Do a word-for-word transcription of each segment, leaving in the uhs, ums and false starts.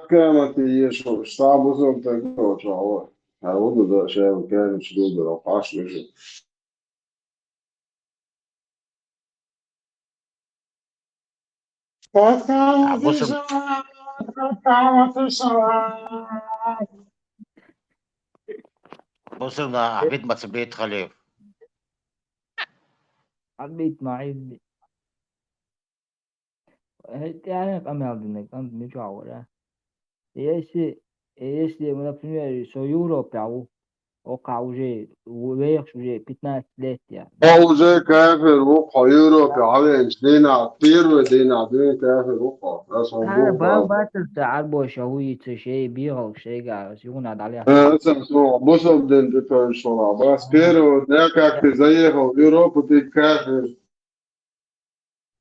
Кемати ешо, сабузун так чао. А вот да шел кем чудо паш лежит. А, бусин, бусин, а, Абид Мацабит Халиф. Абид Маид. Э, тяне камел динек, там ничего говоря. Если, если, например, со Европе, а у, ока уже, вех уже пятнадцать лет я. Хо уже кафир, у хо Европе, а венч дина, первый дина, дин кафир, у хо. Раз он А, был бал бал. Батыр та арбо шахуица шей бихал шей га, сигуна даля. Э, это всё, бусал дин, ты тоже шла. Бас первого дня, как ты заехал в Европу, ты кафир.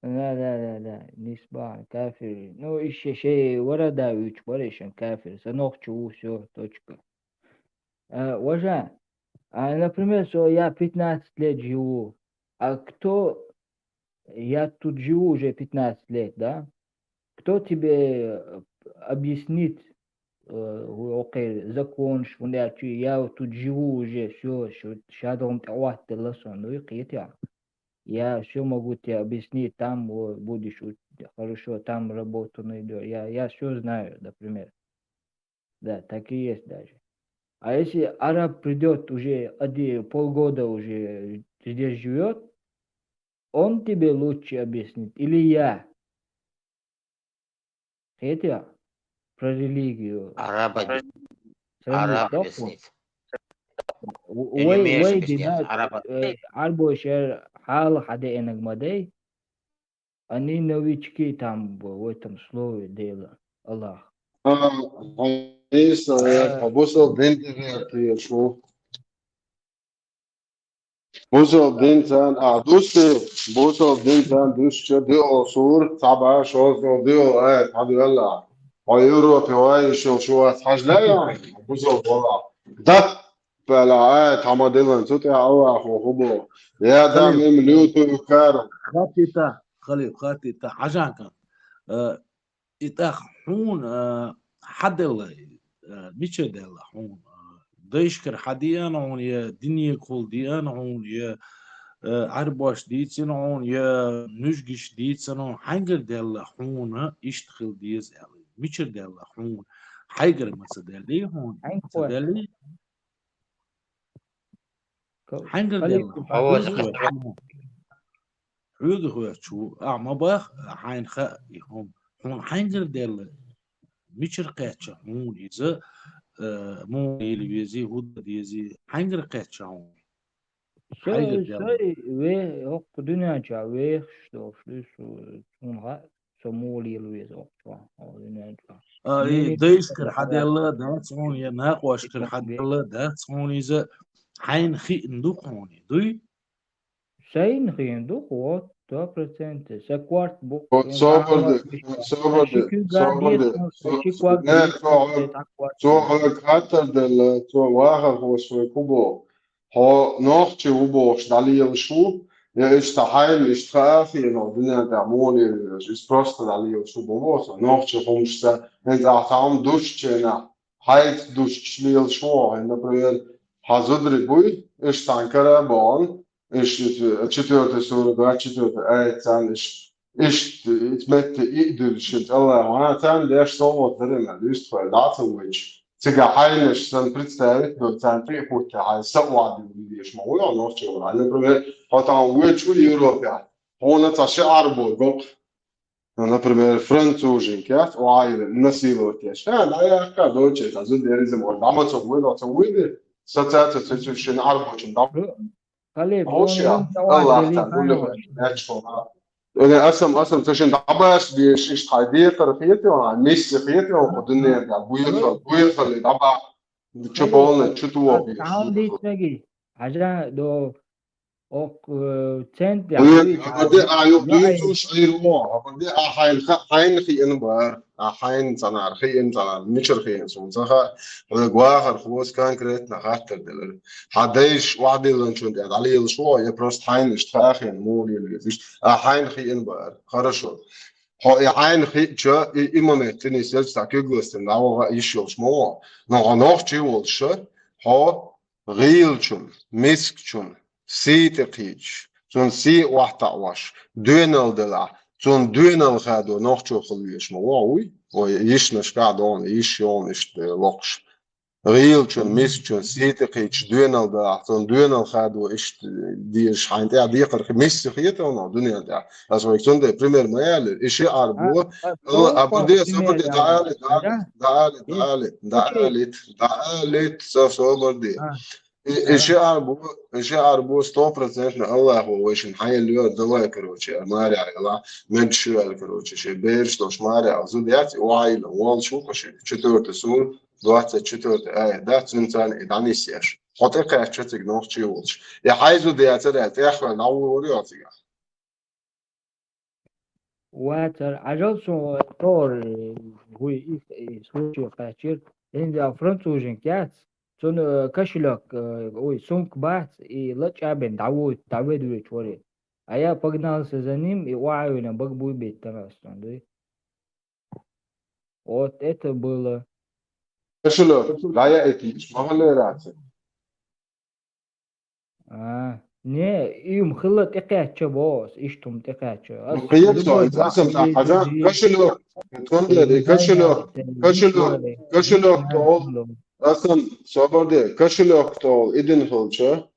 Да, да, да, да, нисба, кафир. Ну, ещё шей ворода уч, барышен кафир. Санох чу, всё, точка. Э, Важа, а, например, что я пятнадцать лет живу, а кто, я тут живу уже пятнадцать лет, да? Кто тебе, э, объяснит, э, окей, закон, что я чу-, я тут живу уже, всё, что щадом тауат ласон, ну и кит я. Я всё могу тебе объяснить, там, о, будешь у-, хорошо, там работу найдёшь. Я, я всё знаю, например. Да, так и есть даже. А если араб придёт уже, оди-, полгода уже здесь живёт, он тебе лучше объяснит, или я? Хет я? Про религию. Араб, Сравнить араб доху. Объяснит. У-, Я не Уэй, умею уэй, объяснять. дина, Араб. э, арбо шер хал хаде энег мадей. Они новички там в, в этом слове дела. Аллах. А, Иса, э, бусал дин, ты шо. Бусал дин цан, а, дусти, бусал дин цан, дус че дио сур, таба шо, дио, э, таби Аллах. О Европе, о, ещё шо, хажлая, бусал бола. Да, бала, э, тамадилан, цут я Аллах, хубо. Я дам им люту кар. Хатита, халиф, хатита, хажанка. Э, итах хун, э, хадела, э, мича дела хун. Э, дайшкар хадиан хун, я диния кул диан хун, я, э, арбаш дицин хун, я нюжгиш дицин хун, хангар дела хун, ишт хил диз эли. Мича дела хун. Хайгар маца дели хун. Ханг Маца хуа. дели. Ко-, Хангар халиф дела. ку Хаваз халиф ку. хасра. Хьуга хуьрчу, а, ма бах, хьайн ха, и хум. Хьун хьангар делла, мичир кхеча хьун иза, э, мун ил вези, худа дези, хьангар кхеча хьун. Хьайгар Сой, делла. сой, ве, охку дуня ча, ве, что, что, что, цун ха, со мул ил вез, охку, о, дуня ча. А, и Мили дайшкар кхеча, хьаделла, дац хьун, я накъошкар Икмет ве. Хьаделла, дац хьун иза, хьайн хиън ду хьуни, дуй? Сайн хин ду, вот, сто процентов. Са кварт бу. Вот собрди, собрди, Шикю гади, собрди. шиквар Не, то, то хатар дела, то вахар хо свой кубо. Хо нохчи убо, шдалиел шу. Я ишта хайн, ишта хафи, но дуня да моли, иш просто далиел шу бо, нохчи хумшта. Эн за хам душ чена. Хайт душ члиел шу, например, хазудри буй, иш санкара бон, иш четвёртый сура, двадцать четвёртый аят цан, иш, иш, итметти идур шит Аллах, ва цан деш соло дерена, иш твой дацу вич. Цига хайнеш сан представить, но цан три хутя, хай са уади видиш, ма уйо нохчи ура. Например, хо там вич у Европе, хона ца ши арбо гок. Ну, например, француженки, а, уайли, насиловать я. Ша, да, я ка доче, та зу деризм, он дама цо уйли, цо уйли, сацацию цо шин арбочин дам. Кале, Ошия, Аллах та гуле, ячхо. Эне асам, асам цо шин дабаш ди шиш хайди кар хиети, а, мисси хиети, а, дуне да, буйха, буйха ли даба. Чё полный, чё ту Таун дитмеги. Ажа до ок, э, центр. Абади а ю Ай. ю ширмо, абади а хайн ха-, хайн хиен бар, а хайн цанар, хиен цанар, мичир хиен сун цаха, гвахар хвос конкретно хаттер делер. Хадейш вадилан чун я далил шо, я просто хайн ишт хахин мулил везиш, а хайн хиен бар. Хорошо. Хьо и Ӏайна хиъча, и, и момент тӀе нисъелча, цхьа куьг ластина дӀаваха йиш йолуш ма ву. Но хьо нохчи волуш, хьо гӀийлачун, мискачун, сий тӀе кхийчаш, цунна сий охьатаӀош, доьналла делахь, цунна доьналла хадо нохчо хила везаш ма ву хьо, вуй? Вай йишнашкахь а догӀу, йиш йогӀу иштта локхуш. ГӀийлачун, мискачун сий тӀе кхийчаш, доьналла делахь, цунна доьналла хадо иштта дезаш, хьайна тӀехь декхар хи-, миска хета хьуна дуьнен тӀехь. Аса вайга цундела пример ма ялира. И ши Ӏарбо, а, а, Алла, а, собар де, собар де, дӀаалит, дӀаалит, дӀаалит, дӀаалит, дӀаалит, дӀаалит, со собар де. И, и ши Ӏарбо, и ши Ӏарбо сто процентов Аллахо вайшинна хьайна лоьра, давай, короче, марехь яла, мегаш ю аьлла, короче, шен бераш долуш марехь яла зуда яц, и охьайилла волуш ву-кх шен, четвёртый сура, двадцать четвёртый аят дац, цуьнан царна и дӀанисъеш. Хьо тӀекхаьчча цига нохчи волуш. И хьайн зуда яцара аьлла, тӀехваьлла дӀаволавар ю хьо цигахь. Вацар, Ӏажал суна товар, вуй, и, и случай кхаьчира. ХӀинца француженка яц, цуьнан, э, кошелёк, э, вуй, сумка бац, и лачкъа бен дӀавойту, дӀаведа вуьйцу варе. А я погнался за ним, и охьа а вина, бага буй беттана ас цунна, дуй. Вот это было. Кошелёк, дӀаяйта йиш ма хиллера цуьнан. А, не, и хӀума хилла тӀекхаьчча боху ас, иштта хӀума тӀекхаьчча. Ас Ну, кхета со, любой иза аса ма бахьанца хьажа, дийцина кошелёк, тхуна дера, и кошелёк, кошелёк, кошелёк тӀехула, аса ма собар де, кошелёк тӀехула и дина хилча,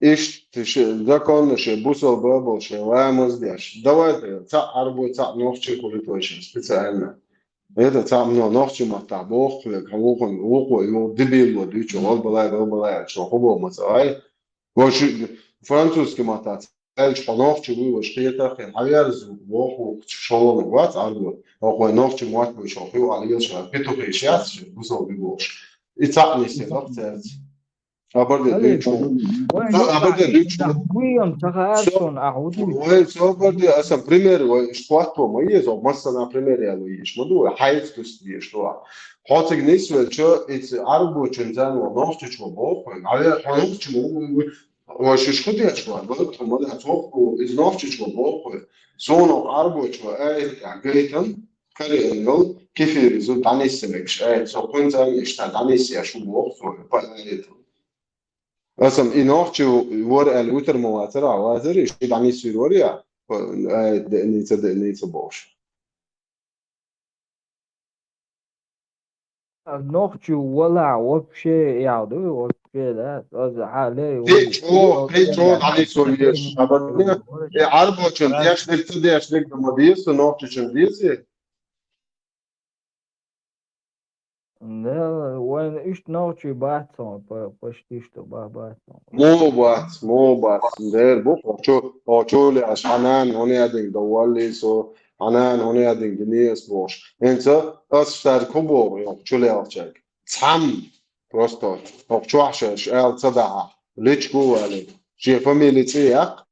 иштта ши-, законно шен бусалба а болуш, шен ламаз а деш. Давайте, цхьаъ Ӏарбой, цхьаъ нохчий хуьлуьйту вай шен специально. Это цхьаъ мно нохчи маттахь боху хьоьга, хьан вукхун, вукхо, вукхо дебило дуьйцу, валбалай, валбалай, аьлча, хьо хӀун боху ма ца гӀай? Вай шу французский маттахь аьлча, хьо нохчи вуй, вай шкетах хир, хьан верза ву, боху, шолгӀаниг вац Ӏарбо. Хьо вай нохчи мотт вуй, шо хьуьйгӀа лелаш, петухеш яц, бусалби бохуш. И цхьаъ нисъелахь цаьрца. Абарде Халид, дуьйцу. Вайн Абарде юкъахь дуьйцу. Ишттах буй ам ца хаьара Со-, суна, ахь хӀун ду? Вай собарде, аса пример, вай иш хӀотто ма еза, массана пример яла вай иш ма ду, вай хьайца дуьсу дезаш ду ахь. Хьо цига нисвелча, ица Ӏарбочун зан ван нохчичо боху вай, хьо нохчи ма ву, вай шиш хӀу деш ван, вай тхо ма дац вокху, иза нохчичо боху вай. Суна Ӏарбочо аят тӀехь гайтам, кариъангал, кефир иза дӀанисса мегаш аят, со кхуьнца ишта дӀанисса шу боху со, по аяту. Аса и нохчи вара аьлла витар ма вацара, а вацара, и ши дӀанисвир вара я, э, деъница, деъница бохуш. Нохчи вала вообще ял ду, вообще, да? Аз хьале Кхин чӀогӀа, кхин чӀогӀа дӀанисвир веш, абадия. Э, Ӏарбочун деш дерг, ца деш дерг ма деза, нохчичун деза. Да, вайн иштта нохчий бац хьуна, по-, почти что ба-, бац хьуна. Муха бац, муха бац, дера бу, хьо чу, хьо чу ле аш хьанан, хьуна ядинг да валли со, хьанан, хьуна ядинг да нес бохуш. ХӀинца ас цаьрга хӀу боху, йо, чу лелчаьрга. Цхьамма, просто, хьо чохь шаьш аьлла ца дахьа, личку вали, шен фамили цӀе яккха,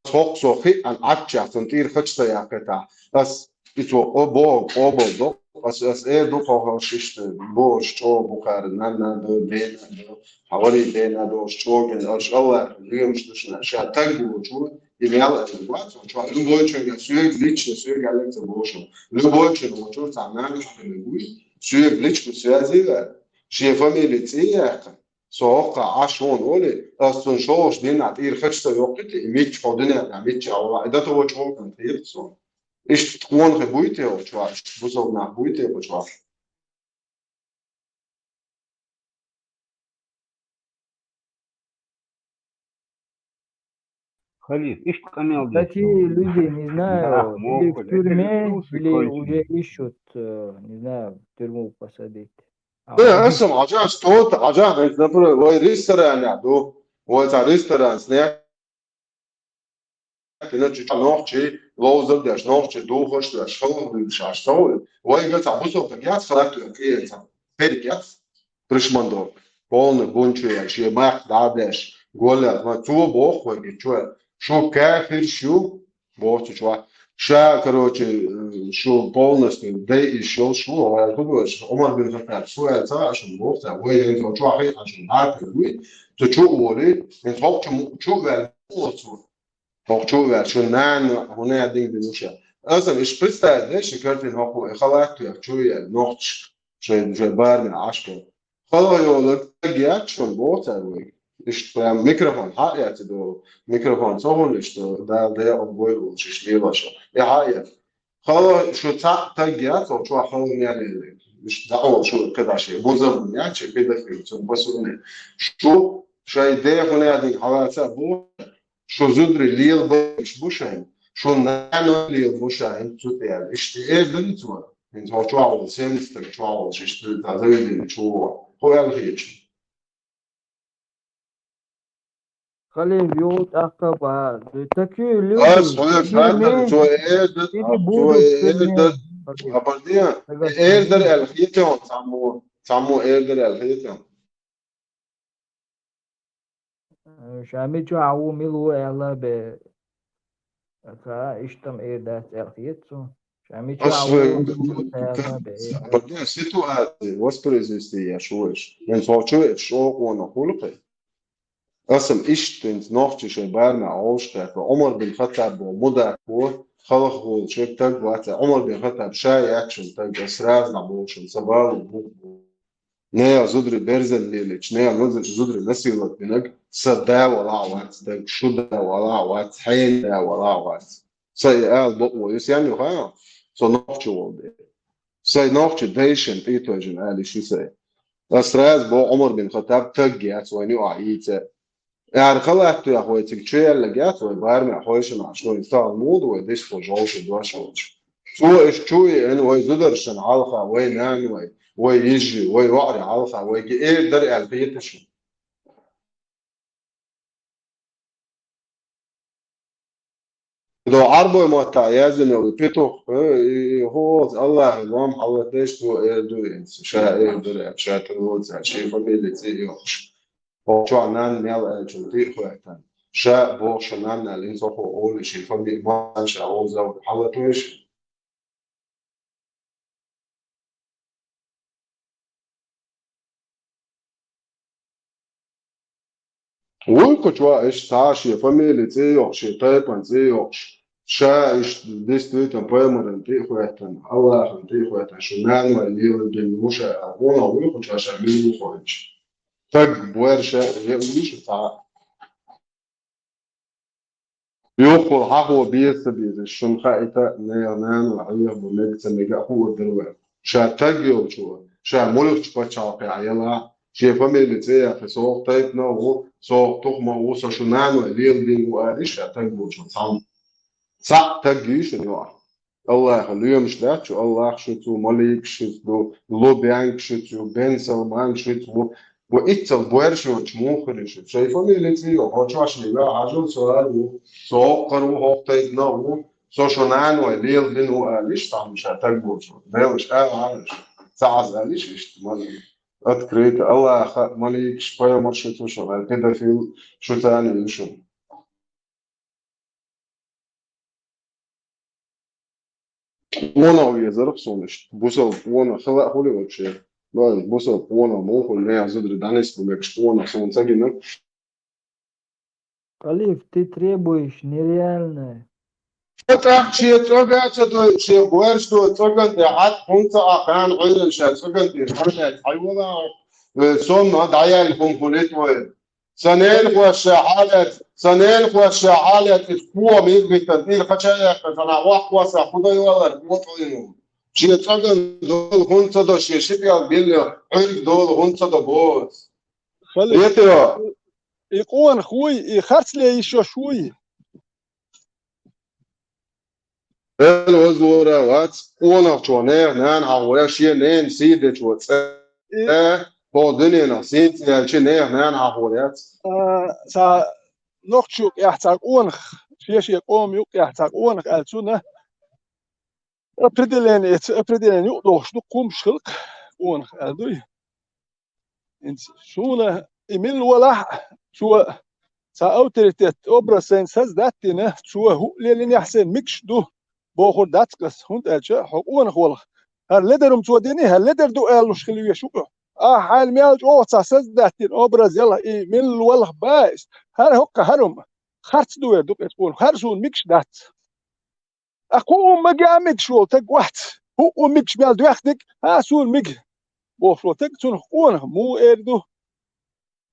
Цхьоккха со хиъна Ӏаччехь, цунна тӀера хача ца яккхийтахь. Ас и цо къо боху, къобал до. Ас, ас эр ду кхо хьо шишта, бохуш чӀогӀа бу кхара, нанна до, дена до, хьан вари дена до, чӀогӀина, аш Аллах, лемаш ду шуна, ша таг бохучу, и мел аш вац, чохь любойчунга, соьга лично, соьга аьлларг ца бохуш. Любойчун волчуьра цхьа нана хилла вуй, соьга личку связи ваьр, шен фамили цӀе яккха. Со хӀокхахь Ӏаш вон олий, ас цунна шолгӀачу дийнахь тӀера хача ца йоккхуьйту, и мичча хьо дуьненахь мичча а вала, и дата вочу гӀуллакхана тхета суна. Иштта тхона хи буй те оха чохь, иштта бусалба нах буй те оха чохь. Халид, иштта къамел деш Такие люди, не знаю, или в тюрьме, или уже ищут, э, не знаю, в тюрьму посадить. А Э, вот аса ма хьажахь, что ты, хьажахь, например, вай ресторанехь ду, вай цхьа ресторан снять, иначе нохчий ловзар деш, нохчий духаш деш, халла дуьйцуш аш ца вуй. Вайга цхьа бусалба яц, халатуьра кхиэца, перик яц, пришмандор, полный бунчуяр, шен мах дӀа а деш, голлаьлла, ма цо боху вайга, чо, шу кафирш ю, боху чу чохь. Ша, короче, э, шу полностью дайиш йолуш ву, хӀара хӀун ду, Ӏумар бин Хаттаб, шу аьлла ца, шу боху ца, вай хӀинца чохь хи, шу бӀарта вуй, цу чу а волий, хӀинца хӀокху чу му-, чу а ваьлла, боху цо. ХӀокху чу а ваьлла, шун нана хӀун а дин дина ша. Аса иштта представить де ши картина хӀокхо, и халат а тӀех чу яьлла нохчий шоай, шоай барамехь Ӏаш бу. ХалагӀа йолу таг яц шуна боху цара вайга. Иштта прям микрофон хьа а эцна долу. Микрофон ца хуьлу иштта, Дала декъала бойла волуш иштта лелош. И хьа а эцна. ХалагӀа шу цхьаъ таг яц, оцу чохь хала мел яьлла. Иштта дӀа а волуш шу кхидӀа шен бузам яц, шен педофил, цунна басуьйне. Шу шайн дехуна динг хьалаца а бу, шу зударий лела бахьаш бу шайн, шун нана лела бу шайн, цу тӀе аьлла. Иштта эр дара цо. ХӀинца хӀокху чохь волу, семьдесят чохь волуш, иштта цхьа заведение чу вогӀу. ХӀун аьлла хеташ? Халил, юха тӀаккха бахьа. Такие люди, Ас хьоьга хаддар, цо эр дара, цо эр дара, хабар де, эр дара аьлла хетий хьуна цхьаммо, цхьаммо эр дара аьлла хетий хьуна? Ша мичахь ву, мила ву аьлла бен, ца иштта-м эр дац аьлла хета суна. Ша мичахь ву, мила ву аьлла бен. Ситуация воспроизвести еш ву аша. ХӀинца хӀокху чу веача чӀогӀа къонах хуьлу кхин. Аса-м иштта хӀинца нохчий шайн барамехь гӀовшахкхетта, Ӏумар бин Хаттаб боху мудак ву, халхаволчу стаг вац, Ӏумар бин Хаттаб ша яц шуна стаг, аса сразу дӀабоху шуна, сан бала бу. Нехан зударий берзан лелийча, нехан зударий насиловать динарг сан да валахь а вац, дага шун да валахь а вац, хьенан да валахь а вац. Сан и ала бакъо ю, сен ю хаьа, со нохчи волу дела. Сайн нохчи дайшина тӀе а тевжина ала йиш ю сайн. Ас сразу боху, Ӏумар бин Хаттаб стаг яц вайна юкъахь ийца. Ара халатта тӀех вай цига чу яьлларг яц, вай барамехь хьойшина Ӏаш вайн стагал муха ду вай дешхо жовший дош волчу. Цо иштта чу а еана, вай зударшна хьалха, вай нана вай, вай йижи, вай ваӀри хьалха, вайга эр дара аьлла хеташ. До Ӏарбой маттахь яздина йолу петух, э, и, и, хӀу оцу Аллахьан лом хьалатдеш цо эр ду иза, ша эр дара аьлла, ша тӀе лоцу аьлла, шен фамилия цӀе а йоккхуш. Оцу чохь нанна мел аьллачун тӀе а хӀоьттина. Ша боху ша нанна аьлла, хӀинца хӀокхо олий шен фамилия, ма ша вовза хьалатвеш. Вуй кху чохь иштта цхьа а шен фамилия цӀе а йоккхуш, шен тайпана цӀе а йоккхуш, ша иштта действительно пайхамаран тӀе а хӀоьттина, Аллахьан тӀе а хӀоьттина, шу нана вай лелабелла ву ша аьлла, вуно вуй кху чохь ша мила ву хьоьжуш. Стаг, боьрша, я вуьйш цхьа а. Юххул хьахо беза ца безаш, шуна хаийта, нехан нана ван хьехабо мега ца мега а хуур дара вайн. Ша стаг йолчо, ша муьлххачу пачхьалкхехь ялахь, шен фамилия цӀе яккхий, со хӀокху тайпана а ву, со хӀокху тухумах а ву, со шу нана вай лелабелла ву алий, ша стаг волчо цхьамма. Цхьаъ стаг йий шуна юкъахь? Аллахьа лоьмаш дац шу, Аллахь шуьца ву, маликаш шуьца ду, Лубянг шуьца ю, Бен Салман шуьца ву. Ва иццал боьрша йоцуш муха хир ю шу? Шайн фамилия цӀе йо, хьо чохь шен ваьхьа хьажал, со ара ву, со хӀокхара ву, хӀокху тайпана а ву, со шу нана вай лелабина ву алий, цхьамма ша стаг волчо. Делаш ала Ӏаш, ца Ӏаза алий иштта, ма-, открыто. Аллахьа, маликаш, пайхамар шуьца ву шуна, педофил шу царна ю шуна. Къонах везарх суна иштта. Бусалба къонах хила а хуьлий вообще? Бусалба къонах муха хуьлу, нехан зударий дӀанисбан мегаш къонах суна ца гина. Халиф, ты требуешь нереальное. Ша тӀаккха шен цӀога а ца дойуш, шен боьрша доцу цӀоган тӀе хьатта хӀунда ца Ӏа кхана Ӏуьйранна ша цӀоган тӀера хьалаьцна хьайвала, э, сонна дӀаяьлла хӀума хуьлуьйту вай. Сан ненахоша хьалаьцна, сан ненахоша хьалаьцна, иза кхо мега биттан тӀера кхача а яьккхина, сан вахкоса хӀун дан йолар, кхо тӀе йолу. Шен цӀоган дола хӀунда ца до, шен ши пӀелг билла Ӏуьрг дола хӀунда ца до боху. Халиф, Ветео. И къонах вуй, и харц ле йиш йолуш вуй. Эла вазлора вац, къонахчо нехан нана хьахор яц, шен ненан сий дечо цӀе, И- хӀокху дуьненах сий ца яьлча, нехан нана хьахор яц. А, цхьа нохча юкъехь цхьа къонах, шен-шен къоман юкъехь цхьа къонах аьлла цунна, определение, цу определение юкъадохуш ду, кхумаш хилла къонах аьлла дуй. ХӀинца суна и милла валахь а, цо цхьа авторитет, образ сайна создать дина, цо хӀуъа леллинехь сайна мегаш ду, бохур дац ас, хӀунда аьлча хьо къонах валахь. ХӀара ледарум цо дина, хӀара ледар ду алалуш хила веш ву хьо. Ахьа хьайна мел чӀогӀа цхьа создать дина образ ялахь, и милла валахь баьс, хӀара хӀокху хӀара хӀума харц ду вер ду-кх иза къонах, хӀара суна мегаш дац. Ткъа хӀуъу мега мегаш волу таг вац. ХӀуъу мегаш мел доьхниг, хьа суна мега бохуш волу таг, цунах къонах муха эр ду?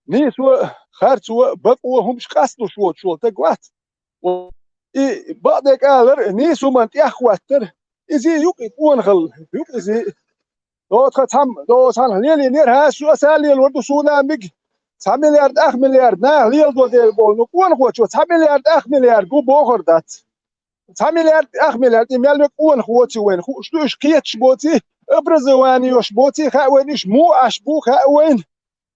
Нийсо а, харцо а, бакъо а хӀумаш къасталуш воцуш волу таг вац. И бакъдерг алар, нийса хӀуманна тӀеххӀоттар, иза юкъа и къонахалла, юкъа иза. Доха цхьа, доха цхьанхьа лелийнера, хӀа, аса а лелор ду, суна а мега, цхьа миллиард, ах миллиард наха леладо дела боху, ну, къонахочо цхьа миллиард, ах миллиард ву бохур дац. Цхьа миллиард, ах миллиард, и мел век къонах воций вайна хууш ду, уьш кхеташ боций, образование йолуш боций хаьа вайна, уьш муха Ӏаш бу хаьа вайна.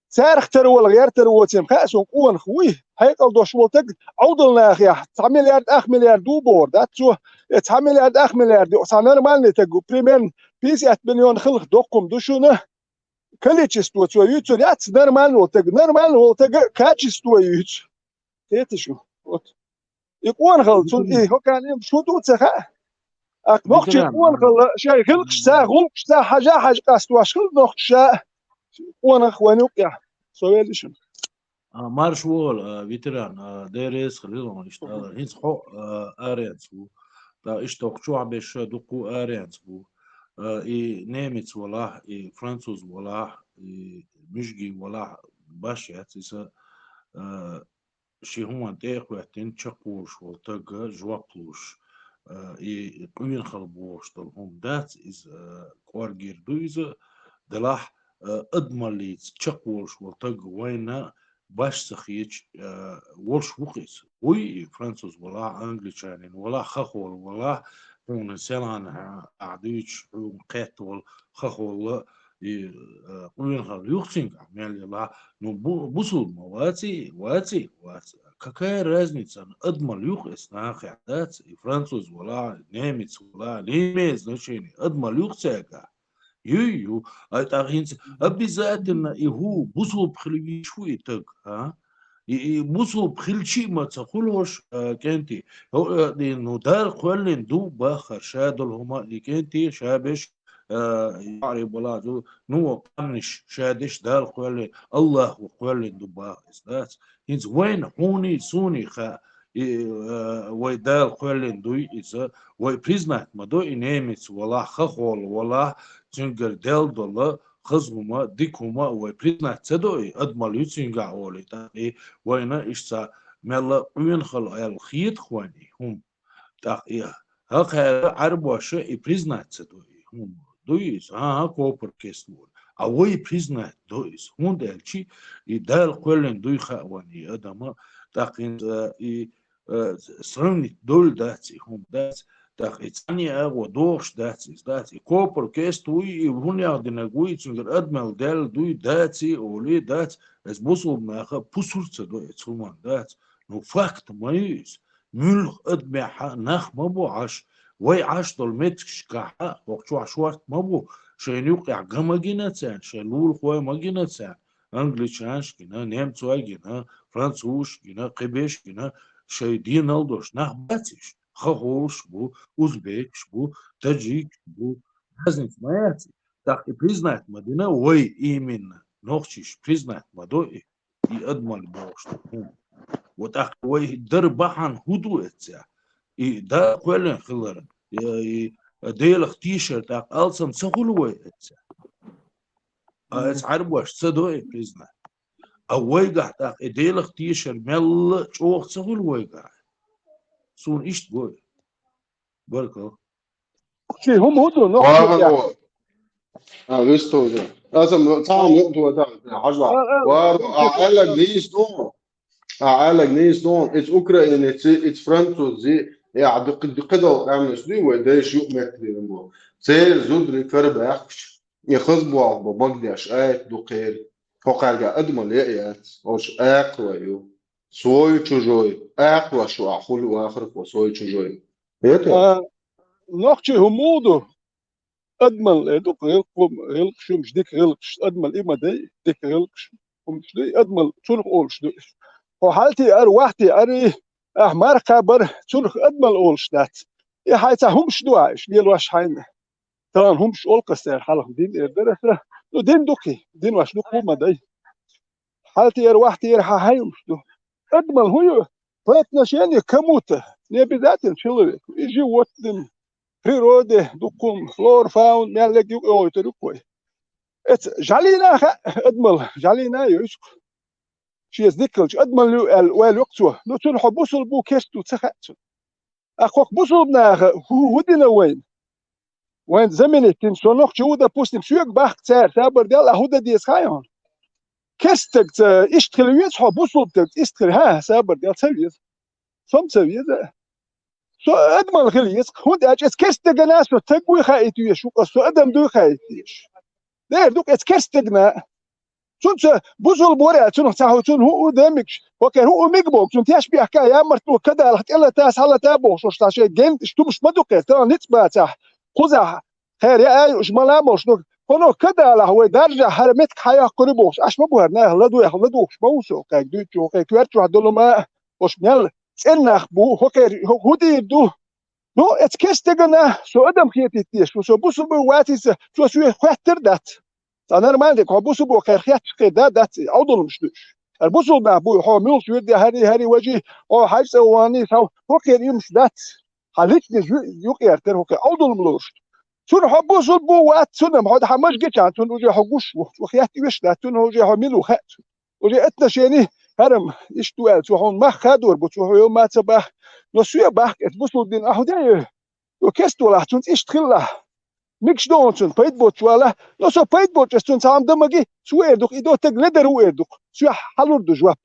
Царах тара вала гӀертар воций-м хаьа суна къонах вуй. Хьекъал долуш волу таг Ӏовдал нахехь цхьа миллиард, ах миллиард ву бохур дац цо. Э, цхьа миллиард, ах миллиард юкъа цхьа нормальный таг ву, примерно пятьдесят миллион хилах доккха хӀума ду шуна. Количество цо юьйцур яц нормальный волу таг. Нормальный волу таг качество юьйцу. Кхеташ ю? Вот. И къонахалла, цунна и хӀокхарна шу ду ца хаьа. Ак нохчий къонахалла, шайн гӀиллакхашца, гӀуллакхашца хьажа-хьажа къастош хилла нохчаша, къонах вайн юкъехь. Со велла шуна. А, марша вогӀал, а, ветеран, а, Дела реза хуьлда хьуна иштта алар. ХӀинца хьо, а, аренца ву. ТӀаккха иштта хӀокху чохь берш дуккха а аренца бу. А, и немец валахь, и француз валахь, и муьжги валахь, баш яц иза, а, шен хӀуманна тӀе а хӀоьттина, чекхволуш волу таг жоп луш, а, и къонахалла бохуш долу хӀума дац иза, а, кӀоргера ду иза, делахь, а, адамаллица чекхволуш волу таг вайна баш ца хеташ, а, волуш ву-кх иза. Вуй и француз валахь, англичанин валахь, хахол валахь, хьуна селхана ахь дуьйцуш, хьуна кхетта волу хахолла, и, э, къонахалла юкъа цуьнгахь мел елахь, ну, бу-, бусулба ма ваций, ваций, вац. Какая разница, ну, адамалла юкъа эцу нахехь дац, и француз валахь, и немец валахь, не имеет значения, адамалла юкъа цаьргахь. Юй, ю. Ай, тӀаккха хӀинца обязательно и хӀу бусулба хила вийш ву и таг, а? И, и бусулба хилчий а ма ца хуьлуш, а, кӀентий. Хьо, а, и, ну, Дала кхоьллина ду бахар, ша долу хӀума, и кӀентий, ша беш, а, йоӀарий балазу, ну, къаьмнаш, ша деш Дала кхоьллина, Аллахо кхоьллина ду баха иза дац. ХӀинца вайна, хьуний, суний хаьа, и, а, вай Дала кхоьллина дуй иза, вай признать ма до и немец валахь, хахол валахь, цуьнгара дел дола хаза хӀума, дика хӀума вай признать ца до и, адамалла ю цуьнгахь олий, тӀаккха и вайна иштта мелла къонахалла аьлла хетахь вайна и хӀума. ТӀаккха и хӀокхара Ӏарбоша и признать ца до и хӀума. Дуй иза? ХӀан-хӀа, копар кесталора. А вай признать до иза. ХӀунда аьлча и Дала кхоьллина дуй хаьа вайна и адама, тӀаккха хӀинца и, э, сравнить долу дац и хӀума дац, тӀаккха и цхьаьна агӀо дохуш дац иза, дац. И копар кеста вуй, и хӀун яхдинарг вуй, цуьнгара адамалла даьлла дуй, дац и, олий, дац. Иза бусулба наха пусар ца до эцу хӀуманна, дац. Ну, факт ма ю иза. Муьлхха адамехь нах ма бу Ӏаш, вай Ӏаш долу меттигашкахь хӀокху чохь шорта ма бу, шайна юккъехь ган ма гина царна, шайн лулахой ма гина царна, англичанаш гина, немцой гина, французаш гина, кхиберш гина, шайн денал долуш нах бац уьш, хахолаш бу, узбекаш бу, таджикаш бу, разница ма яц и. ТӀаккха и признать ма дина вай именно, нохчаша признать ма до и. И адамалла бохуш ду хӀума. Ва тӀаккха вай дар бахьана хӀун ду эццехь? И Дала кхоьллина хилар, и, и Делах тешар тӀаккха алсам ца хуьлу вай эццехь? А эцу Ӏарбоша ца до и признать. А вайгахь тӀаккха и Делах тешар мелла а чӀогӀа ца хуьлу вайгахь? Суна иштта го и. Баркалла. Ши хӀума хӀун ду, нохчий? Вагон. А, висту уже. Аса м-, цхьа хӀума юкъа да, да, хьажа. А, а, Варо, а, а, аьлларг нийса ду. А, аьлларг нийса ду. Иза украинеци, иза французи, я, ди-, ди-, кхидолу къаьмнаш дуй, вай дайша юкъаметтиг бу. Церан зударий карабаьхкича, и хаза болх бан магадеш аят ду кхеран. ХӀокхаьрга адамалла яц. Ош акхалла ю. Свой чужой. Акхалла шу а хуьлу вахархо свой чужой. Хета? А, нохчий хӀума ду? Адамалла эр ду, гӀиллакх-, гӀиллакхаш хӀумаш, дика гӀиллакхаш, адамалла и ма дай, дика гӀиллакхаш хӀумаш дуй, адамалла цунах олуш ду. Хьо хьалти ара, вахти ара, ахь марха бара, цунах адамалла олуш дац. И хьайца хӀумаш ду ахь, иштта лелош хьайна. Тахана хӀумаш олу-кх аса церан хьалха дин эр дара аса. Ну, дин ду-кх, динош дукха ма дай. Хьалтера, вахтера хьан хьайвуш ду. Адамалла хӀун ю? По отношению к кому-то. Не обязательно человеку. И животным, природе, дуккхун, флора, фауна, мел лег юкъа йогӀуьйтур ю-кх вай. Эца жӀалийна хаьа адамал, жӀалийна йойсу-кх. Шеца дика хилча, адамал ю аьлла, ойла йо-кх цо. Ну, цунна хьо бусулба ву, керста ву ца хаьа цунна. А кхокх бусулба наха хӀу-, хӀу дина вайна? Вайна заменить дина со нохчо ву, допустим, соьга бахка цара, сабар дел, а хӀу дан деза хаьа хьуна? Керста стагца иштта хила веза хьо, бусулба стагца иштта хила, хӀа, сабар дел, ца веза. Со-м ца веза. Со адамал хила еза, хӀунда аьлча эца керста стагана со стаг вуй хаийта везаш ву, ас со адам дуй хаийта везаш. Дера ду-кх эца керста стагана. Цунца бусулба вара аьлла, цунах ца хьу-, цунна хӀу-, хӀу дан мегаш, хӀокхера хӀу-, хӀу мега боху, цунна теш бехка, ямартло кадалах, тӀелата, схьалата бохуш, ош цхьа шайн генна иштта хӀумаш ма ду кхера, тахана ницкъ бацахь, кхузахь, кхера яа а юуш, мала а молуш ду, кхунах кадалахь, вай даржехь хӀара меттиг хьайоккхур ю бохуш, Ӏаш ма бу хӀара, наха ладоьгӀ-, ладугӀуш ма ву со, кхаьга дуьйцучу, хӀокхеран коьрта чохь долу ма, ош мел цӀеннах бу, хӀокхера хӀу-, хӀу дийр ду? Ну, эца керста стагана со адам хетийта дезаш ву, со бусулба ву, вацийца, цо соьга хоьттур дац. Цхьа нормальный, хьо бусулба ву, кхера хетташ кхера да, дац, Ӏовдалмаш ду уьш. ХӀара бусулба нах бу, хьо муьлхачу вирде, хӀарий, хӀарий важий, хьо хьаьжцӀа ванний, схьа, хӀокхера имаш дац. Хьан личный ю-, юкъертара хӀокхера Ӏовдалма лоруш. Цунна хьо бусулба ву, вац, цунна хьо хьан маж гича, цунна уже хьо гуш ву, цо хетта веш дац, цунна уже хьо мила ву хаьа цунна. Уже отношени хӀара-м иштта ду аьлла, цо хьуна мах хадор бу, цо хьо йо ма ца бах, но соьга бахка эца бусулба дина ахьа де йо. Цо керста валахь, цунца иштта хилалахь. Мегаш ду хьуна цунна пайда боцуш валахь, но со пайда боцуш ас цунна цхьа хӀума дан магий, цо эр ду-кх, и до стаг ледар ву эр ду-кх, соьхьа хьалур ду жоп.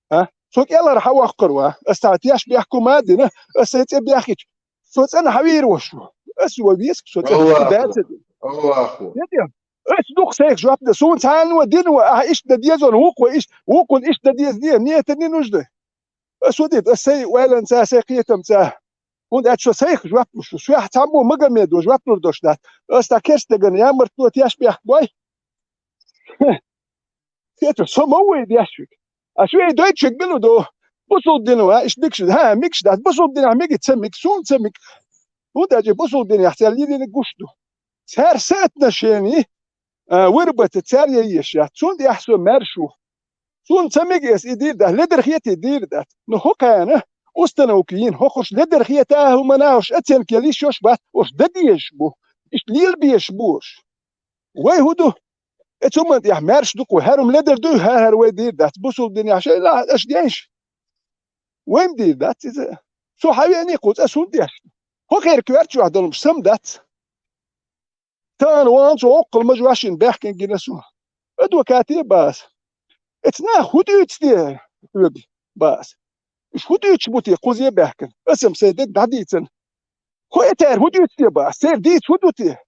А? Со кӀелхьара хьан воккхур ван, ас цхьа теш бехк хӀума а дина, ас сайн цӀе бехкича, со цӀена хьан вийр вашу? Ас ван весиг, со цӀе хӀума дан ца дина. Аллаху. Ас дукха сайх жоп дан. Суна цхьанна ван дина ван, ахьа иштта дан деза ван, вукхо иштта, вукхунна иштта дан деза де, мне это не нужно. Ас хӀу дийр, ас сайн ойланца, сайн кхетамца. ХӀунда аьлча со сайх жоп луш ву. Соьхьа цхьаммо Магомедо жоп лур долуш дац. Ас цхьа керста стагана ямартло теш бехк бой. Хе, хета, со ма вуй деш вуьг. А шо вей дойтуш вуьг мила ду? Бусулба дина ван, иштта мегаш, хӀа, мегаш дац. Бусулба динехь мега, ца мега, суна ца мега. ХӀунда аьлча бусулба динехь цара лелийна гуш ду. Цара соотношение, а, выработать цара ян езаш яц. Цунна тӀехь со маьрша ву. Суна ца мега эса и дийр дац, ледар хета и дийр дац. Ну, хӀокхарна установка йина, хӀокхуш ледар хета а, хӀуманна уьш оценка яла йиш йолуш бац, уьш дан дезаш бу, иштта лела безаш бу уьш. Вай хӀун ду? Эца хӀуманна тӀехь маьрша ду-кх вай, хӀара хӀума ледар дуй, хӀара, хӀара вай дийр дац, бусулба динехь шайла аша деш. Вай-м дийр дац иза. Со хьан веаний кхуза, ас хӀунда деш? ХӀокхеран коьрта чохь долуш сан дац. Тахана вахана цо воккхал мажа ваьшшина баьхкина гина суна. Адвокате баха ас. Эца наха хӀун дуьйцу те хьоьга баха ас? Уьш хӀун дуьйцуш бу те кхузе а баьхкина? Аса-м сайн дерг дӀадийцина. ХӀун эцара хӀун дуьйцу те баха ас? Церан дийца хӀун ду те?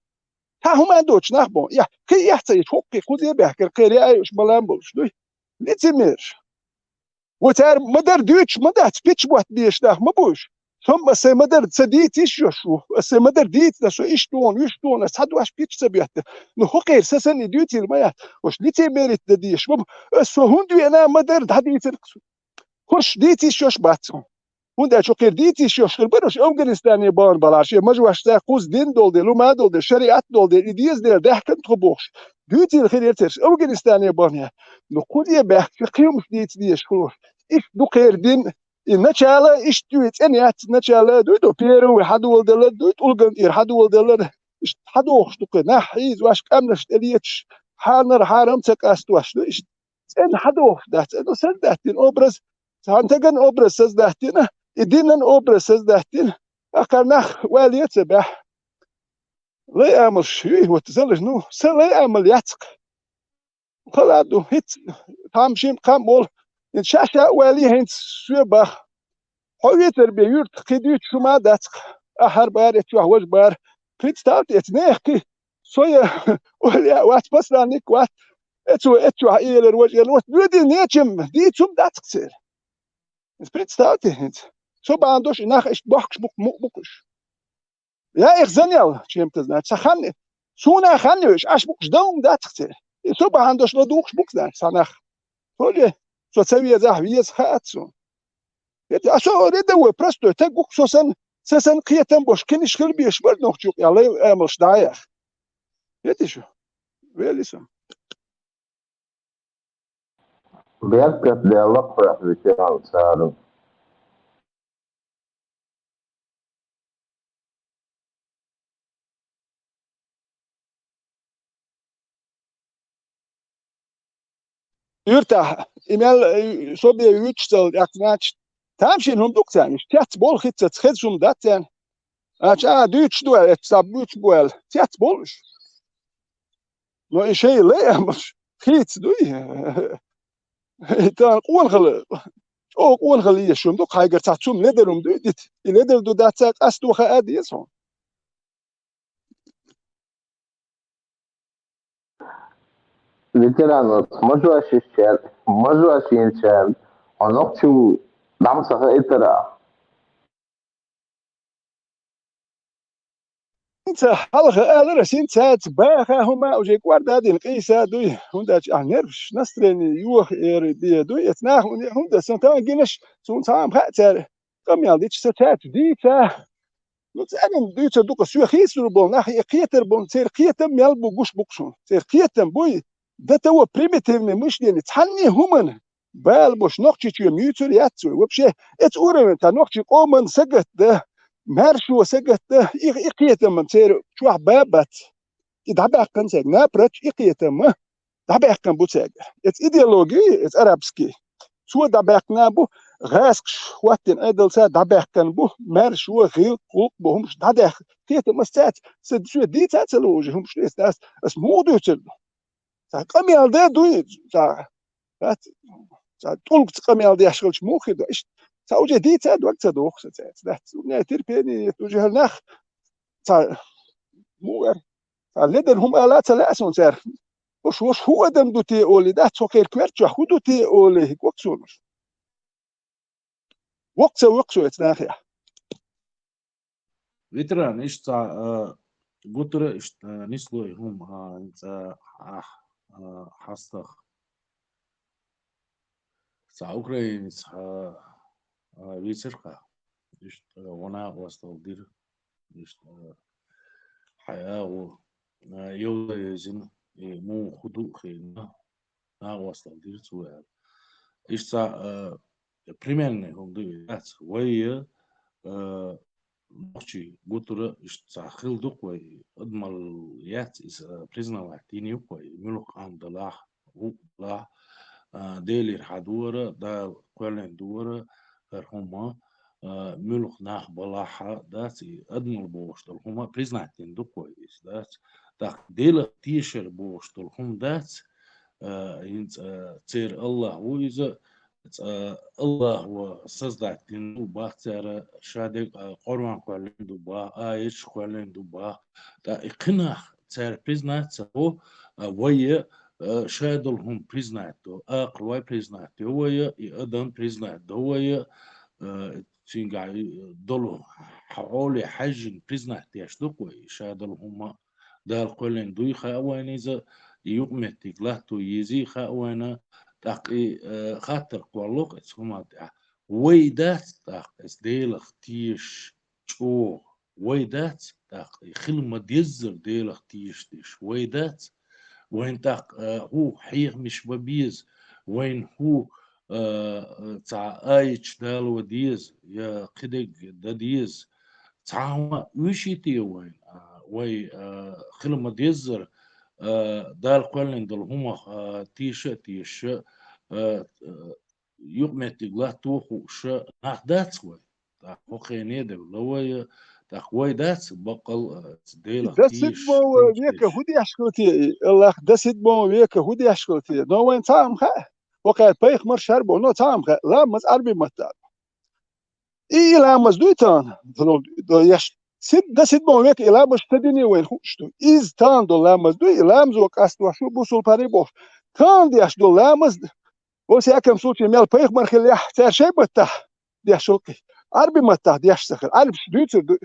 Цхьа хӀума а доцуш нах боху. Эхь, кхин эхь ца йича хӀоккхий кхузе а баьхкина, кхера яа а юуш, мала а болуш дуй? Лицемераш. Вай цара ма-дарра дуьйцуш ма дац, пичча ботта безаш нах ма бу уьш. Со-м ас сайн ма-дарра ца дийца йиш йолуш ву. Ас сайн ма-дарра дийцина, ас со иштта ву хьуна, уьш ду хьуна, ас цхьа дош пичча ца бетта. Ну, хӀокхеран са санна и дуьйцийла ма яц. Уьш лицемерить дан дезаш ма бу. Ас со хӀунда веана ма-дарра дӀадийцира-кх со. ХӀорш дийца йиш йолуш бац хьуна. ХӀунда аьлча хӀокхеран дийца йиш йолуш хир бара уьш Афганистане бахана балахь, шен мажа ваьшшаца кхуза дин долу дела, хӀума долу дела, шариӀат долу дела, и деза дела даьхкина тхо бохуш. Дуьйцийла хир яра цераш Афганистане бахана. Ну, кхузе а баьхкича, кхин хӀумнаш дийца дезаш хилла. Иштта ду кхеран дин, и начало иштта ю, и цӀена яц начало, дуй ду первый хьадоладелла, дуй тӀулган тӀера хьадоладелла, иштта хьадохуш ду кхин. Нах хьийза, ваьш къаьмнаш тӀелеташ, хьанар хьарам ца къастош ду, иштта цӀена хьадохуш дац, цӀена создать дина образ, цхьана стагана образ создать дина, и динан образ создать дина. Акхар нах вале а ца баьхьа. Лай амалш юй, вот, залаш, ну, сан лай амал яц-кх. Хала ду, хӀинца, тамашийна кхам болу, хӀинца ша-ша а вале, хӀинца соь баха. Хьо вецар бен юьртах кхин дуьйцуш хӀума а дац-кх. Ахьар бара, эцу чохь важа бара. Представьте, эцу нехан кхин со я, оля, вац, посланник вац. Эцу, эцу чохь элар важа, элар вац. Доьдий нечем, дийца хӀума дац-кх церан. Представьте, хӀинца. Со бахьана долуш и нах иштта бохкуш бу-кх, мукъа бу-кх уьш. Я их заняло чем-то, значит, сан хан, суна хан йойуш, Ӏаш бу-кх уьш, дан хӀума дац-кх церан. И со бахьана долуш ладугӀуш бу-кх, значит, сан нах. Со же, со ца везахь, веза хаьац суна. ХӀета, а со рядовой, простой стаг ву-кх, со сан, сан, сан кхетам болуш, киниш хила безаш бара нохчу юкъа, я лай амалш дӀа а яха. ХӀета шу? Вели со. Беркат Делла, прахвитал цару. юьртахь, и мел, э, со бен вуьйцуш цал, тӀаккха, значит, тамашийна хӀума ду-кх царна, иштта цец болу хӀинццалц хеза хӀума дац царна. Ача, а, дуьйцуш ду аьлла, эццахь буьйцуш бу аьлла, цец болу уьш. Но и шайн лайамаш хийца дуй. И тахана къонахалла, чӀогӀа къонахалла езаш хӀума ду-кх, хьайгара цхьа цум ледар хӀума дуй дита. И ледар ду дац а къасто хаа деза хьуна. Ветеранов, мажош ишчаьрда, мажош йинчаьрда, хьо нохчу дам ца хаийтара. ХӀинца хьалха алара, синца цаьрца баха хӀума уже кӀордадина къийса дуй, хӀунда аьлча ахь нерваш, настроение йоха эр бен дуй, эца нах хӀунда, хӀунда сан тан гинаш, суна цхьа а хаьа цара, къамел дича со цаьрца дийца. Ну, царна дуьйцур ду-кх, соьга хийцалур болу нах, и кхетар болу, церан кхетам мел бу гуш бу-кх шуна. Церан кхетам буй, до того примитивное мышление, цхьанне а хӀуманна бала болуш Нохчийчоь муьйцур яц вай. Вообще, эца уровень, цхьа нохчийн къоман сагатдан, маьршо сагатдан, и, и кхетам церан чохь бан бац. И дӀабаьккхина цаьрга, напрочь, и кхетам дӀабаьккхина бу цаьрга. Эца идеологи, эца арабский, цо дӀабаьккхина бу, гӀазкхаша хӀоттийна Ӏедалца дӀабаьккхина бу, маьршо, гӀиллакх, гӀуллакх бу хӀумаш дӀадаьхна. Кхетам аса цаьрца, сан соьга дийца а ца луш, хӀумаш дийца дац, аса муха дуьйцур ду? Цхьа къамел де дуй, цхьа, дац, цхьа тӀулгаца къамел деш хилча муха хир ду? Иштта, цхьа уже дийца а дог ца доху сан цаьрца, дац. У меня терпение нет, уже хӀара нах, цхьа, муха вер, цхьа ледар хӀума ала а ца лаьа суна цара. Уьш, уьш хӀун адам ду те олий, дац, цо кхеран коьртачохь хӀун ду те олий, хӀинца воккха суна уьш. Воккха ца воккха со эца нахехь. Ветеран, иштта, а, гуттара а иштта, а, нисло и хӀума, а, хӀинца, а, а, хьастагӀа. Цхьа украинец, а, а, вийцира-кх. Иштта, а, ванах остал дира. Иштта, а, хьайн агӀо, а, йовза-йовзийна, и муха хӀун ду а хиъна, накъосталла дира цо аьлла. Иштта цхьа, а, примерный хӀума ду и, дац. Вай, а, нохчий гуттара а иштта цхьа хилла ду-кх вай, адамалла яц иза, а, признавать йина ю-кх вай, муьлха къам далахь, хӀуъа далахь, а, Делера хьан дора, Дала кхоьллина дора, хӀара хӀума, а, муьлха нах балахь а, дац, и адамалла бохуш долу хӀума признать дина ду-кх вай иза, дац. ТӀаккха Делах тешар бохуш долу хӀума дац, а, хӀинца, а, церан АллахӀ ву иза, цкъа АллахӀа создать дина ду бах цара, ша дерг, а, Къуръан кхоьллина ду бах, аяташ кхоьллина ду бах. ТӀаккха и кхин нах цара признать ца до, а, вай, а, ша долу хӀума признать до, акхарой признать до вай, и адам признать до вай, а, цуьнгахь долу хьоле хьаьжжина признать деш ду-кх вай, ша долу хӀума Дала кхоьллина дуй хаьа вайна иза, и юкъаметтиг латто езий хаьа вайна, тӀаккха и, а, хаттар кхолло-кх эца хӀуманна тӀехь. Вай дац тӀаккха эца Делах тешаш чӀогӀа? Вай дац тӀаккха и хила ма-деззара Делах тешаш дерш? Вай дац? Вайна тӀаккха, а, хӀун хьехамаш бан беза? Вайна хӀун, а, а, цхьа аяташ дало деза, я кхидерг дан деза? Цхьа хӀума оьший те вайна, а, вай, а, хила ма-деззара, а, Дала кхоьллина долу хӀумах, а, теша а тешаш, а, а, юкъаметтиг латто а хууш нах дац вай? ТӀаккха хӀокхуьне девлла вай, тӀаккха вай дац баккъал, а, Делах тешаш, Делах тешаш? Десять века хӀун деш хилла те, АллахӀ, десять века хӀун деш хилла те? Но вайна цхьа а хӀума хаьа? ХӀокхаьрца пайхамар шар бу, но цхьа а хӀума хаьа, ламаз Ӏарби маттахь ду. И, и ламаз дуй тахана? Еш, сид-, десять века и ламаз ца дина вайна хууш ду. Иза тахана долу ламаз дуй, и ламазо къасто шу бусулба пари бохуш. Тахана деш долу ламаз, во всяком случае, мел пайхамар хиллехь, цара шайн маттахь деш хилла-кх и. Ӏарби маттахь деш ца хилла, Ӏарбаш дуьйцур ду.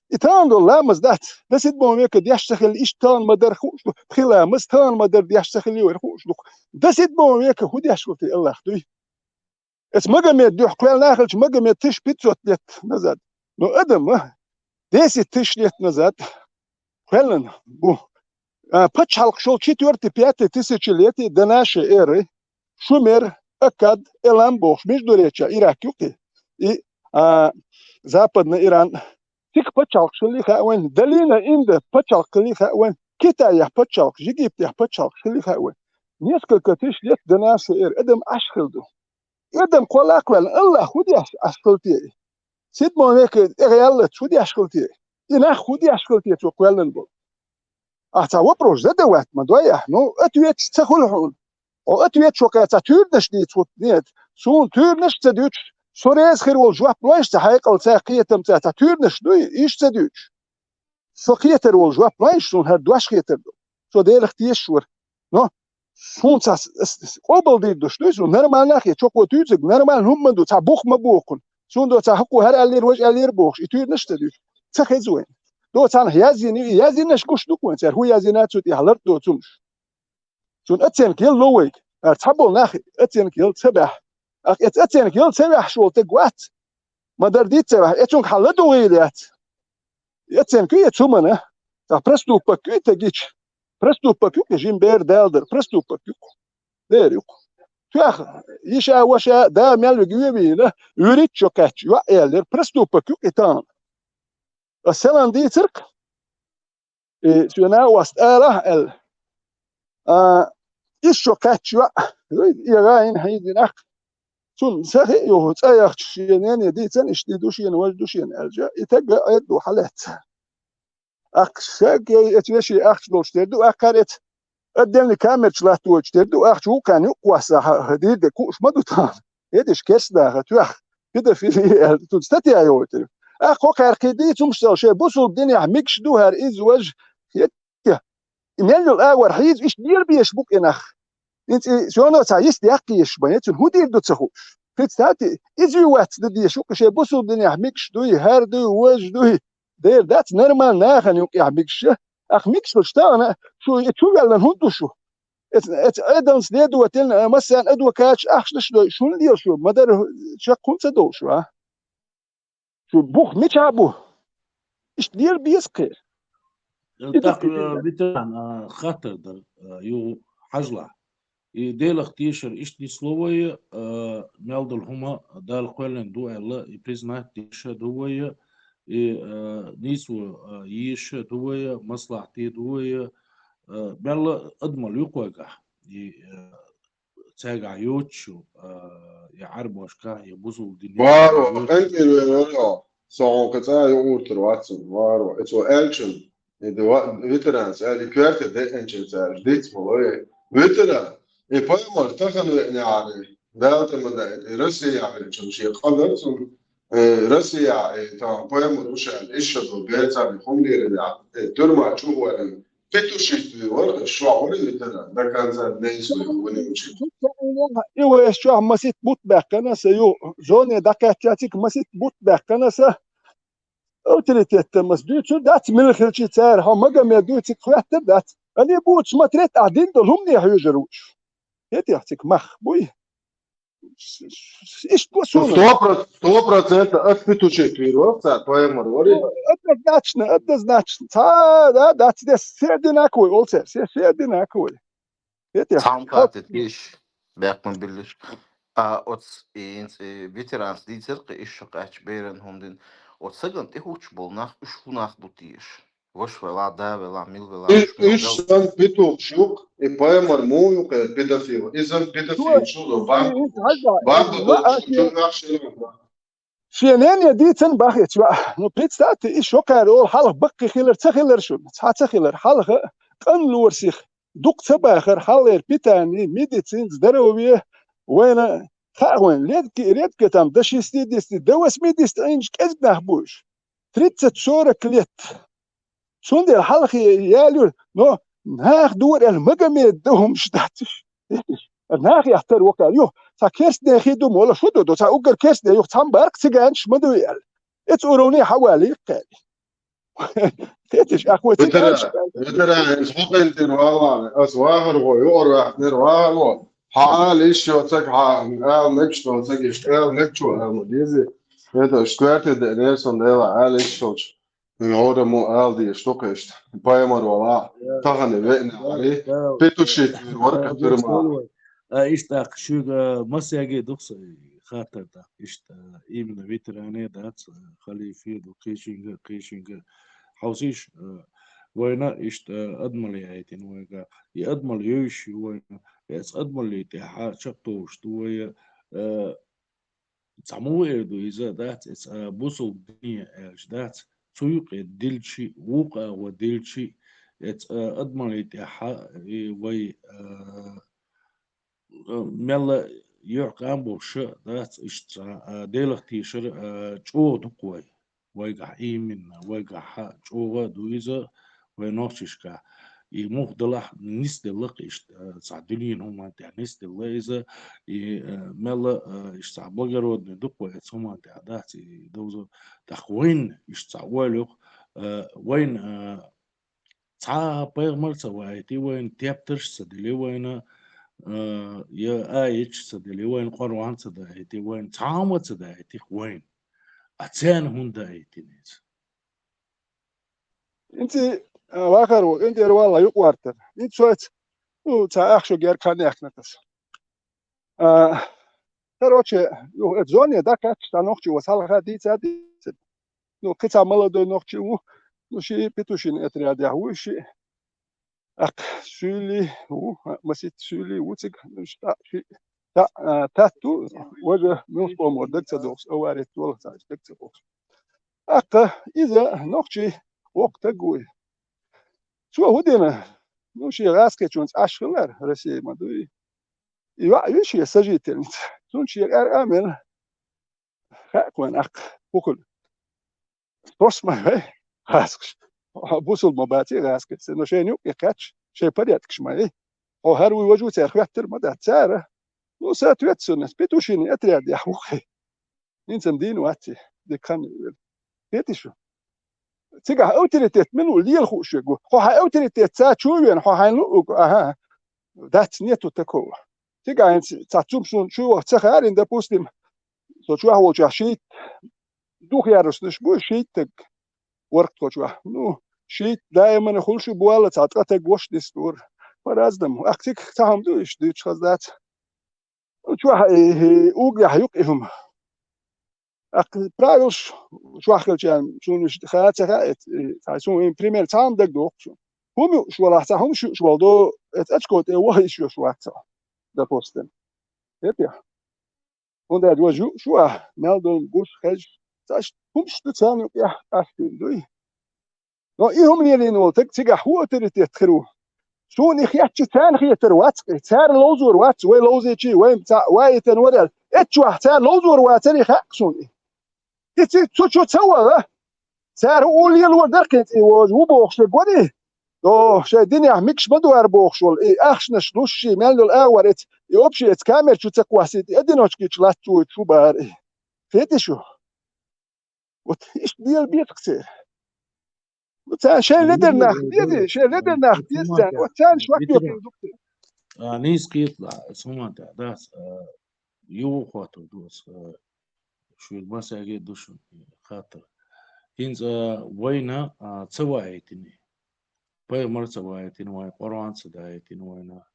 И тахана долу ламаз дац, десять века деш ца хилла, иштта тахана ма-дарра хууш ду. Пхи ламаз тахана ма-дарра деш ца хилла вайна хууш ду. Десять века хӀун деш хилла те, АллахӀ дуй? Эца Магомед дуьхьа кхоьллина хилча, Магомед тысяча пятьсот лет назад. Но адам, а, десять тысяч лет назад кхоьллина бу. А, пачхьалкхаш йолу четвёртый, пятый тысячелетие до нашей эры, Шумер, Аккад, Элам бохуш, междуречье, Ирак ю-кх и, и, а, Западный Иран. Цигахь пачхьалкхаш хилли хаьа вайна, долина Инда пачхьалкх хилли хаьа вайна, Китайехь пачхьалкхаш, Египтехь пачхьалкхаш хилли хаьа вайна. Несколько тысяч лет до нашей эры адам Ӏаш хилла ду. Адам кхоллакхваьлла, Аллах хӀу деш Ӏаш хилла те? Седьмой веке тӀехъяллалц хӀу деш хилла те? И нах хӀу деш хилла те цо кхоьллина болу? Ахьа цхьа вопрос задавать ма дой ахьа, ну, ответаш ца хуьлу хьуна. Хьо ответ шо кхаьчча, цхьа туьйранаш дийца хӀутту, нет. Суна туьйранаш а ца дуьтуш, со реза хир волу жоп лойша цхьа хьекъалца, кхетамца, цхьа туьйранаш дуй, иштта ца дуьтуш. Со кхетар волу жоп лойша, суна хӀара дош кхетар ду. Со Делах тешаш вара. Но суна цхьа с-, с-, с-, къобалдийр душ дуй, суна нормально а хета, чокхо туьйцург нормально хӀума ма ду, цхьа бух ма боху. Суна до цхьа хӀокхо хӀара аьллера, важа аьллера бохуш, и туьйранаш а ца дуьтуш. Ца хеза вайна. До царна яздина, яздинарш гуш ду-кх вайн, цара хӀун яздина цу тӀехь лард доцу хӀумаш. Цунна оценка елла ло вайга. Ара цхьаболу нах оценка елла ца баьхьа. Ахьа эца оценка елла ца ваьхьаш волу таг вац. Ма-дарра диц ца ваьхьа, эцунга хьан ладугӀийла яц. И оценка ю эца хӀумана. Цхьа проступок ю и тагича. Проступок ю-кх и жима бер далдар. Проступок ю-кх. Дер ю-кх. Тоьха, йиша, ваша, да мел вига вевийна, вуьрхӀитта шо кхаьчча, йоӀ аьллера. Проступок ю-кх и тахана. Ас селан дийцарг, и соьна оста алахь аьлла. А, иза шо кхаьчча йоӀ, и гӀайна хьийзина ахь. Цунна ца хиъ юха, цӀа яхча шен нене дийцан, иштта ду шена, важа ду шена аьлча, и таг а Ӏедда хьалаьцна. Ахча шаг, эца веший ахча долуш тера ду, ахкхар эца отдельный камерчу латточу тера ду, ахча вукхаьрна юккъоссахьа, дийр де кууш ма ду тахана. ХӀеташ керс даха, тоьх, педофилия аьлла, цунна статья йохуьйтур. Ахь кхо кхаьркхий дийца хӀумаш цӀа, шайн бусулба динехь мегаш ду хӀара иза важа, хетте. И мел йолу агӀор хьийза, иштта дера безаш бу-кх и нах. ХӀинца и соьно цхьа йист яккхийша бан, цунна хӀун дийр ду ца хууш. Представьте, иза вац дан дезаш ву-кх, шайн бусулба динехь мегаш дуй, хӀара дуй, важа дуй. Дера дац, нормально нахана юкъехь мегаш. Ахь мегаш хилча тахана, шу и чу ваьллан хӀунда ду шу? Эца, эца Ӏедалца ледо тина, массарна адвокаташ ахчанаш дой, шуна лела шу, ма-дарра чекх хӀунда ца долу шу, а? Шу бух мичахь бу? Иштта лела беза кхера. И ду ТӀаккха, кхера. Ветеран, а, хаттар дара, а, юха хьажалахь. И Делах тешар иштта нисло вай, а, мел долу хӀума Дала кхоьллина ду аьлла, и признать деш а ду вай, и, а, нийсо, а, езаш а ду вай, маслахьте ду вай, а, мелла адамал ю кхойгахь. И, а, цаьргахь йоцуш ю, а, я Ӏарбошкахь, я бусулба дине Варо, йоцуш. КъинтӀера вер вара, со хьуна кхин цкъа а юкъуртар вац, варо. Эцо аьллачун, и ду ва-, ветеранца аьлла, и коьрта деъначун цара диц ма ло, ветеран, и пайхамар тахана веънехьара, Дала тӀе ма даийтина, и Россия яхьвечун шен къа дара цунна, э, Россия, э, тахана пайхамар ву ша аьлла, иштта шу бер царна хӀума лерина, э, туьрма чу варна, петушить вир вара, аш чохь вара ветеран, до конца дней своих вуьнуьйтуш. И вай аш чохь масийтта бутт баьккхина аса ю, зоне дӀакхаьчча цига масийтта бутт баьккхина аса, авторитетта маса дуьйцур дац, мила хилчи цара, хьо Магомед дуй цига хӀоьттар дац. Али бу, смотреть, ахь дина долу хӀумане хьоьжур ву уьш. ХӀетех цига мах буй. Иштта бу суна. Сто проц-, сто процентов ас петушить вир вара, цара пайхамар вара. Ну, однозначно, однозначно. Цхьа, да, дац дес, все одинаковые, олу цара, все, все одинаковые. ХӀетех. Цхьа хаттар теш, баьккхина биллиш. А, оц, и, и ветеранца дийцар кхин, иштта шу кхаьчча беран хӀума дина. Оцу сагана тӀехӀуттуш болу нах, уьш хӀун нах бу теша? Ваша велахь, да велахь, мила велахь, Уьш, уьш мила уьш велахь. Сан петух шу, и пайхамар муха ю кхера педофил? И сан педофил шу, бан-, бан-, Шен нене дийцан бах эца йоӀ. Ну, представьте, и шо кхара олу, хьалха баккхий хилар ца хилар шуна, цхьа ца хилар. Хьалха къанлора сиха дукха ца бахар, хьалхара питание, медицина, здоровье, вайна хаьа вайн, редко, редко там до шестидесяти, до восьмидесяти Ӏийначу кӀезиг нах бу уьш. Тридцать-сорок лет. Цундела хьалхе ялура, но наха дора аьлла Магомед дан хӀумаш дац уьш. Нахе яхтар вокхар ю, цхьа керстне хи ду, мола шу ду, ду, цхьа уггар керстне ю, цхьамма барк цигачаш ма дуй аьлла. Эца уровне хьавалийра кхаьли. Хеташ, ахь вай Ветеран, цигачаш. Ветеран, хӀинца хӀокхуьнан тӀера валлахӀи, ас вахархо, юкъара ваьхнера вахархо. Хьан ала йиш йоцург, хьан ала мегаш доцург, иштта ала мегаш ву ала ма дезий. ХӀета, аш коьрте деънера сан Дела, ала йиш йолчу. ХӀора мо ала дезаш ду-кх иштта. Пайхамар вала, тахана веъна ари, петушить вир вара кхин туьрма. А, иштта тӀаккха шуьга массаьрга а ду-кх сан хаттар тӀаккха, иштта, именно ветеране а дац, халифе а ду, кхечуьнга, кхечуьнга. Хьовсийша, а, Вайна иштта, э, адамалла яйтина вайга. И адамалла йовзаш ю вайна. Эца адамалла тӀехьа чакхтовш ду вай, э, цхьа муха эр ду иза, дац, эца, э, бусалба дине аьлча, дац. Цу юкъе дилчи, вукхагӀо дилчи, эца, э, адамалла тӀехьа, и вай, э, э, мелла юьхькӀам болуш дац иштта, а, Делах тешар, а, чӀогӀа ду-кх вай. Вайгахь именно, вайгахь чӀогӀа а ду иза, вай нохчашкахь. И муха далахь нисделла-кх иштта, а, цхьа дуьненан хӀуманна тӀехь нисделла иза, и, а, мелла, а, иштта цхьа благородный ду-кх вай, эца хӀуманна тӀехь дац и довза. ТӀаккха вайна иштта цхьа ойла ю-кх, а, вайна, а, цхьа а пайхамар ца вайтий вайна, тептарш ца дилий вайна, э, я аяташ ца дилий вайна, Къуръан ца даийтий вайна, цхьа хӀума ца даийтий-кх вайна. А царна хӀунда даийтина иза? ХӀинца, а, вахар ву, ХӀинца эр валла юкъ вартар. ХӀинца соьца, ну, цхьа ах шо герга хан яхкина таса. А, короче, ю, э, зоне дӀакхаьчча, цхьа нохчо вац хьалха дийца а дийцира. Ну, кхин цхьа молодой нохчи ву, ну, ши Петушин отрядехь ву ши. ТӀаккха суьйлий ву, а, масийтта суьйлий ву цига, ну, ши, та-, ши, та-, а, татта ву, важа муьлхха къомо даг ца дохуш, авари толлу цхьа даг ца дохуш. ТӀаккха иза нохчий воккха таг вуй. Цо хӀун дина? Ну, шен гӀазкхичунца Ӏаш хилар, Россия ма дуй. И йоӀ ю шен сожительница. Цунна шен кӀар а мела. Хаьа-кх вайна тӀаккха хӀун хилла. Тос ма вай гӀазкхаш. Хьо бусалба ма баций гӀазкхаца, но шайна юкъе кхаьчча, шайн порядкаш ма ю. Хьо хӀара вуй, важа вуй, цара хӀоьттар ма дац цара. Ну, соответственно, Петушинан отрядехь ву-кх. ХӀинца-м дийна вац и, дика хан а вер. Кхетий шу? Цигахь авторитет мила ву лела хууш верг ву. Хьо хьайн авторитет ца чу а вена, хьо хьайна луъург, ага, дац, нету такого. Цигахь хӀинца цхьа цум суна чу ваха ца хаьарина, допустим, со чохь волчохь шийтта духьярусанаш бу, шийтта таг вара-кх тхо чохь. Ну, шийтта даимана хуьлуш а болла, цхьа ткъа таг вош нисдора. По-разному. Ахь цига цхьа хӀума ду, иштта дуьйцуш хаза дац. Ну, чохь, э, э, угнехь ю-кх и хӀума. Ахь правилаш чохь хилчарна, суна иштта хаа ца хаьа, э, э, цхьа суна и пример цхьа хӀума дагадоху суна. ХӀума юуш валахь, цхьа хӀума шуьуш вала до, эца очко тӀе ваха йиш йолуш вац цо, допустим. Кхетий? ХӀунда аьлча важа юуш ву ахь, мел долу гуш, хезаш, цхьаьш хӀумаш ду царна юкъехь, ахь дуй. Но и хӀума лелийна волу таг цигахь хӀун авторитет хир ву? Суна и хетча, царна хетар вац-кх и, цара ловзор вац, вай ловзийчий, вай цхьаъ ваийтина вара аьлла. Эццахь цара ловзор вацара и хаьа-кх суна и. И ци-, цу чу ца ваха, цара хӀун лелор дара-кх и, цӀий вожа ву бохуш дерг вара и. О, шайн динехь мегаш ма ду хӀара бохуш волу, и ахчанаш луш ший мел йолу агӀор эца, и общий эца камера чу ца кхоссийта, и одиночки чу латташ вуйта шу бахьара и. Кхетий шу? Вот иштта дела беза-кх церан. Ну, царна шайн ледара нах деза, шайн ледара нах деза царна. Вот царна швак йоккхина ду-кх. А, нийса кхеталахь, аса хӀуманна тӀехь дац, а, юха хӀоттур ду аса, а, шуьга массаьрга а ду шуна хаттар. ХӀинца, а, вайна, а, ца ваийтина. Пайхамар ца ваийтина вайна, Къуръан ца даийтина вайна,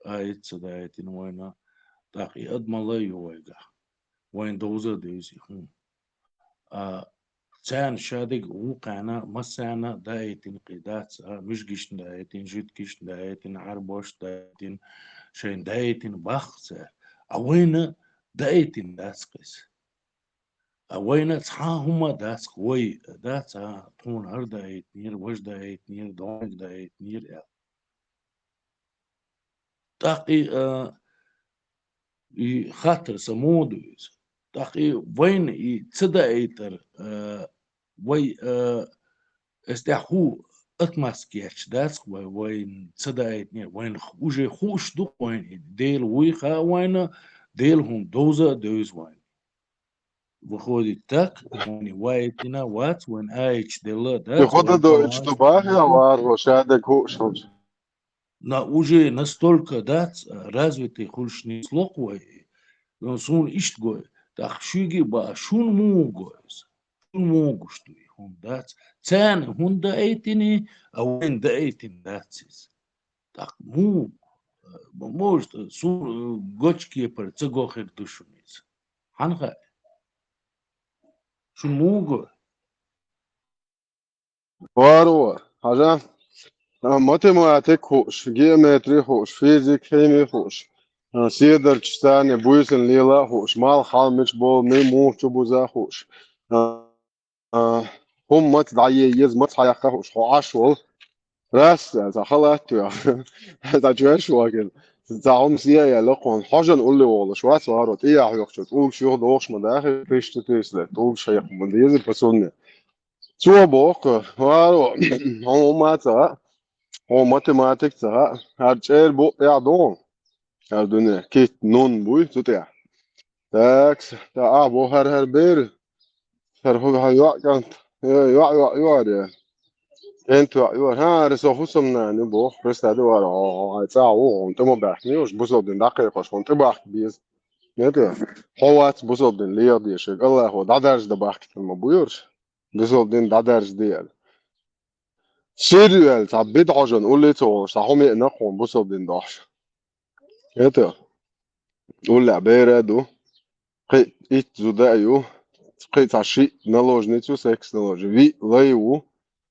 аят ца даийтина вайна, тӀаккха и адамалла а ю вайгахь. Вайна довза а девза и хӀума. А, царна шадерг вукхарна массарна даийтина кхин дац, а, муьжгашна даийтина, жуьгташна даийтина, Ӏарбошна даийтина, шайна даийтина боху цара. А вайна даийтина дац-кх иза. А вайна цхьа а хӀума дац-кх, вай дац, а, тхуна хӀара даийтинера, важа даийтинера, дониг даийтинера аьлла. ТӀаккха и, а, и хаттар сан муха ду иза? ТӀаккха и вайна и ца даийтар, а, вай, а, эс тӀехь хӀун отмазка ечу дац-кх вай, вайна ца даийтинера, вайна уже хууш ду-кх вайна и Дела вуй хаьа вайна, Делан хӀума довза а девза вайна. Выходит так, вайна ваийтина вац, вайна аяташ делла а дац, вайна Къуръанаш а делла. На, уже настолько дац, а, развитый хуьлуш нисло-кх вай. Но суна иштта гой, тӀаккха шуьга а баа, шуна муха гой иза? Шуна муха гуш ду и хӀума дац? Царна хӀунда даийтина, а вайна даийтина дац иза? ТӀаккха муха, может, суна гочу кепара ца го хир ду шуна иза? Хьан хаьа? Шуна муха го? Варо, хьажа, А, математика хууш, геометрия хууш, физика, химия хууш, а, седарчаш царна буйсанна лела а хууш, малх хьалмича болу, муха чу буза а хууш. А, а, хӀума маца дӀае еза, маца хьаяккха а хууш, хьо Ӏаш волу. Раз, цхьа халат а тоьхна, цхьа чоьш а вахана, цхьа хӀума сий а яьлла кхунна, хьожан улле волуш вац варо, тӀе а хьоькхучу, тӀулгаш юха дохуш ма дахи, тысяча четыреста лет, тӀулгаш хьекха ма деза, по сумме. Цо боху, варо, хьо хӀума а ца хаьа, хьо математика ца хаьа, хӀара чӀера букъ тӀехь ду хьуна, хӀара дуьне, кит нун буй цу тӀехь. Такс, тӀаккха боху хӀара-хӀара бер, хӀара хӀу хьан йоӀ кӀант, э, йоӀ-йоӀ ю хӀара, кӀант йоӀ ю хӀара, хӀара со хӀусамнана ю боху, представь, варо, хьо, хьо, хьайн цӀахь ву, хьуна тӀе ма баьхкина, уьш бусалба дин дӀакхайкхош, хьуна тӀе бахка беза. Нет, хьо вац бусалба дин леха дезаш, Аллахо дӀадаржа дан бахкийтина ма бу уьш. Бусалба дин дӀадаржа де аьлла. Сир ю аьлла, цхьа бидӀа хьожан улле ца волуш, цхьа хӀума еана кхунна бусалба дин дохьуш. ХӀета, уллехь бер а ду, кхин а итт зуда а ю, кхин а цхьа шиъ наложница ю, секс наложница, виъ лай ву,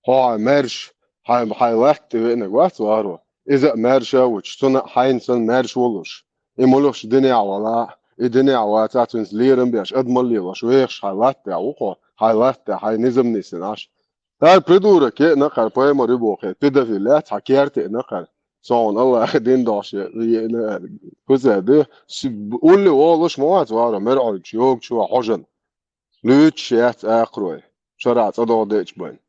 хьо хьайн маьрша, хьайн, хьайн латта тӀе веанарг вац варо. Иза а маьрша а вучу, цунна а хьайна санна маьрша волуш. И муьлххачу динехь валахь а, и динехь вацахь а, цуьнца лерам беш, адам а лелош, вехаш хьайн латта тӀехь ву хьо, хьайн латта тӀехь хьайн низам нисйина Ӏаш. ХӀара придурок еана кхара пайхамар ю боху, педофил яц, хьан керта еана кхара. Со хьуна Аллахьан дин дохьуш е-, еана аьлла. Кхуза де, с-, улле волуш ма вац варо, мер Ӏуьллуш, йогучу а хьожан. Луьйчуш яц акхарой, шарахь цӀа догӀу деачу бен.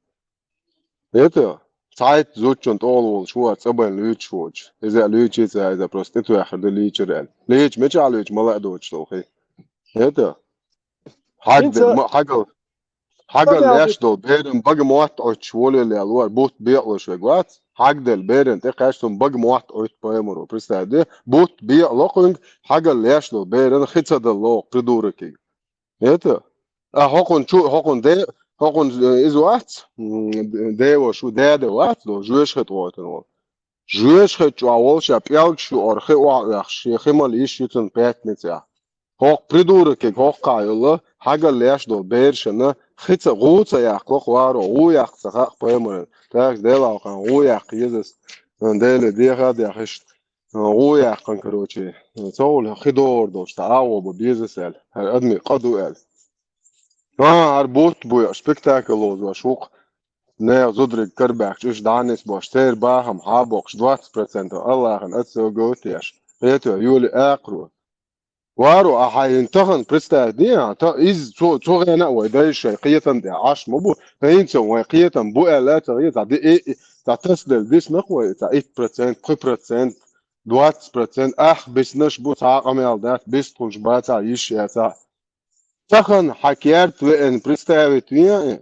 ХӀета, цхьайтта зудчун тӀехула волуш ву цӀа бен луьйчуш воцуш. Иза а луьйчий ца, иза просто тӀетоьххар ду лийчира аьлла. Лийча мичахь луьйчу, мала а доцуш долу хи. ХӀета, хьагда, ма-, хьагал, хьагал леш долу беран бага мотт Ӏуьттуш волавелла лур, бутт бекъалуш вега вац. Хьагделла беран тӀе кхаьчча цунна бага мотт Ӏуьтту пайхамаро. Представь де, бутт бекъало кхуьнга, хьагал леш долу беран хи ца дало придурокига. ХӀета? А хӀокхунна чу, хӀокхунна де, хӀокхунна, э, иза вац, м, деваш ву, деда вац, до, жоьжахати гӀойтина волу. Жоьжахати чохь волу ша пӀелгаш юкъара хи охьаоьхуш, шен хи мала йиш ю цунна пятницехь. ХӀокху придурокиг хӀокххьа йолу, хьагал леш долу берашна хи ца, гӀу ца яккхало-кх варо, гӀу яккха ца хаьа пайхамарна. Тахаш Делахь хан гӀу яккха еза ас, Деле деха а дехаш. ГӀу яьккхина, короче, цо хи догӀур долуш, цхьа агӀо бан беза ас аьлла, хӀара адамийн къа ду аьлла. А, хӀара бутт буй, спектакль лозош ву-кх. Нехан зудариг карабаьхча, уьш дӀа а нисбеш, церан бахам хьа а боккхуш, двадцать процентов Аллахьан аса говт еш. Хета, йоли акхаро. Варо, а хьайн тахана представь де, а, та, иза цо, цо гӀена а вай дайша шайн кхетам тӀехь Ӏаш ма бу, хӀинца вайн кхетам бу аьлла а ца гӀе, цхьа ди-, и, и, цхьа тасаделла диснакх вай, цхьа итт процент, пхи процент, двадцать процент, ах, биснарш бу, цхьа а къамел дац, бистхуьлуш бацахь, йиш яцахь. Тахана хьан керта веана представить веан и?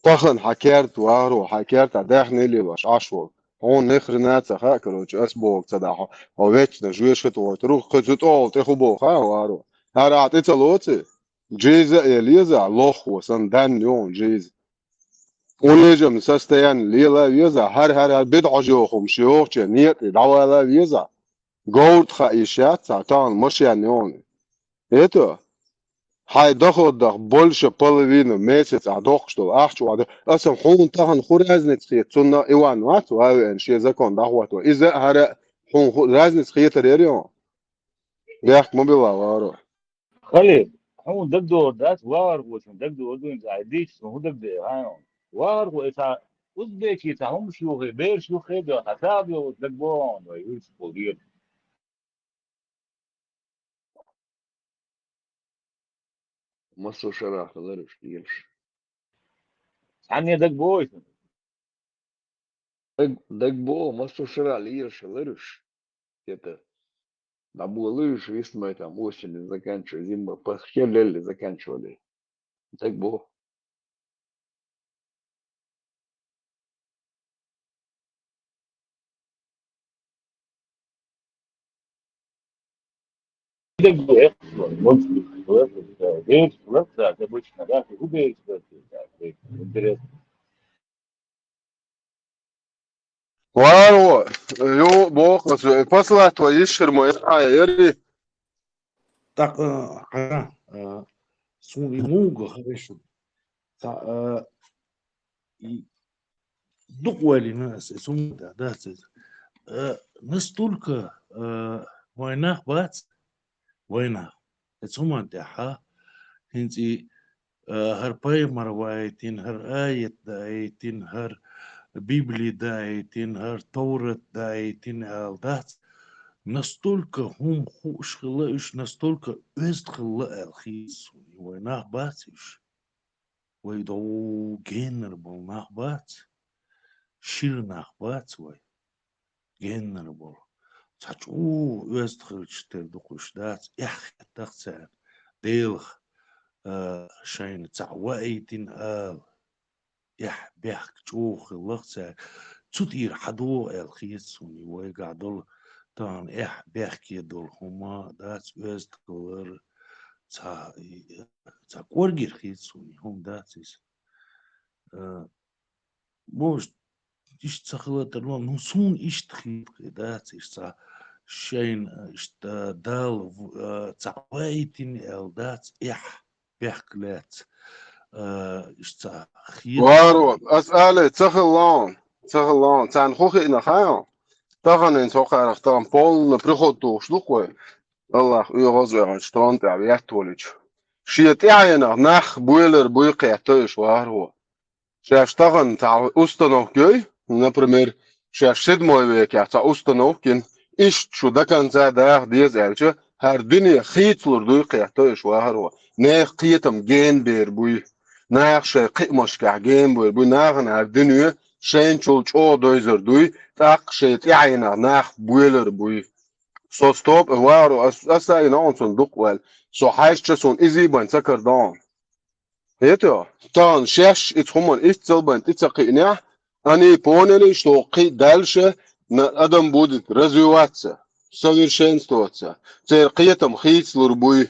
Тахана хьан керта вахаро, хьан керта даьхний лелош Ӏаш волу. Хьуна нихрена ца хаьа, короче, ас боху ца дахьо. Хьо вечно жоьжахати гӀойтур ву, кхуьнца тӀехула тӀе хӀу боху хаьа вахаро. ХӀара ахь тӀе ца лоций? Джиза а еза, лохо санна, данна ю хьуна джиза. Униженный состояние лела а веза, хӀара-хӀара-хӀара бидӀа хьожа йоху хӀума шен йохуче некъа тӀе дӀавала а веза. Говрта хаа йиш яц цхьа, тахана машен йону. Это, хьайн доходах больше половины месяц ахь доккхуш долу ахча вада. Аса хьуна тахана хӀун разница хета, цунна Иван вац, ван веана шен закон дӀахӀотто. Иза а хӀара а хьуна хӀу-, разница хетар яра йону. Бехк ма билла, варо. Халид, хьуна дагадогӀур дац, вахархочун дагадогӀур ду, хӀинца ахь дийцча, хьуна хӀун дагадеа, хьан? Вахархо, и цхьа узбекий цхьа хӀумаш юххе, бераш юххе а доьгӀна, цхьа сагӀа бен волчу дагабогӀу хьуна, вай, вуьйцуш болу дера. Массо шарахь хилараш, лелаш. Цхьанне дагабогӀий шуна? Даг-, дагабогӀу, массо шарахь лелаш хилараш. Это, дӀаболуьйтуш висмай там осенью заканчивали, зимой, пасхье лелли заканчивали. ДагабогӀу. Интересно. Варо, ю, боху аса, послать вай йиш хир ма яра. Так, а, а, а, сун и муга, хорошо. Та, а, и дукъ валина ас, эцу ма да, дац эцу. Э, настолько, э, вайнах бац, вайнах. Эцу ма тяха, хинци, э, хар пайхамар вайтин, хар аят да айтин, хар Библи да айтин, хар Таурат да айтин ал дац. Настолько хум хуш хила уж, настолько оьзд хила ал хис, вайнах бац уж. Вай дов геннар бол нах бац, шир нах бац вай. Геннар бол. Ца чу оьзд хилч тер дукуш дац, эх хеттах цен. Делх, э, шайн ца вайтин ал. Эх бехк чу хиллах цен. Цу тир хадо ал хис суни вай гадол. Тан эх бехк дол хума дац оьзд хилар. Ца, ца коргир хис суни хум дац ис. Э, может, ишт ца хилатар, но, ну, сун ишт хит дац, ишт ца шайн, ишт, э, дал, э, ца вайтин ал дац, эх, бехк лец, э, ишт ца хит. Варо, ас але, ца хилон, ца хилон, цан ху хина хаон. Тахан ин сокарах там полный приход туш луквой. Аллах, уй гозой, что он там, я толич. Шия тяйна, нах, буйлер, буй кхетто иш варо. Шеш тахан ца установкой, например, шеш седьмой веке ца установкин, ишт шу до конца дах дез элча, хар дуне хицлур дуй кхетто иш варо. Нех кхетам ген бер буй. Нах шей кхимашках ген бер буй. Нахана хар дуне шейн чул чо дойзар дуй. Так шей тяйна нах буйлер буй. Со стоп, варо, ас, аса ина он сон дуквал. Со хайш ча сон изи бан ца кардон. Это, тан шеш, ит хуман, ит цел бан, ит ца кхиня. Они поняли, что кхи дальше на, адам будет развиваться, совершенствоваться. Цер кхетам хицлур буй.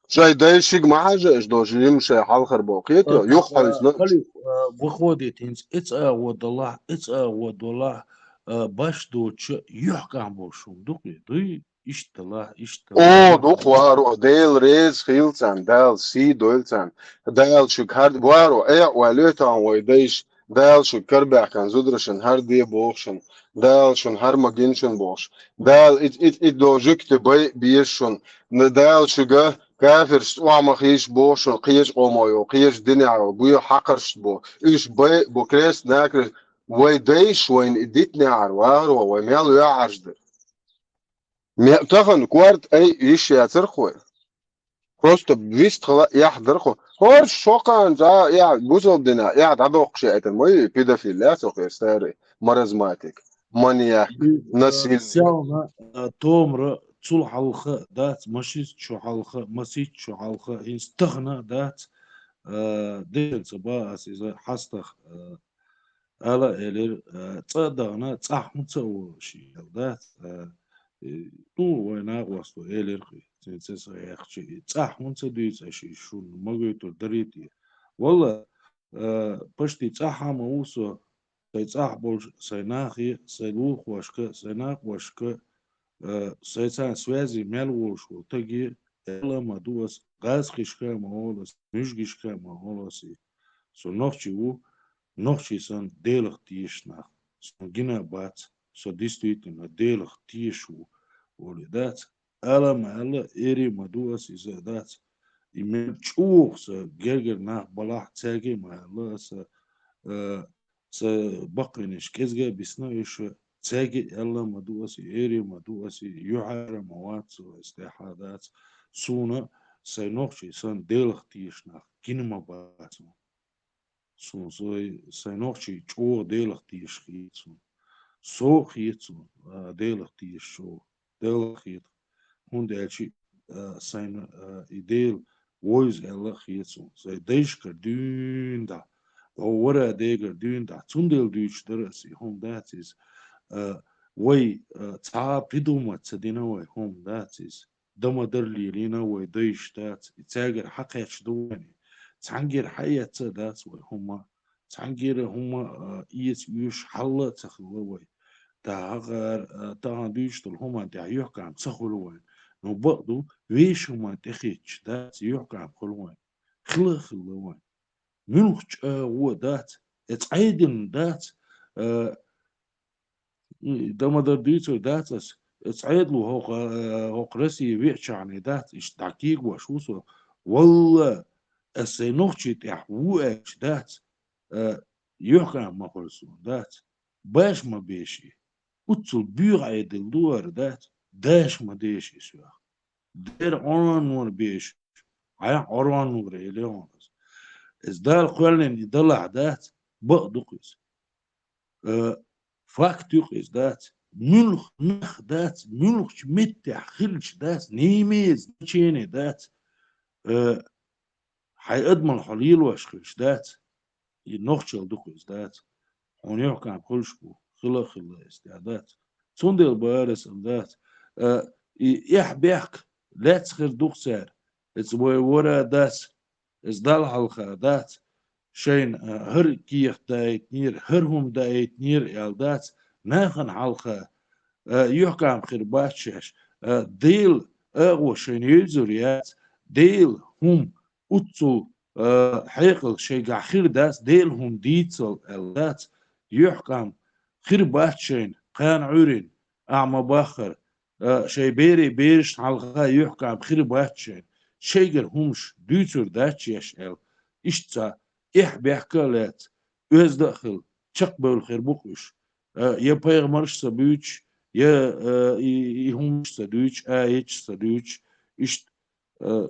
Шай дайшиг махажа эш дожим шай халхар бо кхето, юх халис на. Халиф, э, выходит, инц, эц а водала, эц а водала, э, баш доча, юх кам бо шум, дукъи, дуй, иштала, иштала. О, дукъ варо, дел рез хилцан, дал си дойлцан, дал шуг хар варо, э, валетан вай дайш, дал шуг карбяхкан зудрашан, хар де бохшан, дал шун хар магиншан бохш, дал ит, ит, ит дожик те бай биешшан, на дал шуга, кафир ст-, уама хиш бошун, кхеш къомойо, кхеш диняро, буйо хьакъаршт бо. Уьш бай, бо крест накреш, вай дайш, вайн идит няр, варо, вай мял уя арждыр. Ме-, тахан кварт ай иш яцар хой. Просто вист хала яхдыр хо. Хор шокан за, я, бузал дина, я, дадокш я, это мой педофил, я, сокер старый, маразматик. Маньяк, э, насильник. Сяна, э, томра, цул хьалха, дац, машиз чу хьалха, масиз чу хьалха, инс тахна, дац, э, дехенца ба ас иза хьастах, э, ала элир, э, цӀа дагна, цӀа хунца у ши ел, дац, э, э, ту вай нагъвасту элир хи, цинцес яхчи, цӀа хунца дуйца ши шун, магуйтур дарити. Валла, э, пашти цӀа хама усо, сай цӀахь болш, сай нахи, сай лулхошка, сай накъошка, э, сай царна связи мел волуш ву таги, эла ма дуас, газ хишка ма олас, муьжгишка ма оласи. Со нохчи ву, нохчи сан делах тешнах. Сон гина бац, со действительно делах теш ву, оли дац. Ала ма ала, эри ма дуас иза дац. И мел чӀух са гергер нах балахь цаги ма ала са, э, Са бакъинаш кӀезга бисна уьш, цаьги аьлла ма ду ас, эри ма ду ас, юхьара ма вац со, ас тӀехьа дац. Суна сай нохчий сан Делах тешнах гина ма бац. Сун сай, сай нохчий чӀогӀа Делах теш хет сун. Со хет сун, а, Делах теш чӀогӀа. Делах хет. ХӀунда аьлча, а, сайна, а, и Дела вовза аьлла хет суна. Сай дайшкара дуьйна дахь, вара дегара дуьйна дахь, цундела дуьйцуш дара ас и хӀума дац иза. А, вай, а, цхьа а придумать ца дина вай хӀума дац иза. Дан ма дара лелийна вай дайш дац. И цаьргара хьакхаьчна ду вайна. Цхьаьнгара хьаэцна дац вай хӀума. Цхьаьнгара хӀума, а, эца уьш хьалла а ца хилла вай. ТӀаккха, а, тахана дуьйцуш долу хӀуманна тӀехь юьхькӀам ца хуьлу вайн. Ну, бакъ ду, вешан хӀуманна тӀехийтча дац юьхькӀам хуьлу вайн. Хила а хилла вайн. Муьлхха чӀагӀо дац, э, цхьайдина дац, Э, и дан ма-дарра дуьйцур дац ас, цхьа Ӏедало хӀокху, э, хӀокху Россе веачахьана дац, иштта дӀакегош ву со. Валла, ас сайн нохчий тӀехь ву аьлча дац, э, юьхькӀам ма хуьлу суна дац. Баш ма беши. Уццул буьйха Ӏедал ду хӀара дац. Даш ма деши соьх. Дера Ӏорван вара беш. Хьайн Ӏорван вара, эле ван ас. Иза Дала кхоьллина и далахь дац, бакъ ду-кх иза. Э, факт ю-кх иза дац. Муьлха нах дац, муьлхачу меттехь хилча дац, не имеет значения дац. Э, хьайн адамал хьо лелош хилча дац. И нохчалла ду-кх иза дац. Хьуна юьхькӀам хуьлуш бу, хила а хилла иза тӀехь дац. Цундела бара сан дац. Э, и эхь-бехк лаьцна хир ду-кх цара. Иза вай вара дац, иза Далла хьалха дац. Шайна, э, хӀара кехат даийтинера, хӀара хӀума даийтинера аьлла дац. Нахана хьалха, э, юьхькӀам хир бац шаьш. Э, Делан агӀо шайна евзар яц. Делан хӀума уццул, э, хьекъал шайгахь хир дац, Делан хӀума дийцал аьлла дац. ЮьхькӀам хир бац шайна, кхана Ӏуьйрина, ахьа ма-баххара, э, шайн берийн берашна хьалха юьхькӀам хир бац шайна. Шайгара хӀумаш дуьйцур дац шаьш аьлла. Иштта цхьа эхь-бехк а лаьцна, оьзда а хилла, чекхбевлла хир бу-кх уьш. Э, я пайхамарш ца буьйцуш, я, э, и, и хӀуманаш ца дуьйцуш, аяташ ца дуьйцуш, иштта, э,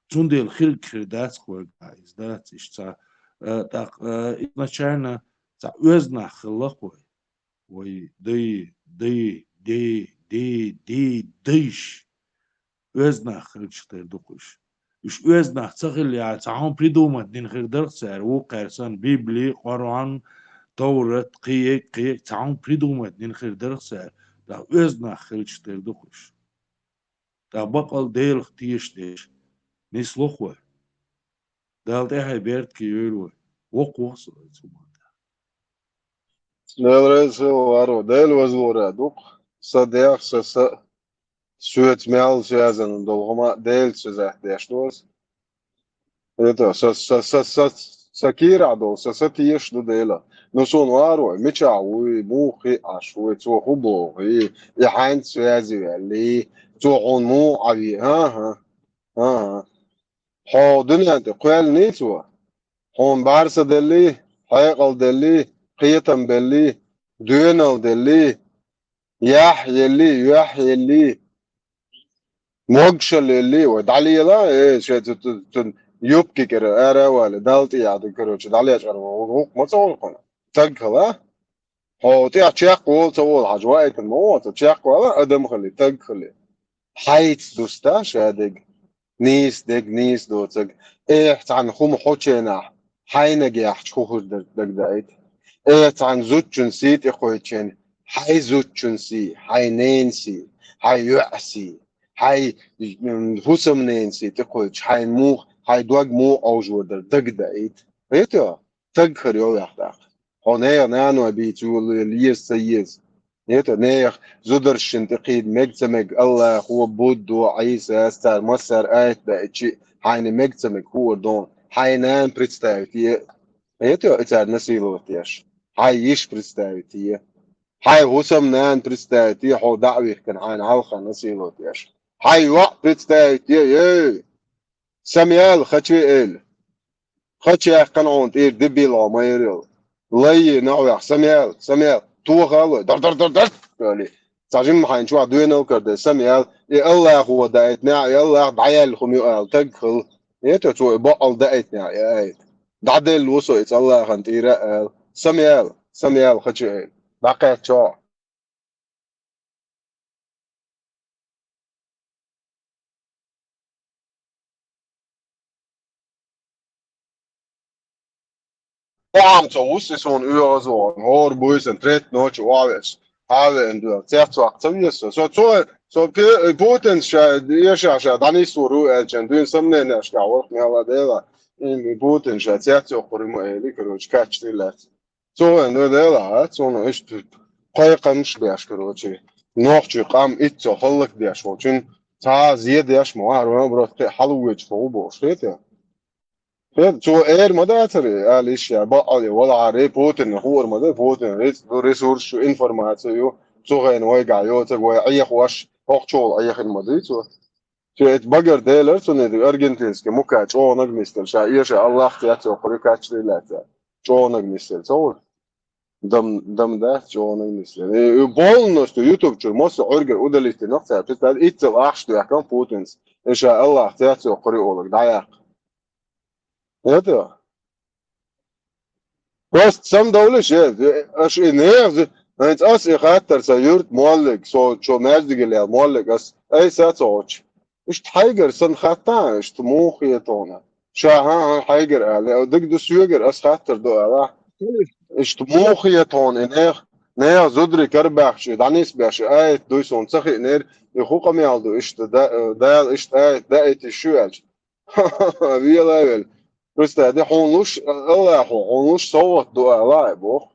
цундела хирг хир дац-кх вайгахь иза, дац иштта цхьа. Э, тӀаккха, э, изначально цхьа оьзда нах хилла-кх вай. Вай дай, дай, дей, дей, дей, дайш. Оьзда нах хилча хир ду-кх уьш. Уьш оьзда нах ца хилла яьлча, цхьа хӀума придумать дина хир дара-кх цара, вукхара санна, Библи, Къуръан, Товрат, кхин ерг, кхин ерг, цхьа хӀума придумать дина хир дара-кх цара. ТӀаккха оьзда нах хилча хир ду-кх уьш. ТӀаккха баккъал Делах тешаш деш, нислуш вай. Дала тӀаьхье беркате йойла вай. Воккхаве со оцу хӀуманна тӀехь. Дела реза хуьлда, Варо, Дела веза вара ду-кх. Сан дегӀ, сан са, соьца мел связано долу хӀума Делаца связать деш ду ас. Это, са, са, са, са, сан кийрахь долу, сан са тешаш ду Дела. Ну, суна, Варо, мичахь вуй, муха хи Ӏаш вуй, цо хӀун боху, и, и хьаьнца связи ваьлла, и, цо хьуна муха Ӏави, хӀан-хӀа, хӀан-хӀа. Хьо дуьнен тӀе кхоьллиний цо? Хьуна бӀаьрса деллий, хьекъал деллий, кхетам беллий, доьналла деллий, яхь еллий, юьхь еллий, могушалла еллий, вай дӀалела, э, шайн цу, цу, цу юбки кӀира ара а валий, Далла тӀе яхьа ду, короче, дӀалечкъар ву, вукху ма ца волу хьуна. Таг хила? Хьо тӀехь чекх волу ца волу хьажа, ваийтина ма ву хьо, ца чекх вала, адам хили, таг хили. Хьайца дуста ша дерг, нийса дерг, нийса доцург. Эхь, цхьана хӀума хьо ченахь, хьайнаг яхьча хӀун хир дара дагадаийта. Эхь, цхьана зудчун сий тӀекхойчу чен, хьайн зудчун сий, хьайн ненан сий, хьайн йоьӀан сий, хьайн, м, хӀусамненан сий тӀекхойчу, хьайн муха, хьайн дог муха Ӏовжор дара дагадаийта. Хетий? Таг хир йовлахь тӀаккха. Хьо нехан наной бийца йолу еза ца еза. Хетий, нехан зударшна тӀе кхийда мега ца мега, Аллахо, Буддо, Ӏийсас, цара массара аят даийтчи, хьайна мега ца мега хӀора дона, хьайн нана представить е. Хетий, и цара насиловать еш. Хьайн йиш представить е. Хьайн хӀусамнана представить е, хьо дӀа а вихкина, хьайна хьалха насиловать еш. Хьайн йоӀ представить е, ей! Самаьл, хачи эйла. Хачи яьккхина хьуна тӀера дебил хьо ма яра йолу. Лайи нахьвех, самаьл, самаьл, тоха а лой, дар, дар, дар, дар, али. Цхьа жимма хьайна чохь доьналла караде, самаьл, и Аллахо даийтинехь, и Аллах дӀаяьлла хӀума ю ала, таг хила. Хетий, цо и бакъал даийтинехь, и аят. ДӀаделла ву со иза Аллахана тӀера а ала. Самаьл, самаьл, хачи эйла. ДӀакхаьчча чохь. Ахьа ца вусси суна оьгӀазло, хӀора буьйсанна третта ночи охьавеача, хьавеана дуьхьа, цец ваккха ца веза со. Со цо, со Пе-, Путин ша, эша ша, дӀанисвур ву аьлча, дуьйна сомненешкахь вара мелла дела, и Путин ша цец йоккхур ю ма эли, короче, кхаьчна лаьцна. Цо вайн ду дела, а, цунна иштта кхайкхамаш беш, короче. Нохчий къам итт цо хӀаллак деш волчун, цхьа а зе деш ма вара, вайн брат кхин хьалавеча хӀу бохуш, хетий? Хет, цо эр ма дацар, ала йиш яц, бакъалла валахьари, Путинна хуур ма ду, Путин рес-, ресурс ю, информаци ю, цу хенахь вайгахь йоцург вай Ӏехош, хӀокхучул Ӏехина ма дуй цо. Цо эта багара делар цунна, аргентинский мука чӀогӀанаг нислар, ша эша Аллах цецйоккхур ю кхаччалц лаьцна. ЧӀогӀанаг нислар, ца вуй? Дам, дам дац чӀогӀанаг нислар. Э, э, полностью YouTube чуьра массо а Ӏуьргара удалить дина цара. Представь, иццал ахча доьхкина Путинца. Эша Аллах цецйоккхур ю олург дӀаяккха. Это? Просто самадовлуш, э, аша и нехан, хӀинца ас и хаттар сан юьртан моллиг, со чу маьждиге лела моллиг, ас айса а ца гӀоттуш. Иштта хьайгара сан хаттахь, иштта муха хета хьуна? Ша хӀан-хӀан хьайгара ала, дага ду соьгара, ас хаттар ду ала. Иштта муха хета хьуна, и нехан, нехан зударий карабаьхча, дӀанисбеш, и аят дуй суна ца хиънера, и хӀун къамел ду, иштта да-, Дала иштта аят даийта йиш ю аьлча. Вела а велла. Представь де, хьуна луш, Аллахо, хьуна луш совгӀат ду ала, боху.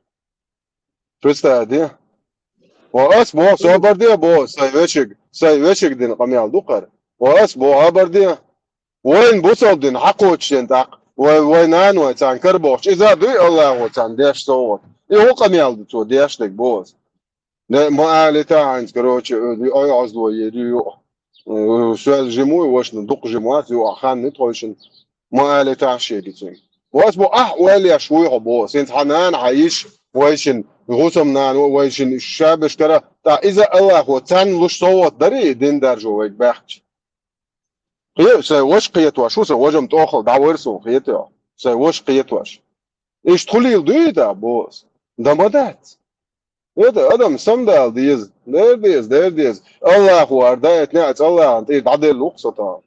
Представь де. Ва ас боху, собар де боху, сайн вешиг, сайн вешиг дина къамел ду кхара. Ва ас боху, хабар де. Вайн бусалба дин хьакхочушден тӀаккха, вай, вай нана вай царна карабохчу, иза а дуй Аллахо царна деш совгӀат. И хӀун къамел ду цо деш дерг боху ас. Не, ма алита хьайнца, короче, э, ой, Ӏазло ери ю. Э, соьл жимуй, вашна дукха жимуац, ю, а ханна тхойшина. Ма алита шеги цуьнга. Вас бу, ахь ойла еш вуй хьо боху, синца хьан нана, хьан йиш, вайшин, гӀусам нана, вайшин шабаш кара, тӀа иза Аллахо царна луш совгӀат дарий, дин даржо вайга баьхча. Кхе-, сайн ваша кхетош ву, сан важам тӀохал дӀавар суна, хетий хьо? Сайн ваша кхетош. Иштта хулийла дуй и да, боху ас? Да ма дац. Это адам самадала деза, дер деза, дер деза. Аллахо ара даийтина а, цу Аллахьан тӀера дӀаделла ву-кх со тахана.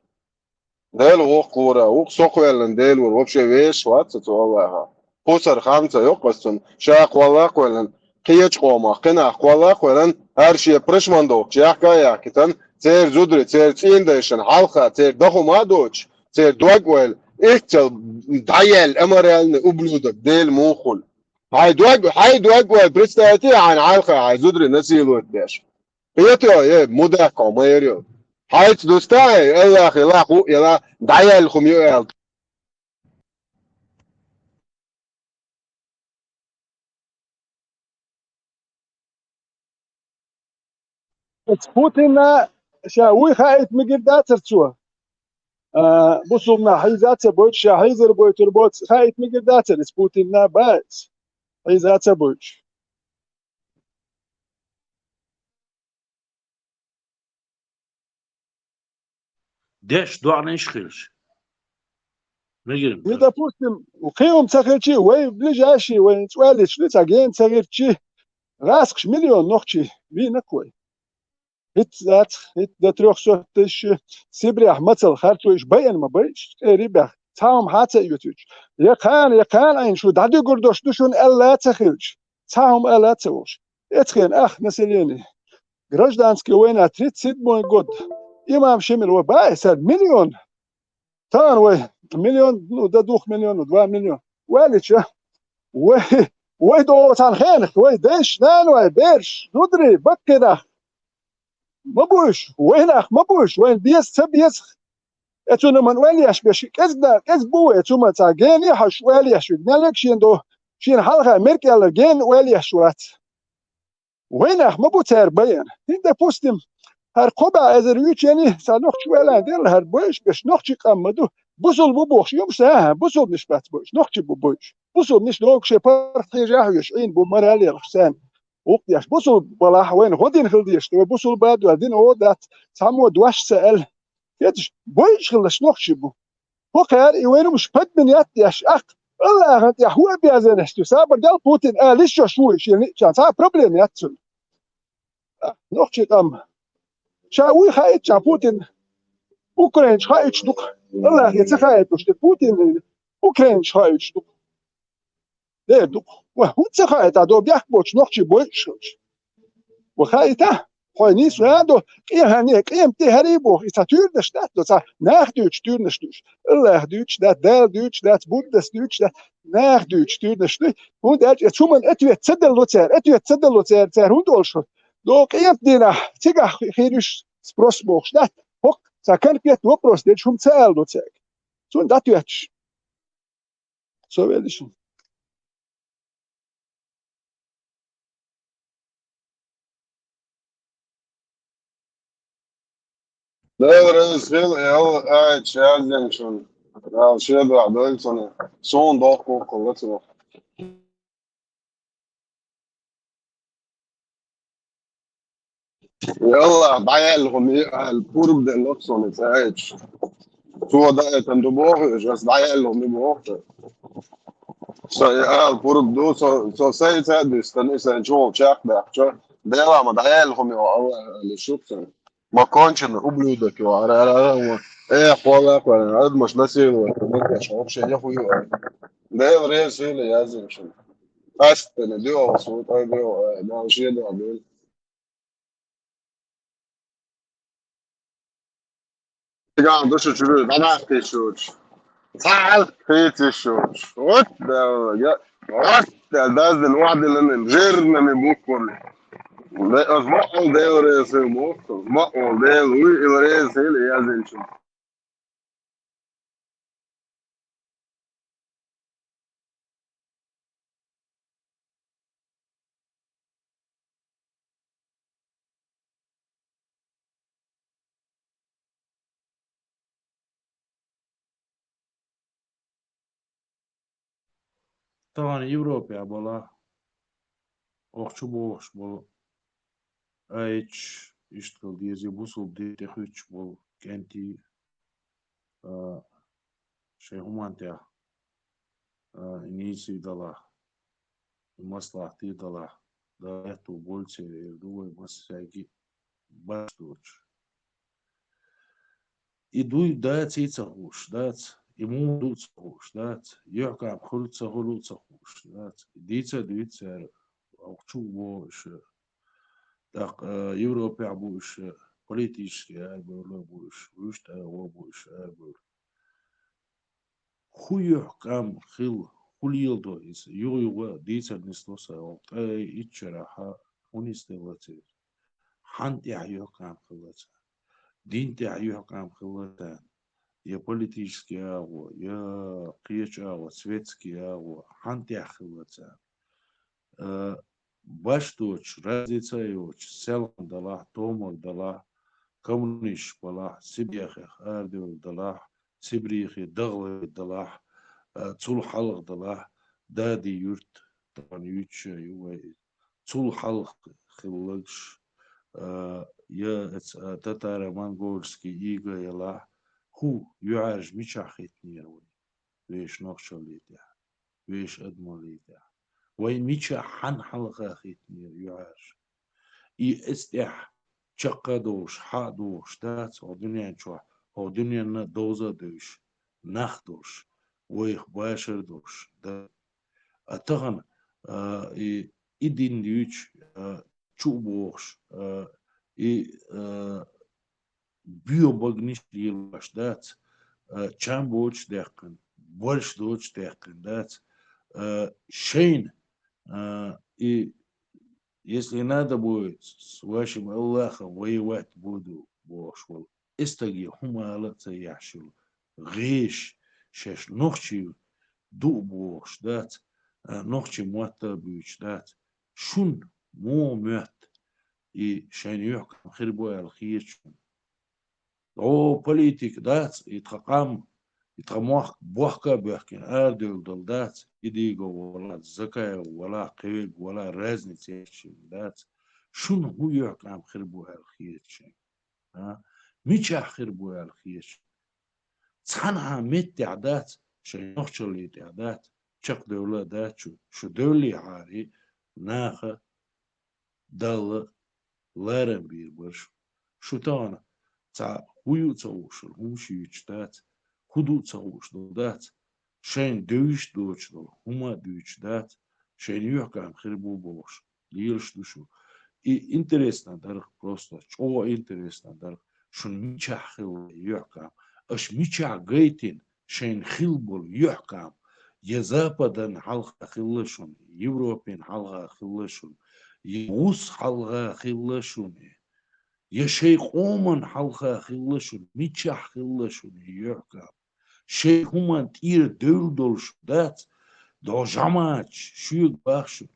Дела воккхура, ву-кх со кхоьллина Дела вара, вообще вешаш вац со цу Аллахьа. Кхусар хам ца йоккху ас цунна, ша кхолла а кхоьллина, кхечу къомах, кхинах кхолла а кхоьллина, хӀара шен пришман долчу яхка а яхкийтина, церан зударий, церан цӀийнан дайшна хьалха, церан дахума а доцуш, церан дог-ойла, иццал дӀаяьлла аморальный ублюдок, Дела муха хуьлу. Хьайн дог, хьайн дог вай представьте, хьайна хьалха хьайн зударий насиловать деш. Кхетий хьо, э, мудак хьо, майра йолу. Хьайца дуста, э, Аллахе лахь, хӀуъ яла, дӀаяьлла хӀума ю аьлла. Оцу Путинна ша вуй хаийта мегар дацара цо. А, бусулбанаш хьийза а ца бойтуш, ша хьийзар бойтур боцу, хаийта мегар дацара иза Путинна бац. Хьийза а ца бойтуш. Деш доӀанаш хилча. Мегар. И, допустим, кхин хӀума ца хилчи, вай ближайший, вай цӀоьллични ца гена ца хилчи, гӀаскхаш миллион нохчий вийнакх вай. ХӀинца дац, хӀинца до трёхсот тысяч сибрехь мацалла харцо уьш байина ма байш, цӀерий бех, цхьа хӀума хьа ца оьцуьйтуш. Я кхана, я кхана Ӏийна шу дӀадуьгур долуш ду шуна аьлла а ца хилча, цхьа хӀума ала а ца волуш. Эцхена ах население. Гражданская война, тридцать седьмой год. Имам Шемиль, вай баьхьа сара миллион. Тахана вай миллион, ну, до двух миллионов, два миллиона. Ваьллича, вай, вай догӀу цхьана хенахь, вай дайша, нана вай, бераш, зударий, баккхий нах. Ма бу уьш, вай нах ма бу уьш, вайна беза, ца беза. Эцу наман ойла еш беш, кӀезиг да, кӀезиг бу вай, эцу ма ца гена хьаш ойла еш виг, меллиг шен до, шен хьалха мерг аьлла гена ойла еш вац. Вайнах ма бу цара байина. ХӀинца, допустим, хӀара кхо бӀе эзар вуьйчу яни, сан нохчи валан делла, хӀара бойуш берш нохчи къам ма ду. Бусул бу бохуш, юмаш, а, бусулниш бац бойуш, нохчи бу бойуш. Бусулниш догу шен паргӀат хьежа а хьоьжуш, Ӏийна бу мара а лелаш царна. Гукъ деш, бусул балахь вайна гӀо дина хила дезаш, вай бусул баду аьлла дина гӀо дац, цхьаммо дош ца аьлла. Кхеташ, бойуш хилалаш нохчи бу. ХӀокхара и вайн хӀумаш падмин яц деш, аккха, Аллахьан тӀехь хӀун обязанность ю? Сабар дел Путин, а, лиш йош ву, шен лиъчан, цхьа а проблема яц цунна. А, нохчи къам. Ша вуй хаийтча Путин, Украинаш хаийтуш ду-кх. Аллахье ца хаийтуш ду Путин, Украинаш хаийтуш ду-кх. Де ду-кх. Ва, хӀунда ца хаийтахь, до бехк боцуш нохчи бойуш хилча? Ва хаийтахь, хьой нийса а до, къе-, хьан-, къематде хӀарий боху, и цхьа туьйранаш дац до, цхьа нах дуьйцуш туьйранаш дуьйцуш. Аллах дуьйцуш дац, Дала дуьйцуш дац, Буддас дуьйцуш дац, нах дуьйцуш туьйранаш дуй. ХӀунда аьлча, эцу хӀуманна ответ ца делло цара, ответ ца делло цара, цара хӀунда олуш хӀу? До къематдийнахь, цигахь хи-, хир юш спрос бохуш дац. ХӀокху цхьа конкретный вопрос дечу хӀума ца аьлло цаьрга. Цунна дӀатоьттуш. Со велишна. Дела реза хила, Эл Айч, яздинчун. Дала шен дуьхьа дойла цунна. Суна доккха гӀулакх хилла цунах. Ялла, дӀаяьлла хӀума ю аьлла, пурба делла-кх суна иза Айча. Цо даийтина ду боху, аса дӀаяьлла хӀума ю боху. Со и ала пурба ду, со, со сайца а дистина, и сайн чухула чекхбаьккхича, Дела ма дӀаяьлла хӀума ю, Аллах аьлла шух сан. Ма конченый ублюдок ю, ара, ара, ара, ма. Э, хвала, хвала, адамаш насиловать, вообще, я хую. Дела реза хила, яздинчун. Къаьстина, дуьхьал, суна тӀе дуьхьал, Дала шен дуьхьа дойла. Цигахь ду шу чуьра, дӀанах кхийсуш. Цхьа хьалха кхийсуш. Вот, да, я, вот, да, даздина, вахдина, жирными буквами. Да, аз ма ол Дела реза хила боху, ма ол Дела, уй, Эл реза хила, яздинчун. Тахана Европехь болу, оха чу бохуш болу, Айч, иштта хила дезий, бусулба дин тӀе хуьттуш болу кӀентий, а, шайн хӀуманна тӀехь, а, нийса далахь, маслахьтий далахь, Дала аьтто бойла церан, эр ду вай массаьрга а баш доцуш. И дуй дац, и ца хууш дац, и муха ду ца хууш дац, юьхькӀам хуьлу ца хуьлу ца хууш дац. И дийца а дуьйцу цара, оха чу боху уьш, тӀаккха, а, Европехь бу уьш, политически арабевлла бу уьш, вуьшта агӀо бу уьш арабевлла. ХӀун юьхькӀам хилла, хӀун леладо иза? Юха-юха дийцар нисло сан, оха ткъе итт шарахь хӀун нисделла церан? Хьан тӀехь юьхькӀам хилла царна? Дин тӀехь юьхькӀам хилла царна? Я политически агӀо, я кхечу агӀо, светский агӀо, хьан тӀехь хилла царна? Э, баш доцуш, разница а йоцуш, селхана далахь, томаг далахь, коммунисташ балахь, Сибрехех арадевлла далахь, Сибрехе дахлар далахь, э, цул хьалха далахь, Дади-Юрт, тахана юьйцуш а ю вай иза. Цул хьалха хилларгаш, э, я эца, э, татаро-монгольский ига ялахь, хӀу юьхьӀаьржа мичахь хӀиттинера вай, вешан нохчаллий тӀехь, вешан адамаллий тӀехь. Вай мичахь хьан хьалха хӀиттинера юьхьӀаьржа? И эцу тӀехь чаккха а долуш, хьа а дохуш дац, хӀокху дуьнен чохь, хӀокху дуьненна а довза а девзаш, нах долуш, вайх башар а долуш дац. А тахана, а, и, и дин дуьйцуш, а, чу а бохуш, а, и, а, боьбагнаш лелош дац, а, чам боцуш а даьккхина, больш доцуш а даьккхина дац, а, шайна, а, и, если надо будет, с вашим Аллахом воевать буду, бохуш волу. И стаге хӀума ала а ца ехьаш йолу гӀешаш шаьш нохчий ду а бохуш дац, а, нохчийн мотт а буьйцуш дац. Шуна муха моьтту и шайна юьхькӀам хир бу аьлла хеташ? О, политика дац, и тхан къам, и тхан мохк бохка а боьхкина, арадевлла долу дац, Идигов вала, Закаев вала, кхин верг вала, разница еш дац. Шуна хӀун юьхькӀам хир бу аьлла хеташ шайна? А? Мичахь хир бу аьлла хеташ? Цхьанхьа меттехь дац, шайн нохчаллий тӀехь дац, чекхдевлла а дац шу, шу девллехьара наха Далла ларам бийр бара шу. Шу тахана цхьа хӀун ю а ца хууш, хӀумаш юьйцуш дац, хӀун ду а ца хууш долу дац, шайна девзаш доцуш долу хӀума а дуьйцуш дац, шайна юьхькӀам хир бу бохуш, лелаш ду шу. И интересно дара-кх, просто чӀогӀа интересно дара-кх, шуна мичахь хилла юьхькӀам, аша мичахь гайтина шайна хилла болу юьхькӀам, я Западан хьалха хилла шуна, Европин хьалха хилла шуна, я гӀус хьалха хилла шуна, я шайн къоман хьалха хилла шуна, мичахь хилла шуна и юьхькӀам? Шайн хӀуманна тӀера девлла долуш дац, Дол жамач шуьга бахшу.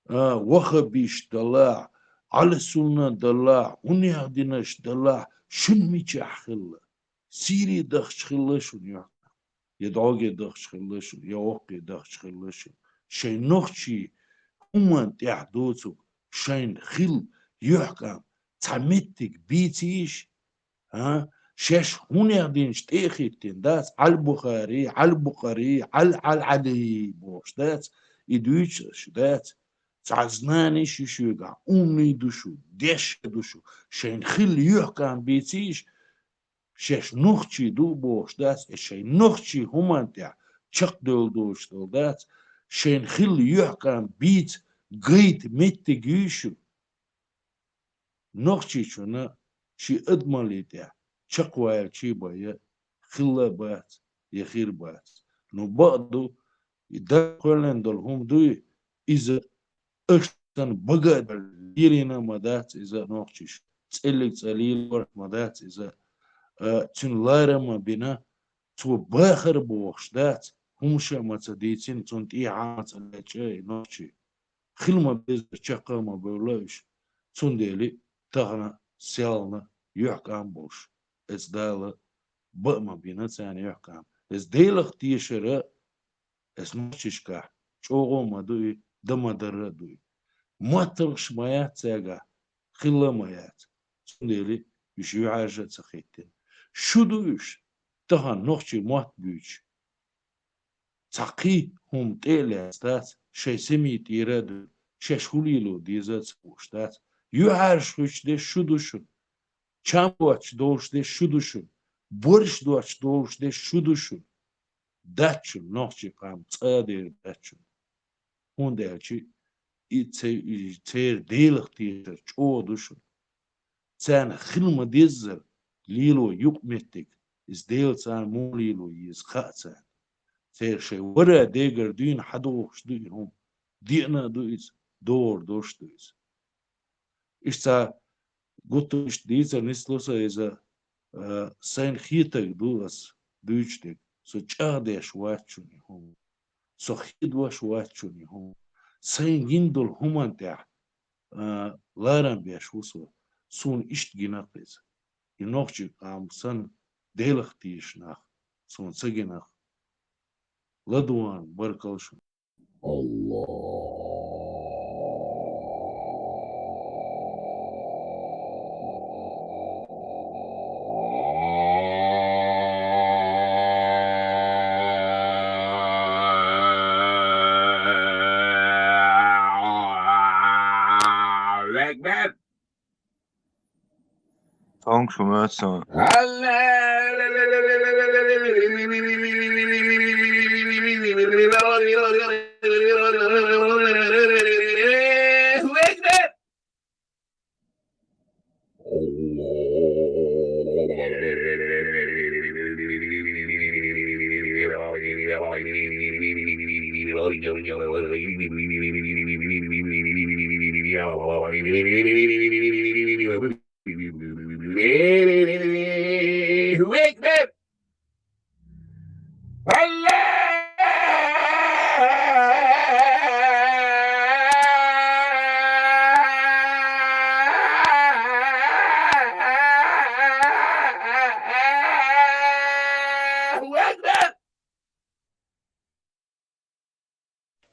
А, ваххабиш далахь, Ӏалсунна далахь, хӀунех динаш далахь, шуьн мичахь хилла. Сири дахча хилла шуна юхь. Я дӀоге дахча хилла шуна, я воккхе дахча хилла шуна. Шайн нохчий хӀуман тӀехь доцург, шайн хилла юьхькӀам цхьа меттиг бийцийша, а? Шаьш хӀунех динчу тӀе а хӀиттина дац, Ӏалбухари, Ӏалбукъари, Ӏал-, Ӏал-Ӏали бохуш дац, и дуьйцуш дац. Цхьа знанеш ю шуьгахь, умный ду шу, дешна ду шу, шайн хилла юьхькӀам бийцийша, шаьш нохчий ду бохуш дац, и шайн нохчий хӀуманна тӀехь чекхдевлла долуш долу дац, шайн хилла юьхькӀам бийца гайта меттиг юй шу. Нохчийчунна ши адамаллин тӀехь чекхваьлчий бан я хилла бац, я хир бац. Ну, бакъ ду, и Дала кхоьллина долу хӀума дуй, иза аша санна бага а даьлла, лелийна а ма дац иза нохчийша, цӀеллиг цкъа лелорах а ма дац иза, а, цуьнан ларам а бина, цо бахара бохуш дац, хӀумаш а ма ца дийцина, цунна тӀехьа а ма ца лечкъа и нохчий. Хила ма беззара чекх а ма бевлла уьш, цундела тахана селхана юьхькӀам болуш, эцу Дала бан а ма бина царна юьхькӀам. Эцу Делах тешар а, эцу нохчашкахь чӀогӀа а ма ду и, дан ма дарра а ду и. Матталгаш ма яц цаьргахь, хилла а ма яц. Цундела уьш юьхьӀаьржа а ца хӀиттина. Шу ду уьш, тахана нохчийн мотт буьйцуш. Цхьа кхин хӀума тӀе а лаьцна дац, шайн семьи тӀера а ду, шаьш хӀун лело деза а ца хууш дац. ЮьхьӀаьржа хуьттуш дерш шу ду шуна. Чам доцуш долуш дерш шу ду шуна. Борш доцуш долуш дерш шу ду шуна. Дац шуна нохчийн къам цкъа а дер дац шуна. ХӀунда аьлча и ца-, и церан Делах тешар чӀогӀа ду шуна. Царна хила ма-деззара лело юкъаметтиг, иза Дела царна муха лело еза хаьа царна. Церан шайн вара дегара дуьйна хьадохуш ду и хӀума. Деана а ду иза, догӀур долуш ду иза. Иштта гуттар а иштта дийцар нисло сан иза, а, сайна хетарг ду ас дуьйцуш дерг. Со чӀагӀдеш вац шуна и хӀума. Со хедош вац шуна и хӀума. Сайна гина долу хӀуманна тӀехь, а, ларам беш ву со. Суна иштта гина-кх иза. И нохчийн къам санна Делах тешаш нах суна ца гина-кх. ЛадогӀарна баркалла шуна. Аллаху акбар! Тонг шу моьтту суна. Allahu Akbar!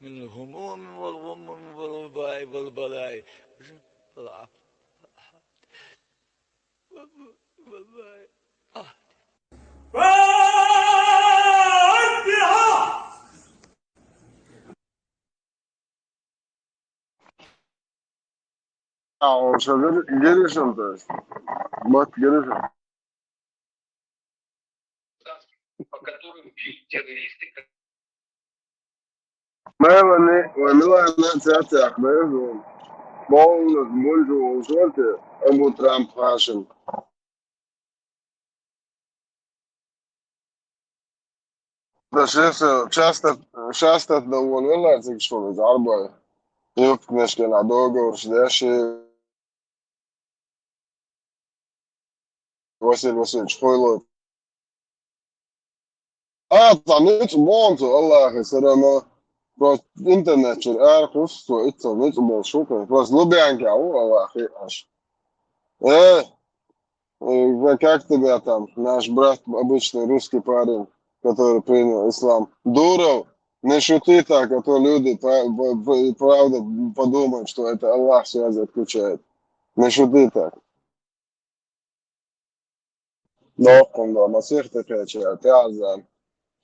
من الهموم والغموم والوباء والبلاء. А, он всё гори-, горишь он, то есть? Вот, горишь он. Мелани, ой, Милана, цецех, мезон. Полнос, бунжу, шорте, Абу Трамп Хашим. Да, сейчас, э, часто, часто довольно, знаете, что ли, арбой. И в книжке на договор, что я щи-, Василий Васильевич, хуйло. А, там нет, вон, Аллах, всё равно. Просто интернет чура ара кхуссу, цо иццал ницкъ болуш ву, просто Лубянкехь ву, Аллах хиъаш. Э, э, как тебя там, наш брат, обычный русский парень, который принял ислам? Дуров, не шути так, а то люди, па-, па-, па-, правда, подумают, что это Аллах связи отключает. Не шути так. Доккхун до масех тӀекхеча тӀаьхьарзан.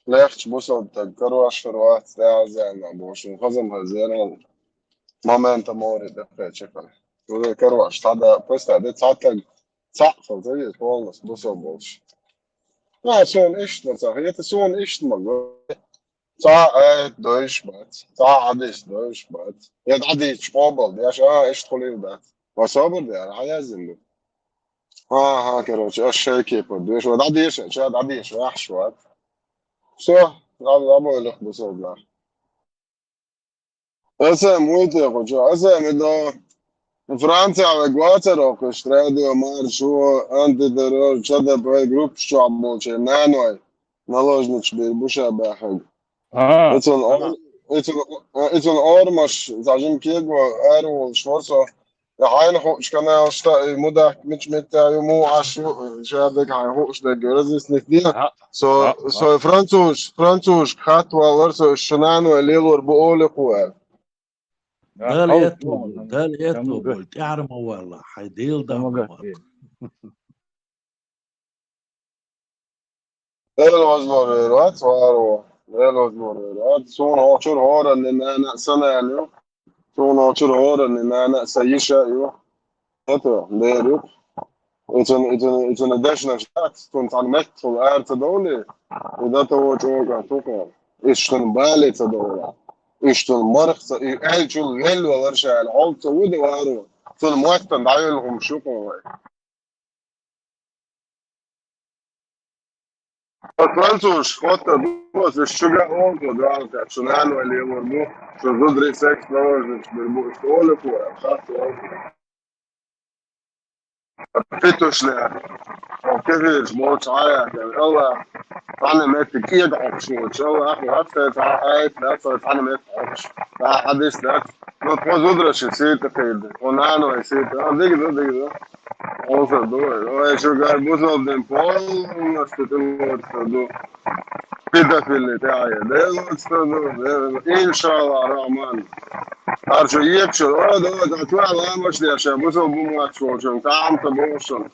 Лехча бусалба стаг карош хир вац тӀаьхьарзан, бохуш, хазам хазера момента море тӀекхеча хир. Уже карош, тӀада, представь, де цхьа стаг, цхьаъ хаза веза полностью бусалба болуш. Ну, а суна иштта ма ца хета, суна иштта ма го. Цхьа аят дойуш бац, цхьа хьадис дойуш бац. Я дӀадийцча къобал деш, а, иштта хуьлийла дац. Ва собар де, ара хьан яздина ду? Ага, короче, аш шайке поддерживать. ДӀадеша, ча дӀадеша, вахьаш вац. Всё, дӀа-, дӀабойлах бусалба нах. Аса муйте кхучу, аса ми до Франция вай гвацаро кхуш радио маршо антитеррор ЧДП группа чохь болчу наной наложница бир буша бахаг. А, Ицун а. Ор-, ицун, ицун ормаш зажим кего арвол шворсо. Хьайна хуучу канал шта и мудак мич метта ю му аш ю, шадак хьайн хуучу даг разъяснить де. А, Со, а, а. Со француз, француз хат валар, со шунан вай лелор бу оле куэр. Дала Хьо-, этто хьо-, болу, Дала этто хьо-, болу, тӀаьхьара ма валла, хьайн Дела дам ма валла. Эл возможно вац, варо. Эл возможно вац. Суна хьочур хӀоранни нана а сан ю. Суна хьочур хӀоранни нана а сан йиша ю. Ето, дер ю. Ицун, ицун, ицун дешнаш дац, цун цхьана меттахула ара ца довлий, и дата во чӀогӀа тухар. Иш шун бале ца довла. Иш шун марх ца, и аьлчул велла валар ша аьлла, хьол ца ву де варо. Цун моттан дӀайолла хӀума шу кху вай. Француз, хотта дус, иш шуьга олу, дагахь шу нана вай лелор бу, шу зударий секс наложница бир бу, иш олу кху, хатта олу. Питушля. Кефирш болчу Ӏаяхь, Аллах, цхьана метте кӀеда хьокхуш волчу, Аллах, вац те цхьа айт, вац те цхьана метте хьокхуш. Цхьа хьадис дац. Ну, тхо зудараши сийта кхийда. Тхо наной сийта. А, дига ду, дига ду. Олсар ду. Ой, шу гар бузалдин полностью тӀелоцур ду. Педофилни тӀехь а, делоцур ду. Иншаллах, Рахман. Харжо екшо, о, давай, давай, ламаш деш, бусал бумач волчун, там-то бошун.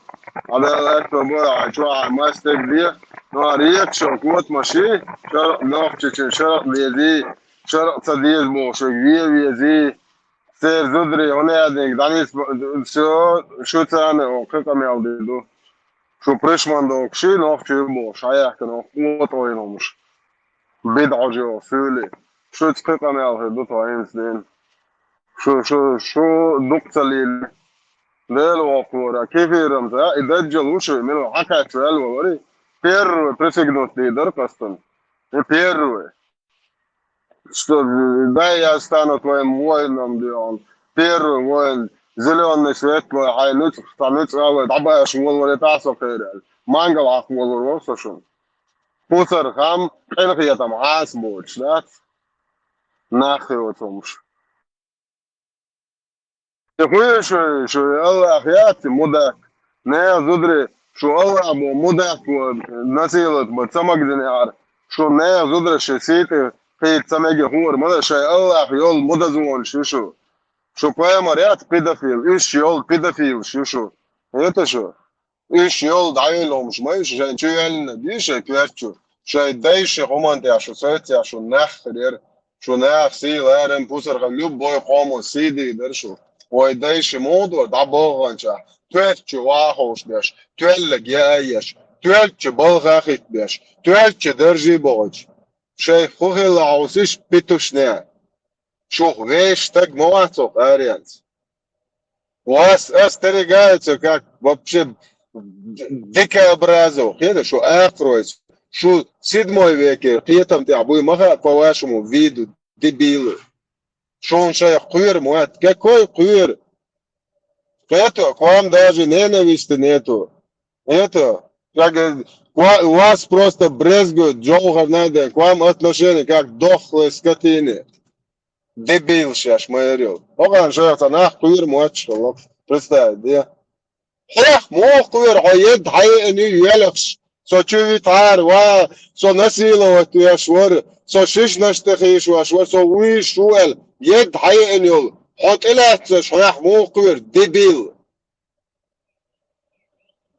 А да, это было, а чё, а мастер где? Ну, а рек, что, кот маши, шарак, ногчичи, шарак, лези, шарак, ца дез, бошек, ве, вези. Сер зудри, он ядник, данис, всё, шу цаны, о, как амел диду. Шу пришман докши, ногчи бош, а яхкан, о, кот ойномуш. БидӀа жо, фуьли. Шуьца кхин къамел хир ду тхо хӀинца дийна. Шу, шу, шу дукха ца лийна. Дела воккхавара, кефирам ца, и даджал ву шу, мила хьакхаьчча ваьлла валари. Первый присягнуть дийр дара кхастан. И первый. Что, да, я стану твоим воином, где он. Первый воин, зелёный, светлый, хьайн нуьцкъ, цхьа нуьцкъ алой, дӀабаьраш волавар, и тӀе со кхерал. Мангал хьакха волавар вара со шуна. Пусар хам, къинхетам хьаса боцуш дац. Нах йоцу хӀумаш. И хуьйша шу, шу Аллах яц, мудак. Нехан зударий, шу Аллах бо, мудак бо, насилат бо, ца магазинехьара. Шу нехан зударий ши сийти, кхийта ца мега хӀора, ма шай Аллах йолу мудазонаш ю шу. Шу пайхамар яц педофил, уьш йолу педофилаш ю шу. ХӀета шу? Уьш йолу дӀайолу хӀумаш ма ю шу, шайн чу йоьллина бий шайн коьртачу. Шайн дайша хӀуманна тӀехь шу соьццехь шу нах хир яра. Шу нах сий ларам пусарха любой къомо сий дийр дара шу. Вай дайша муха дора дӀабоханчохь, тоьллачу вахош беш, тоьллаг яа еш, тоьллачу балха хитта беш, тоьллачу даржий бохуьйтуш. Шайх хӀун хилла хьовсийша питушне? Шух вешан стаг ма вац хӀокху аренца. Вас остерегаются как вообще д-, дикообразов. Хеда, шу акхаройца. Шу седьмой веке кхетам тӀехь буй ма хаьа, по вашему виду, дебилы. Шуна шайх кхоьру ма вац. Какой кхоьру? Это, к вам даже ненависти нету. Это, как, э, к ва-, вас просто брезгуют, Джохар Надя, к вам отношение как к дохлой скотине. Дебил шаьш ма яр йолу. ХӀокхарна шайх цхьа нах кхоьру моьттуш хилла. Представь де. Хьох муха кхоьру, хьо едда хьаеана ю йоьлхуш? Со чу витахьара, ва, со насиловать веш вара, со шишнаш тӀе хийшош вара, со вуьйш ву аьлла, едда хьаеана йолу. Хьо тӀелаьцнарш хьох муха кхоьру, дебил?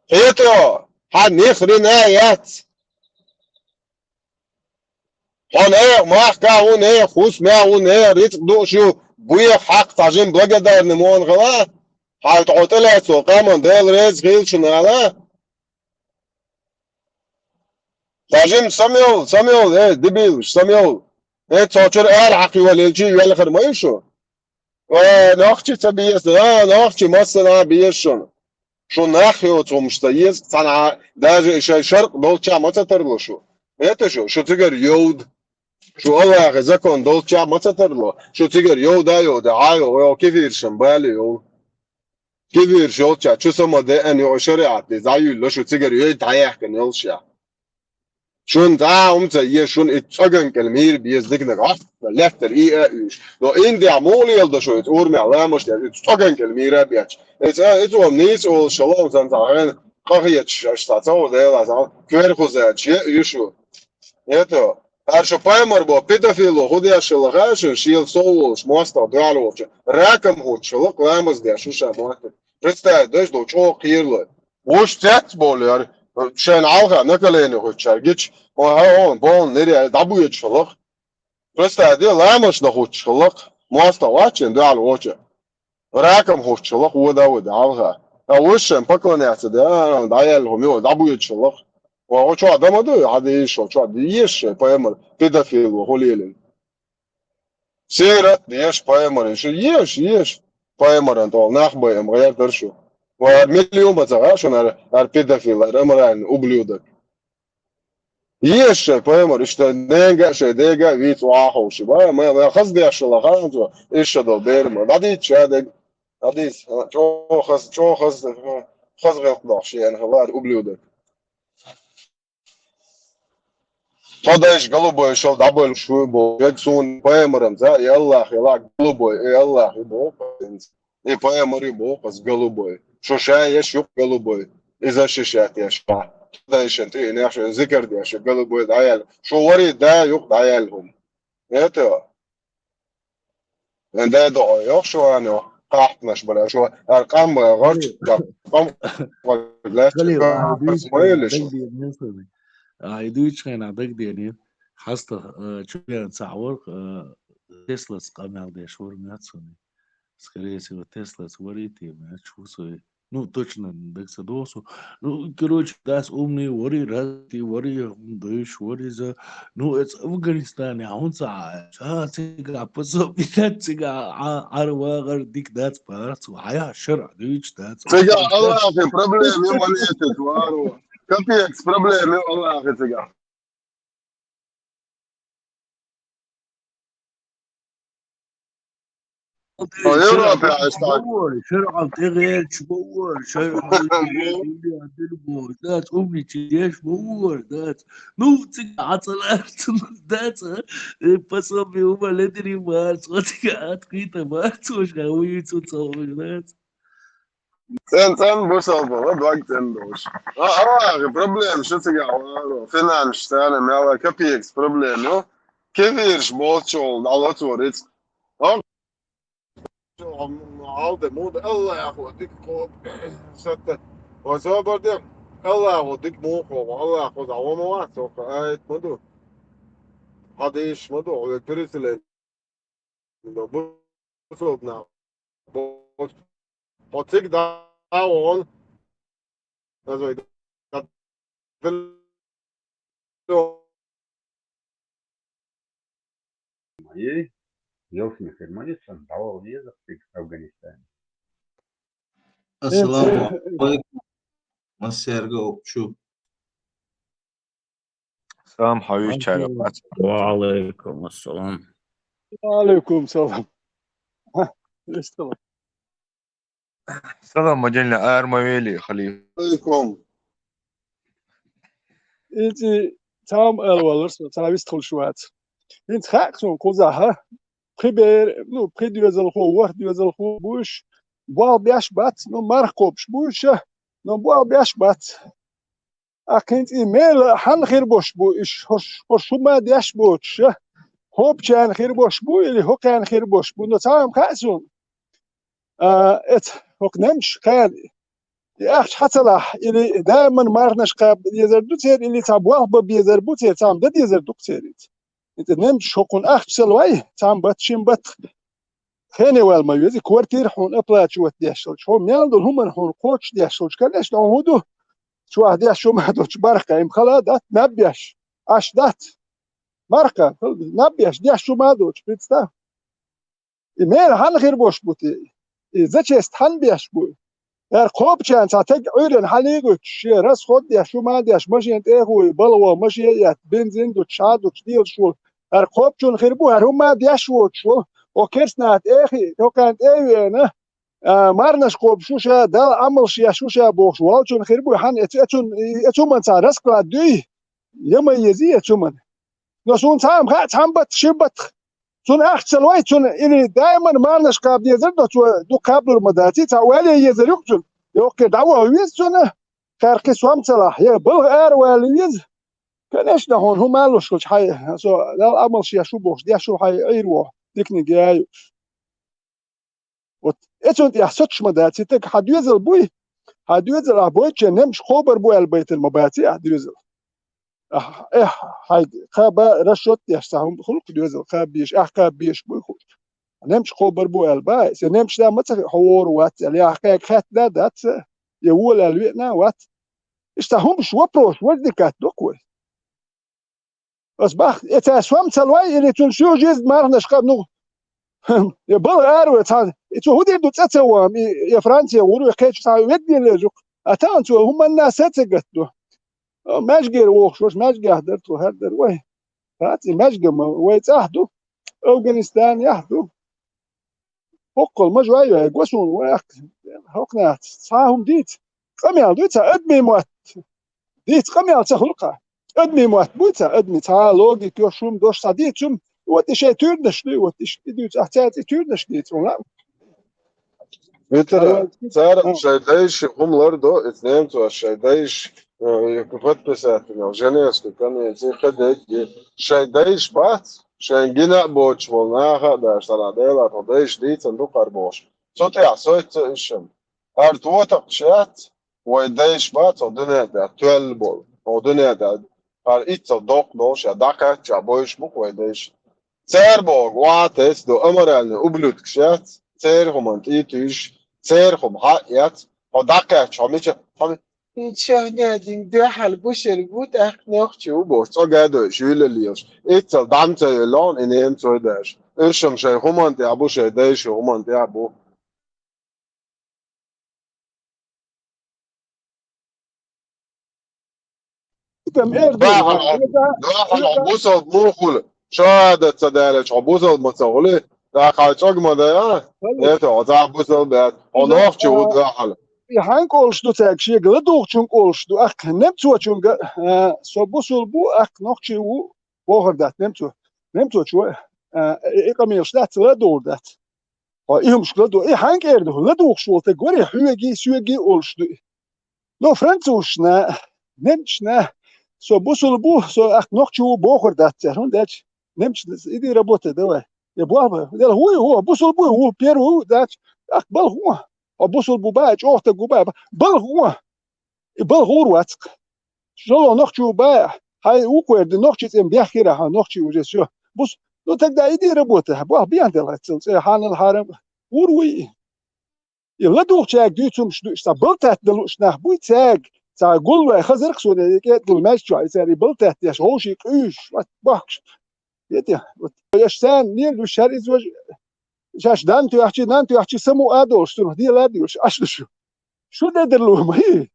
Хето, хьан нихрина яц. Хьо нехан махкахь ву, нехан хӀусамехь ву, нехан рицкъ дууш ю, боьха хьакха цхьа жима благодарный мона хила, хьан хьо тӀелаьцна къаман Дела реза хила шуна ала. Цхьа жима самел, самел, э, дебилаш, самел. Э, цо чуьра ара хьакхайолийча, йоьлхур ма ю шу. Э, нохчи ца беза, а, нохчи массанхьа беза шуна. Шу нах йоцу хӀумаш ца еза, цхьанхьа даже и шайн шаркъ долчча ма ца тарло шу. Это шу, шу цигара йовда. Шу Аллахьан закон долчча ма ца тарло. Шу цигара йовда а йовда, хьа а йо, йо, кефиршан бали йовла. Кефирш йолчча, чу сама деана йо, шариӀат де, зӀаюлла шу цигара йойта хьаяхкина йолуш я. Шуна цхьа а хӀума ца еза, шуна и цӀоган кӀел мийра беза диканиг, а, лаьттара и а уьйш. Но Индия муха леладо шу, иза урамехь ламаш деш, иза цӀоган кӀел мийра а бетташ. Иза, а, иза вон нийса олуш шалом сан цхьа хьайна къахеташ, аша цхьа ца хӀу Дела, цхьа коьрхузача, е а уьш ву. Это, аша пайхамар бо, педофил ву, хӀу деш хилла хаьа шуна, шел сов волуш, мостагӀа дуьхьал волчу, раком хӀуттуш хилла, ламаз деш ву ша мостагӀа. Представь, даш ду, чӀогӀа кхералой. Вуш цец болу яра, шайна хьалха накалени хуьттучара гича, хьо хьо, полна нери дӀабоьдуш хилла-кх. Представь де, ламашна хуьттуш хилла-кх, мостагӀа вац шен дуьхьал воча. Раком хуьттуш хилла-кх, вода а воьду хьалха. Ткъа вуш шайн поклоняться де, а, дӀаяьлла хӀума йо, дӀабоьдуш хилла-кх. Хьо, хьо чохь дан ма ду, хьан дийша, чохь дезаш шайн пайхамар, педофил ву, хӀу лелийна. Сират деш пайхамаран шу еш, еш. Пайхамаран тӀехула нах байам гӀертара шу. Ва ара миллион баца гӀа шуна ара, ара педофил, ара аморальный ублюдок. Еш шайн пайхамар, иштта ненга а шайн дега а вийца охьа а ховши. Ва, ма, ма, хаза деш шала хаанчо, иша долу бер ма. ДӀадийца ша дег. ДӀадийца. А, чӀогӀа хаза, чӀогӀа хаза, хаза гӀелт дохуш, ян хала ара ублюдок. Тхо дайша голубой шал дӀабойлуш ву боху, вега суна пайхамарамца, и Аллах яла голубой, и Аллах ю боху, и пайхамар ю боху, аса голубой. Шу ша еш ю голубой, иза шиша теш ма. Тхо дайшан тӀе и нехша зикар деш, голубой дӀаяьлла. Шу вари да юкъ дӀаяьлла хӀума. Это. Эн дай догӀу йоху шу ан йо, кхахьтанаш бара, шу ар къам гӀорчу, къам гӀорчу лаьтташ Халил, ай дуьйцу хенахь дагадеънера суна. Ай дуьйцу хенахь дагадеънера. Хьаста, э, чу веана цхьаъ вара, э, Теслаца къамел деш вара моьтту суна. Скорее всего, Теслаца варий те моьттуш ву со. Ну, точно дага ца догӀу со. Ну, короче, дац умный вари, развитый вари, хӀума дойуш вари иза. Ну, эца Афганистане хьуна ца Ӏа аьлча, а, цигахь пособие дац, цигахь Ӏа-, Ӏар вагӀар дика дац, парц ву. Хьая, шарӀ дуьйцуш дац. Цигахь Аллахьан проблема ю, ван эцет варо. Капекс проблема ю Аллахьан цигахь. О, Европе аш так. Шархьал тӀегӀерташ боввар, шархьал дилбо, дац, умничий деш боввар, дац. Ну, цига Ӏацаларца, дац, а? Э, пособие ума ледири марц, ва цига Ӏаткъийта марц, ваша, вуйцу ца вуш, дац. ЦӀен-цӀен бусалба, ва дог цӀен долуш. А, а, проблема шу цигахь варо. Финанс цӀена мела капекс проблема ю. Кефирш боцчул, дӀалоцо рицкъ. Хьалде муха Аллахо дика кхо сатта. Ва собар де, Аллахо дика муха кхо, Аллахо за вама вац, оха айт ма ду. Хьадийш ма ду, хьо переселен. Бусалба нах. Хьо цига дӀа вон. Азой, Моей, Елсмехер Маниссан, давал везах в Афганистане. Ассаламу алейкум. Массерга окчу. Салам, хьавийчара бац. Ва алейкум ассалам. Ва алейкум салам. Ха, эстала. Салам, Мадинна, ар ма вели, халиф. Алейкум. Ици цам эл валар со, цавис тхулш вац. ХӀинца хаьа суна кхузахь, пхи бер, ну, пхи доьзалхо, ворхӀ доьзалхо бу уьш, болх беш бац, ну, марха кхобуш бу уьш, ну, болх беш бац. Ахь хӀинца и мела хьанна хир бош бу, уьш хӀорш, хӀорш хӀума деш боцуш, хӀопчарна хир бош бу или хӀокхарна хир бош бу, но цхьа а хаьа суна. А, эца, хӀокху немцаш кхана, и ахча хьан ца лахь, или даиман марханаш кхаба дезар ду церан, или цхьа болх бан безар бу церан, цхьа дан дезар ду-кх церан иза. ХӀинца немцаш хӀокхунна ахча ца лой, цхьа бат, шин бат, хене ваьлла ма веза, квартира хьуна оплачивать деш хилча, хьо мел долу хӀуманна хьуна кхочуш деш хилча, конечно, хьуна хӀун ду? Чохь деш хӀума доцуш бархкъа, и хала дац, наб беш, Ӏаш дац. Бархкъа, наб беш, деш хӀума доцуш, представь. И мера хьанна хир бош бу те? И зачест хьанна беш бу? ХӀара кхобучарна цхьа таг Ӏуьйранна хьалийгӀуьттуш, шен расход а деш, хӀума а деш, машен тӀе а хуй, балгӀо, машен а етта, бензин а дуттуш, хьа а дуттуш, лелаш волу. ХӀара кхобучунна хир бу, хӀара хӀума а деш воцуш волу, хӀокху керстанах тӀе а хиъна, хӀокхарна тӀе а веана, а, марханаш кхобуш ву ша, Далла Ӏамалш еш ву ша бохуш волчунна хир бу, хьан эцу, эцун, эцу хӀуманца расклад дуй? Я ма езий эцу хӀуманна? Но суна цхьа а ма хаьа, цхьа бат, ши бат. Цунна ахча ца лой, цунна или даиман марханаш кхаба дезар до, цо дукха кхабалур ма дац, цхьа ваьле езар ю-кх цунна. Йоккхе дӀаваха веза цунна, кхаьркхи сом ца лахь, я балха ара вала веза. Конечно, хьуна хӀума луш хилча, хьай, со Далла Ӏамалш еш ву бохуш, деш ву хьай Ӏийр воху, диканиг яа юуш. Вот эцунна тӀехь соцуш ма дац, и таг хьан доьзал буй, хьан доьзал ахь бойтучеран немцаш кхобур бу аьлла байтина ма баций ахь доьзал. Ахь, эхь, хьайга кхаба расчет деш, цхьа хӀума хуьлу-кх доьзал кхаба безаш, ахь кхаба безаш буй хууш. Немцаш кхобур бу аьлла бац, я немцаш да ма ца хи-, хьо вогӀур вац аьлла, я ахь кхаьга хаьттина дац, я вола аьлла веана вац. Иштта хӀумаш, вопрос возникать до-кх вай. Ас бах, эца сом ца лой, или цунна всю жизнь марханаш кхаба, ну, я балха ара ве цхьа, и цо хӀун дийр ду цӀа ца вахана, и, я Франция гӀур ве кхечу цхьа вегде лежу-кх. А тахана цо хӀуманна са ца гатду. А, маьжгера вохуш, ваша маьжгехь дара тхо, хӀара дара вай. Хац, и маьжга ма вай цӀахь ду, Афганистан яхь ду. ХӀоккхул ма жой вай, го суна вай ахка. ХӀокху нахаца цхьа хӀума дийца. Къамел дуй цхьа адамийн мотт. Дийца къамел ца хуьлу-кх. Адамийн мотт буй цхьа, адамийн цхьа логика йо, шуна дош цхьа дийца хӀума. Вот и шайн туьйранаш дуй, вот и ш-, и дуьйцу ахь цаьрца и туьйранаш дийца хӀума. Виталий, цара шайн дайша хӀума лардо, эца немцоша шайн дайша, э, подписать йина Женевскую конвенцию, кхидерг, и шайн дайша бац, шайн гина а боцуш болу наха а баьш, цара Дела тхо дайша дийцина ду кхара бохуш. Цу тӀехь сойту ца уьш шуна. ХӀара тотакхаш яц, вай дайша бац, хӀокху дуьнен тӀехь тоьлла болу. ХӀокху дуьнен тӀехь хӀара иццал доккха долуш, я дӀакхаьчча бойуш бу-кх вай дайша. Цара бохург охьа тесна ду, аморальный ублюдкаш яц, церан хӀуманна тӀе а туьйсуш, церан хӀума хьа а эц, хьо дӀакхаьчча, хьо мича, хьо ми-, хӀинца шайна дина дуьхьал бусалба бу, тӀаккха нохчи ву бохуш, цӀогӀа а дойуш, юьллал лелаш. Иццал дӀа ма ца йоллу и немцой дайша. Уьш-м шайн хӀуманна тӀехь бу, шайн дайша хӀуманна тӀехь бу. Итам эр ду. Дуьхьал хьо, дуьхьал хьо бусалба муха хуьлу? Шахьадат ца далийча хьо бусалба ма ца хуьлий? ТӀаккха хьайн цӀогӀа ма дай, а? Хьалла. Эта хьо цхьа бусалба яц. Хьо нохчи ву дуьхьал. И хьаьнга олуш ду цаьрга, шега ладугӀучунга олуш ду, ахка немцочунга, а, со бусалба ву, ахка нохчи ву, бохур дац немцо. Немцочо, а, и, и къамелаш дац, ладугӀур дац. Хьо и хӀумашка ладу-, и хьаьнга эр ду, ладугӀуш волу стаг варе хьоьгий, соьгий олуш ду и. Но французашна, немцашна, со бусалба ву, со ахка нохчи ву бохур дац цара, хӀунда аьлча немцашна иди работай давай. Я болх бан, дела хӀу ву, бусалба ву, первый ву дац, ахка балха ву. Хьо бусалба ву бан, чӀогӀа стаг ву бан, балха ву. И балха гӀур вац-кх. ШолгӀа нохчи ву бан, хьайн вукху эр ду, нохчи цӀе бехкира хьан, нохчи уже всё. Бус-, ну, тогда иди работай, болх бен дела хьацал, цӀе хьанал хьарам. ГӀур вуй и. И ладугӀучаьрга дуьйцу хӀумаш ду, иштта балтат дан лууш нах буй цаьрга, цхьа гулвай хазарх суна, и кӀетӀал маьждиг чохь, и цара и балтат деш, вовшийн къуьйсуш, вот, бохкуш. Вети, вот, аша царна лелуш хӀара иза важа, шаьш дан тоьхчи, нан тоьхчи, саму а долуш, цунах дела а доьлуш, аша ду шу. Шу ледарло ма хи.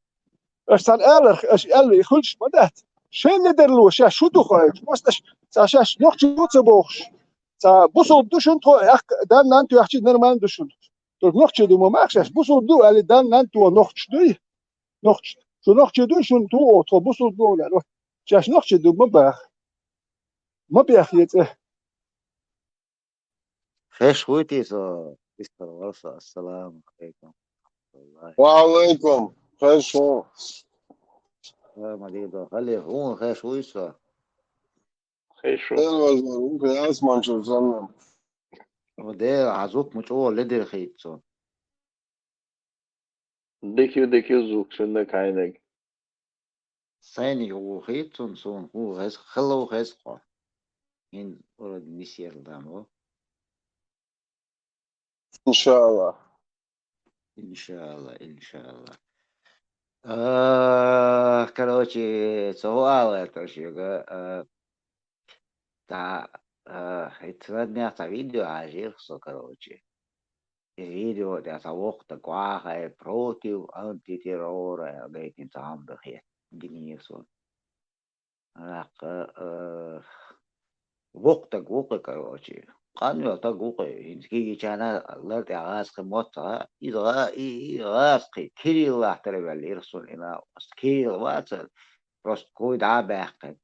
Аша царна аларх, аша аьлла, и хуьлуш ма дац. Шайн ледарло, шаьш шу ду хойчу, мосташ, цхьа шаьш нохчи ду ца бохуш. Цхьа бусалба ду шуна тхо, ахка, дан нан тоьхчи, нормально ду шуна. Только нохчи ду ма маха шаьш, бусалба ду, али дан нан то нохчи дуй? Нохчи. Шу нохчи дуй, шуна ту о, тхо бусалба ду, аьлла. Шаьш нохчи ду ма баха. Ма бех е цӀе. Хеш хуйти со, истер вар со. Ассаламу алейкум. Валлахи. Ва алейкум. Хеш ху. Ва, Мадидо, хали, ху, хеш хуй со. Хеш ху. Эр вазлар, у, хяс манчур санна. О, де, азук мучо ледер хейт со. Дикю, дикю звук сюнда кайнаг. Сайни ху хейт сон, сон, ху хес, хеллоу хес хо. Ин урод мисер дамо. Иншаллах. Иншаллах, иншаллах. А, короче, цо ала то шига, а, та, а, это дня та видео ажир со, короче. И видео да та вохта гваха против антитеррора, гайтин там да хе. Гнесу. Ракъа, э, вокъ таг вукъи, короче. Къанвел таг вукъи. Хински гичана лар тя гъаскъи мотта, из гъа-, и, и гъаскъи. Кирилла тара вел ирсун ина. Кирилл вацар. Просто куй да бахъи.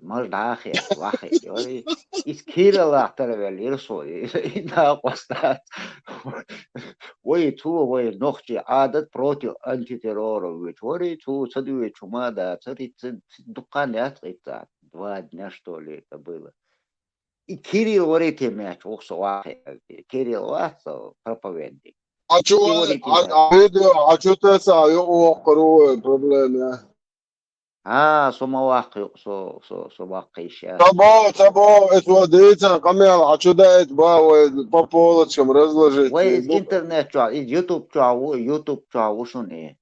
Маж да хи, вахи. Ой, из Кирилла тара вел ирсун. Ина къоста. Вай ту, вай нохчи адат против антитеррора. Вай ту, вай ту, цади вай чума да, цади ц-, ц-, дукан яц къица. Два дня, что ли, это было. И Кирилл варите мяч, ох, со вахи. Кирилл вах, со проповедник. А чё, И варите а, мяч. А видео, а чё ты са, ё, ох, коровы, проблема. А, со ма вахи, со, со, со вахи ища. Табо, табо, это вот, дивіться, камел, а чё да это ба, ой, по полочкам разложить. Вай, из интернет чё, из YouTube чё, у, YouTube чё, ушуни.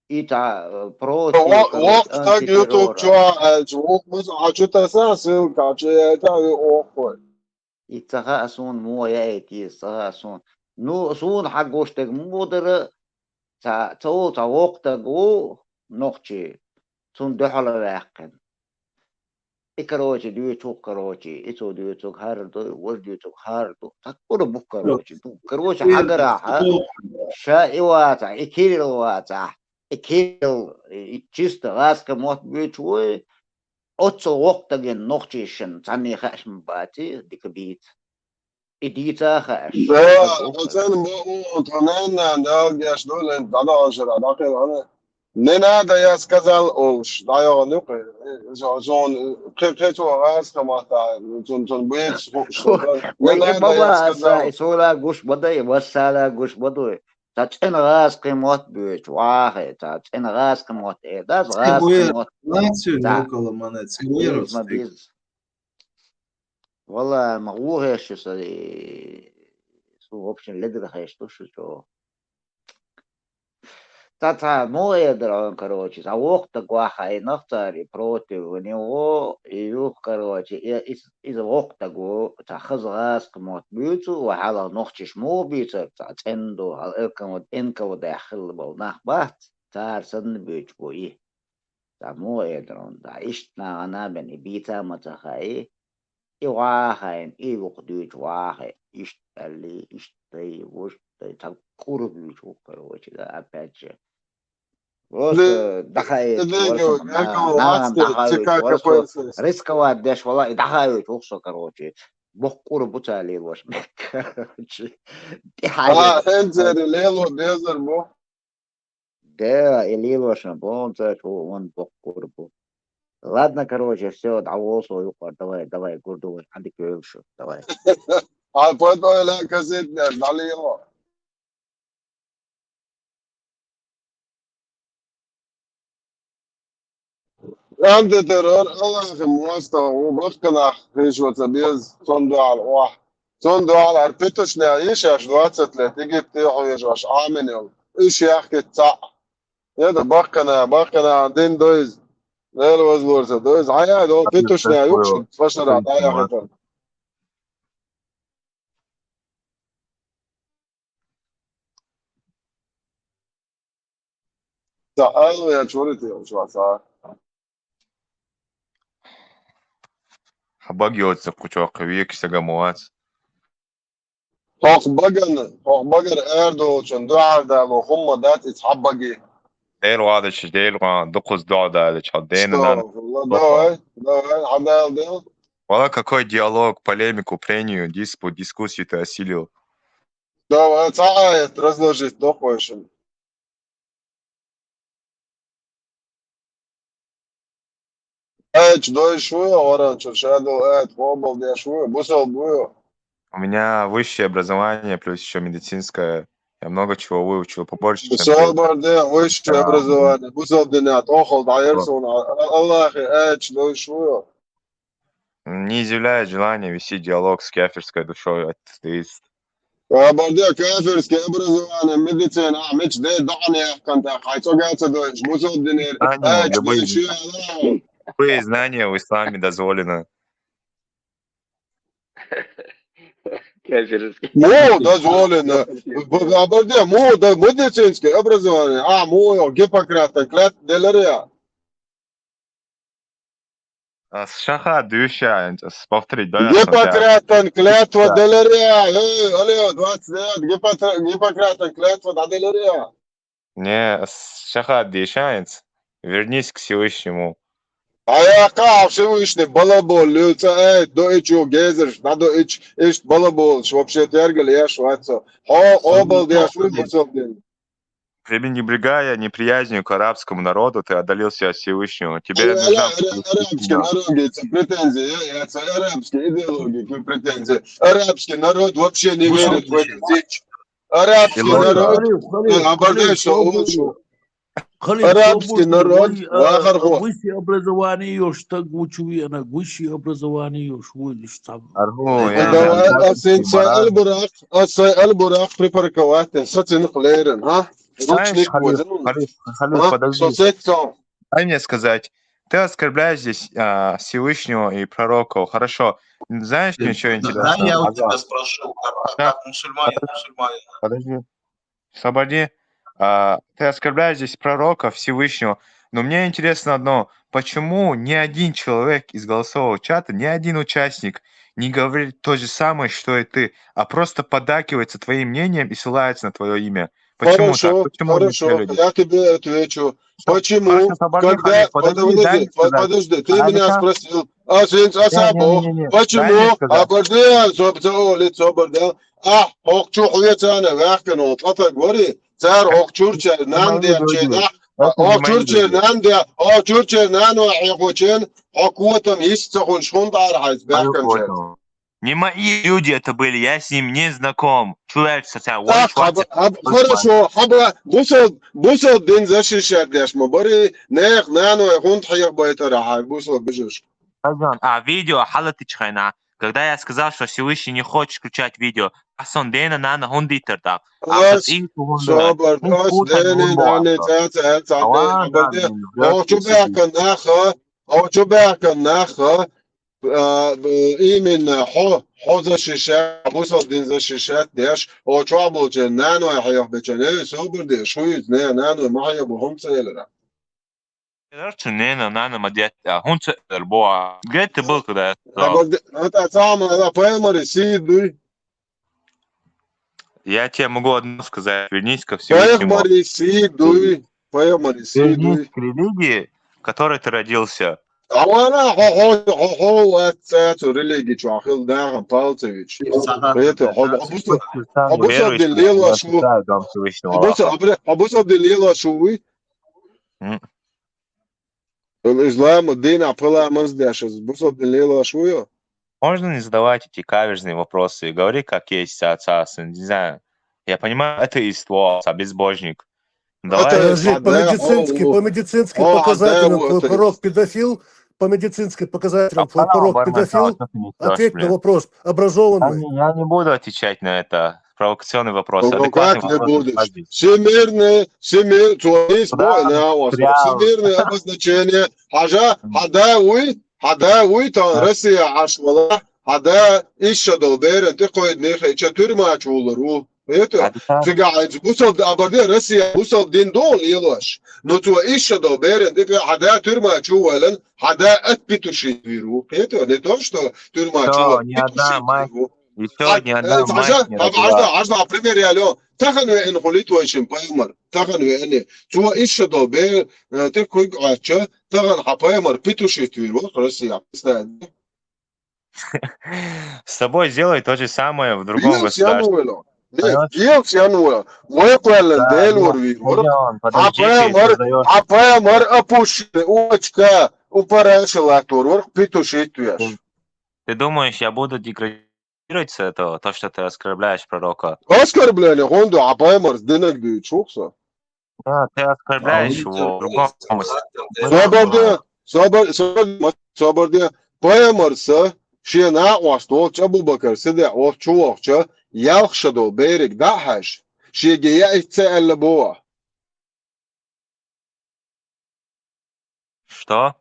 И та, э, против, Во-, короче, вот так YouTube антитеррора. Чё, э, чё, вот, а чё ты са, ссылка, а чё я это, ой, ох, ой. И цаха асун му я эти, цаха асун. Ну, сун хагоштег му дара, ца, цо, ца вокътаг у, нохчи. Сун дохала вяхкин. И, короче, дюцук, короче, и цо дюцук харду, вож дюцук харду. Так пура бук, короче. Ну, короче, и хагара, а? Ша и ваца, и Кирилл ваца. И Кирилл, и чисто ласка мот бюч вой, Оццо вокътаген нохчишин цанни хашм бати, дика бит. И дица хаш. Да, оцен бо у, тоненна, да, геш долен, да, да, ожра, да, хелана. Не надо, я сказал, олш, да, я, ну, зон, кхе, кхе, цо, газ, хамата, зон, зон, бет, что, не надо, я сказал. Ой, и баба, и сола гуш бадай, вассала гуш бадай. Ца цӀен гъаз къимат буьйцу, вахе, ца цӀен гъаз къимат, э, даз гъаз къимат. Нацию ца нокала мана, ца вирус. Вала, ма гъу хеши са, э, су, в общем, ледра хеш ту шу чо. Ца, ца, ну, э, дрон, короче, ца вохта гваха, э, нахтари против него, и юх, короче, и, и, из вохта гу, ца хаз гъаз къимат буьйцу, ва хала нохчиш му бийцар, ца цӀен ду, хал элкам, энкал дахил бал нах бац, цар санна буьйцу бу и. Ца му эдрон, ца ишт нагана бен и бийца ма ца хай, и вахайн, и вух дуьйцу вахай, ишт алли, ишт дай, вуш дай, ца кур буьйцу, короче, да, опять же. Просто дахай, рисковать деш вала, и дахай, короче. Боккур буца лилош, короче. А, хензери лело безер бу. Да, и лилош, бонца, чу, он боккур бу. Ладно, короче, всё, давай, свою, давай, давай, гурду, анди кёлшу, давай. А потом ла кассетная, дали его. Антитеррор, Аллахи муастагъу, бахканах хиш ваца без, цун дуал, вах. Цун дуал, ар питушня, ишаш двадцать лет, Египте хуеш ваш, аминил. Иш яхкет ца. Яда бахкана, бахкана, дин дойз. Вел возлорца дойз. Ая, дол питушня, юкши, фашара, ая хатан. Ца, ай, я чурити, я чуа, ца. Хабаг йоццакъ кучо кавиек сага муац. Хох баган, хох багар эрдолчун дуар дало хумма дат ис хабаги. Дел вадача, дел ва, дукуз дуа далача, дена дан. Давай, давай, хадал дел. Вала, какой диалог, полемику, прению, диспут, дискуссию ты осилил? Давай, цаӀ аят разложить дохуьйшин. Аят дойш вуй, оранчур шадал аят къобал деш вуй, бусал буй. У меня высшее образование, плюс еще медицинское. Я много чего выучил, побольше, чем ты. Бусал бар де, высшее образование. Бусал динат, охал дайерсон, Аллахи аят дойш вуй. Не изъявляет желания вести диалог с кафирской душой, атеист. Абарда кафирский образование, медицина, а меч де дане канда, хайцо гаца дойш, бусал динер, Знания, аят любые дойш вуй. Любые знания в исламе дозволено. Кафирский. Му дозволено. Абарда му да медицинский образование, а му йо Гиппократтан клятва делер я. А с шаха дыша, повторить, да? Гиппократтан клятва делер я. Эй, алло, двадцать девять, Гиппокра- Гиппократтан клятва да делер я. Не, с шаха дыша, вернись к Всевышнему. Аяка Всевышний балабол, люца, эй, до ичу гезерш, да до ич, иш балабол, ш вообще тергал я шваца. Хо, обал деш вуй, бусал дин. Пренебрегая неприязнью к арабскому народу, ты отдалился от Всевышнего. Тебе Ала, нужна ара- арабский народ, это претензии, я, я, это арабские идеологии, какие претензии. Арабский народ вообще не верит в эту дичь. Арабский Идеология. народ, Халил, Халил, э, обожаю, Халил, что он собор- шел. Халил, Арабский собор- народ, высшее- вахар хо. Высшее образование ёш, так учу я на высшее образование ёш, вылишь там. Аргу, Э, я Давай, знаю, а сен баран. Аль-Бурак, а сен Аль-Бурак припарковать, сацин хлерен, а? Знаешь, Ручник Халил, возьму. Халил, Халил, А? подожди, Сосед сам. Дай мне сказать. Ты оскорбляешь здесь а, Всевышнего и пророка. Хорошо. Знаешь, мне что интересно? Да, я у Азан. Тебя спрошу, как, Да. Как мусульманин, мусульманин. Подожди. Собади, а, ты оскорбляешь здесь пророка Всевышнего. Но мне интересно одно. Почему ни один человек из голосового чата, ни один участник не говорит то же самое, что и ты, а просто поддакивается твоим мнением и ссылается на твое имя? Почему Хорошо, так? Почему они хорошо, все люди? Я тебе отвечу. Почему, Хорошо, Собади, когда, подожди, подожди, дай мне сказать. подожди, ты А, меня Алихан? Спросил, а сен Не, не, Асабо, не, не, не. Дай мне почему, сказать. Абарда, собца, лицо Абарда, а, хокчу хуецана, вахкану, тата гори, цар хокчур чер, Это мои нандя люди. чена, Это не мои хокчур чер, люди. Нандя, хокчур чер, нану, хокучен, хокуатам, исцахун, шхундар, хайс, Мою бахкан чер. фото. Не мои люди это были, я с ним не знаком. Чулар социал. Так, хаба, хаб, хорошо, хаба, бусал, бусал дин защищать деш ма бари, нех, нану, хунт хаяк байтара, хай, бусал бижиш. Азан, а видео халатичхайна. Когда я сказал, что Всевышний не хочет включать видео, а сон дена нана хундитер так. А Ас, сот ин хундер. собар, Хун ас, хута дени, хундуа. нани, ца, ца, ца, Ава, Абарда, да, О, чу бахкан наха, о, чу бахкан наха, а, б- именно хо, хо защищать, бусал дин защищать деш, о, чу абулчен, нану, хаяк бечен, эй, собар деш, хуиз, не, нану, ма хаяк бу, хум целера. Короче, не, на, на, на, мадет, а, хун целер, боа. Где ты был, когда я сказал? Абарда, это самое, да, паймари, си, дуй, Я тебе могу одно сказать. Вернись ко Всевышнему. паймари, си, дуй, паймари, си, дуй. Вернись к религии, в которой ты родился. Авана, хо, хо, хо, хо, ва, ца, цу религи, чу, ахил, да, палцевич. Это, хо, хо, бусал, Христиан, хо, бусал, верующий, дин, лила, я шу. считаю, дом Всевышнего Бусал, Аллаха. абре, а бусал дин лила, шу, уй. М. Исламу дин, а пала, маз, дяшас, бусал дин, лила, шу, ё. Можно не задавать эти каверзные вопросы? Говори, как есть, отца, сын, не знаю. Я понимаю, атеист, во, отца, безбожник. Давай. Это Подожди, по да, медицински, о, о. По медицинским О, показателям да, твой вот, пророк педофил, по медицинским показателям твой Абхана пророк барман педофил, саатта не ответь на спрашивали. Вопрос, Я образованный. не, я не буду отвечать на это. Провокационный вопрос. Ну, Адекватный как не вопрос. Будешь? Подожди. Всемирные, всемир, цуанис, Куда бой, на, прям? Всемирное обозначение. Хажа, хада, уй, хада, уй, та, Да. Россия, ашвала, хада, ишшадал, берен, ты кой, не, хе, че, тюрьма, чулару. Это, Адекват. Цигайц, бусал, абарде, Россия, бусал, дин, дол, елош. Но цу ишшадал, берен, ты, хада, тюрьма, чувален, хада, от петуши, виру. Это не то, что тюрьма, Всё, чувал, ни одна мать. Еще А, ни одна э, мать Ажа, не Ажа, родила. Ажа, пример я лё. Тахан ве эн хулит вайшин паймар. Тахан ве эни. Цуа ишшадо бе, э, ты куй гача, тахан ха паймар, петуши твир, вот, Россия, представь. С тобой сделай то же самое в другом Гелс ян государстве. вела. Нет, гелс ян вела. Вай кхоьллан Да, Делор ну, вийр вара. Миллион, Хьа подожди, ты пайхамар, создаёшь. хьа пайхамар а пуш, очка, у параша латтор вара, питушит веш. Ты думаешь, я буду деградировать с этого, то, что ты оскорбляешь пророка? Оскорбление хӀунда, хьа пайхамарс динаг дуьйцу хьух со. Да, ты оскорбляешь его в другом смысле. Собар де, собар, собар, собар де. Пайхамарс шен накъост волча Абу-Бакар Сидикъ волча чу вахча, ялх ша долу бериг дӀа а хьаьжча, шега яийта ца аьлла боху. Что?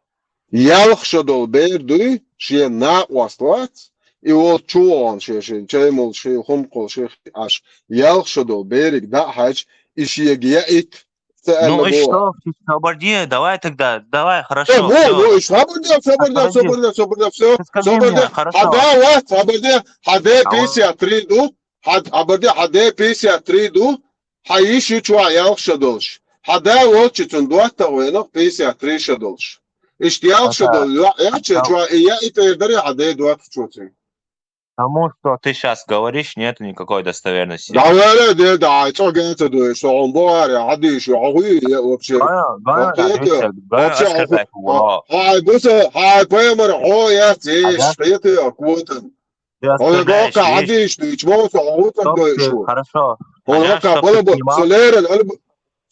Ялх ша долу бер дуй, шен накъост вац, и волча чу вахана шен, шен чай молуш, шен хӀума кхолуш, шен хи Ӏаш, ялх ша долу бериг дӀа а хьаьжча, и шега яийта ца аьлла Ну и боху. Что? Собар де, давай тогда, давай, Э, хорошо, во, всё. во, и собар де, собар де, Подожди. собар де, собар де, всё, Ты скажи собар мне, де. хорошо. Хьан да вац, собар де, хьан де А пятьдесят три ду, хьан, собар де, хьан де пятьдесят три ду, хьан йиш ю чохь ялх ша долуш. Хьан да волчу цунна доттагӀа венах пятьдесят три ша долуш. Иштта ялх ша Это- долу, я, я, чу, чу, и я и тӀера даре хьан де доттагӀчо цуьнга. Тому, что ты сейчас говоришь, нету никакой достоверности. Давай, де, да, цӀа ган ца дой, со хьуна бохаре, хьадийш, хьо хуй, я вообще. Гана, гана, Вообще, дагеша, это, гана, вообще, аскартай хьо, хьо, хьо, бусал, хьо, пайхамар, хьо, я, цеш, хьо, я, котан. Хьо, гокка, хьадийш, дуьйч, бо, со, хьо, цӀа дой, шо. Хорошо. Хьо, гокка, бала, бо, со леран, алб-,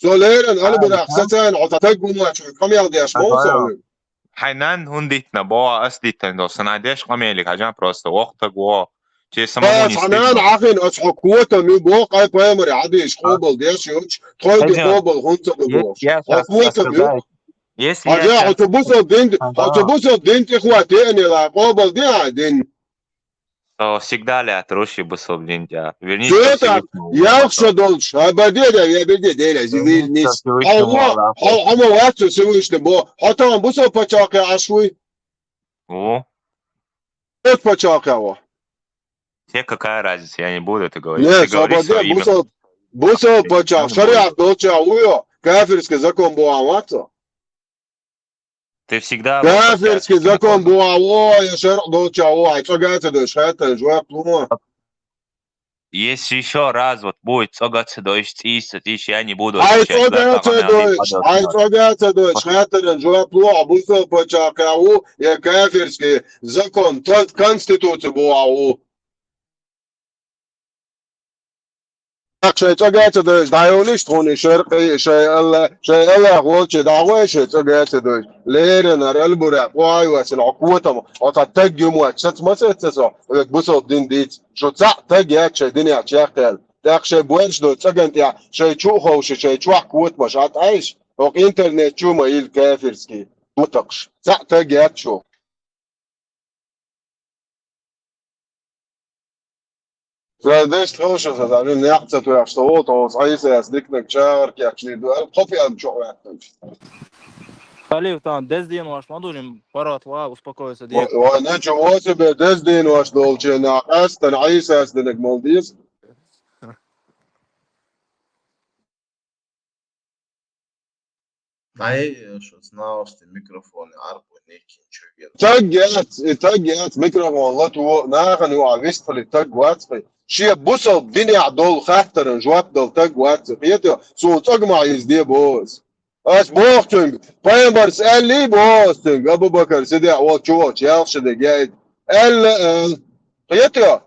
со леран, албарах, сацан, хьо, таг гума, чу, камел деш, бо, со. Хьайн нанна хӀунда дитина, бо, ас дитина, до, сан деш, камелик, хьажан просто, вохтаг, во. Че самому не стыдно. Хьан нана Ӏахин, ас хьо котам ю, бо, къай пайхамар, хьадийш, къобал деш, юч, тхойги къобал, хӀунца бо. Хьо котам ю. Если я щас... Хьажа, хьо цу бусал дин, хьо цу бусал дин тӀехват, теанила, къобал де, а, дин. То всегда ли отруши бусал дин, я? Вернись ко Всевышнему. Ялх ша долуш, а, баде, да, я беде, де, да, зивирнис. Хьо, хьо, хьо, хьо, ма вац цу Всевышний, бо, хьо там бусал пачакъ я Ӏаш вуй. О. Эт пачакъ я во. Тебе какая разница, я не буду это говорить. Нет, ты говоришь своё имя. Бусал, бусал пачакъ, шариат долча, уйо, кафирский закон бу, а, вац цо. Ты всегда... Кафирский закон бу, а, во, я шариат долча, во, ай, цӀа ган ца дой, шайтан, жоп лума. Если ещё раз вот будет цӀа ган ца дой, цӀийса, цӀийш, я не буду отвечать за это. Ай, цӀа ган ца дой, ай, цӀа ган ца дой, шайтан, жоп лума, бусал пачакъ я ву, я кафирский закон, тон-, конституция бу, а, ву. Шай цӀа ган ца дойш, дӀайолуш тхуна шаркъи, шай Алла, шай Аллах волчу дӀагӀой, шай цӀа ган ца дойш. Леринара албура, къой васил, хьо котам, хьо цхьа таг ю моц, сац ма сац со, век бусал дин диц. Шу цхьаъ таг яц шай динехь чекхъяьлла. ТӀаккха шай боьрш долу цӀаган тӀехь, шай чу а ховша, шай чохь котамаш а тӀайш, хӀокху интернет чу ма йилла кафирский. Ма такхаш. Цхьаъ таг яц шу. Ша дешта хилша, сан дӀа, мин некъ ца тоьхча, сан волу тхо, Ӏийсас диканиг чагӀар кечдийр ду, аьлла, кхо пӀелг чу а ваьккхинчу. Халиф, тан деза денош ма ду, паргӀат ва, успокоиться де. Ва-, вай, начо, вот тебе деза денош долчу, нах, астан Ӏийсас динаг мал деза. Ай, шу знал, что микрофон арбу некин чуген. Таг яц, и таг яц, микрофон лато, нахана юкъахь вистхили таг вац хьи. Шен бусалба динехь долу хаттаран жоп дала таг вац хьи. Кхетий, суна цӀогма иза де боху ас. Ас боху цуьнга, пайхамарс аьллий боху ас цуьнга, Абу-Бакар Сидикъ волчу волчу ялх ши дерг яийта. Аьлла, аьлла. Кхетий?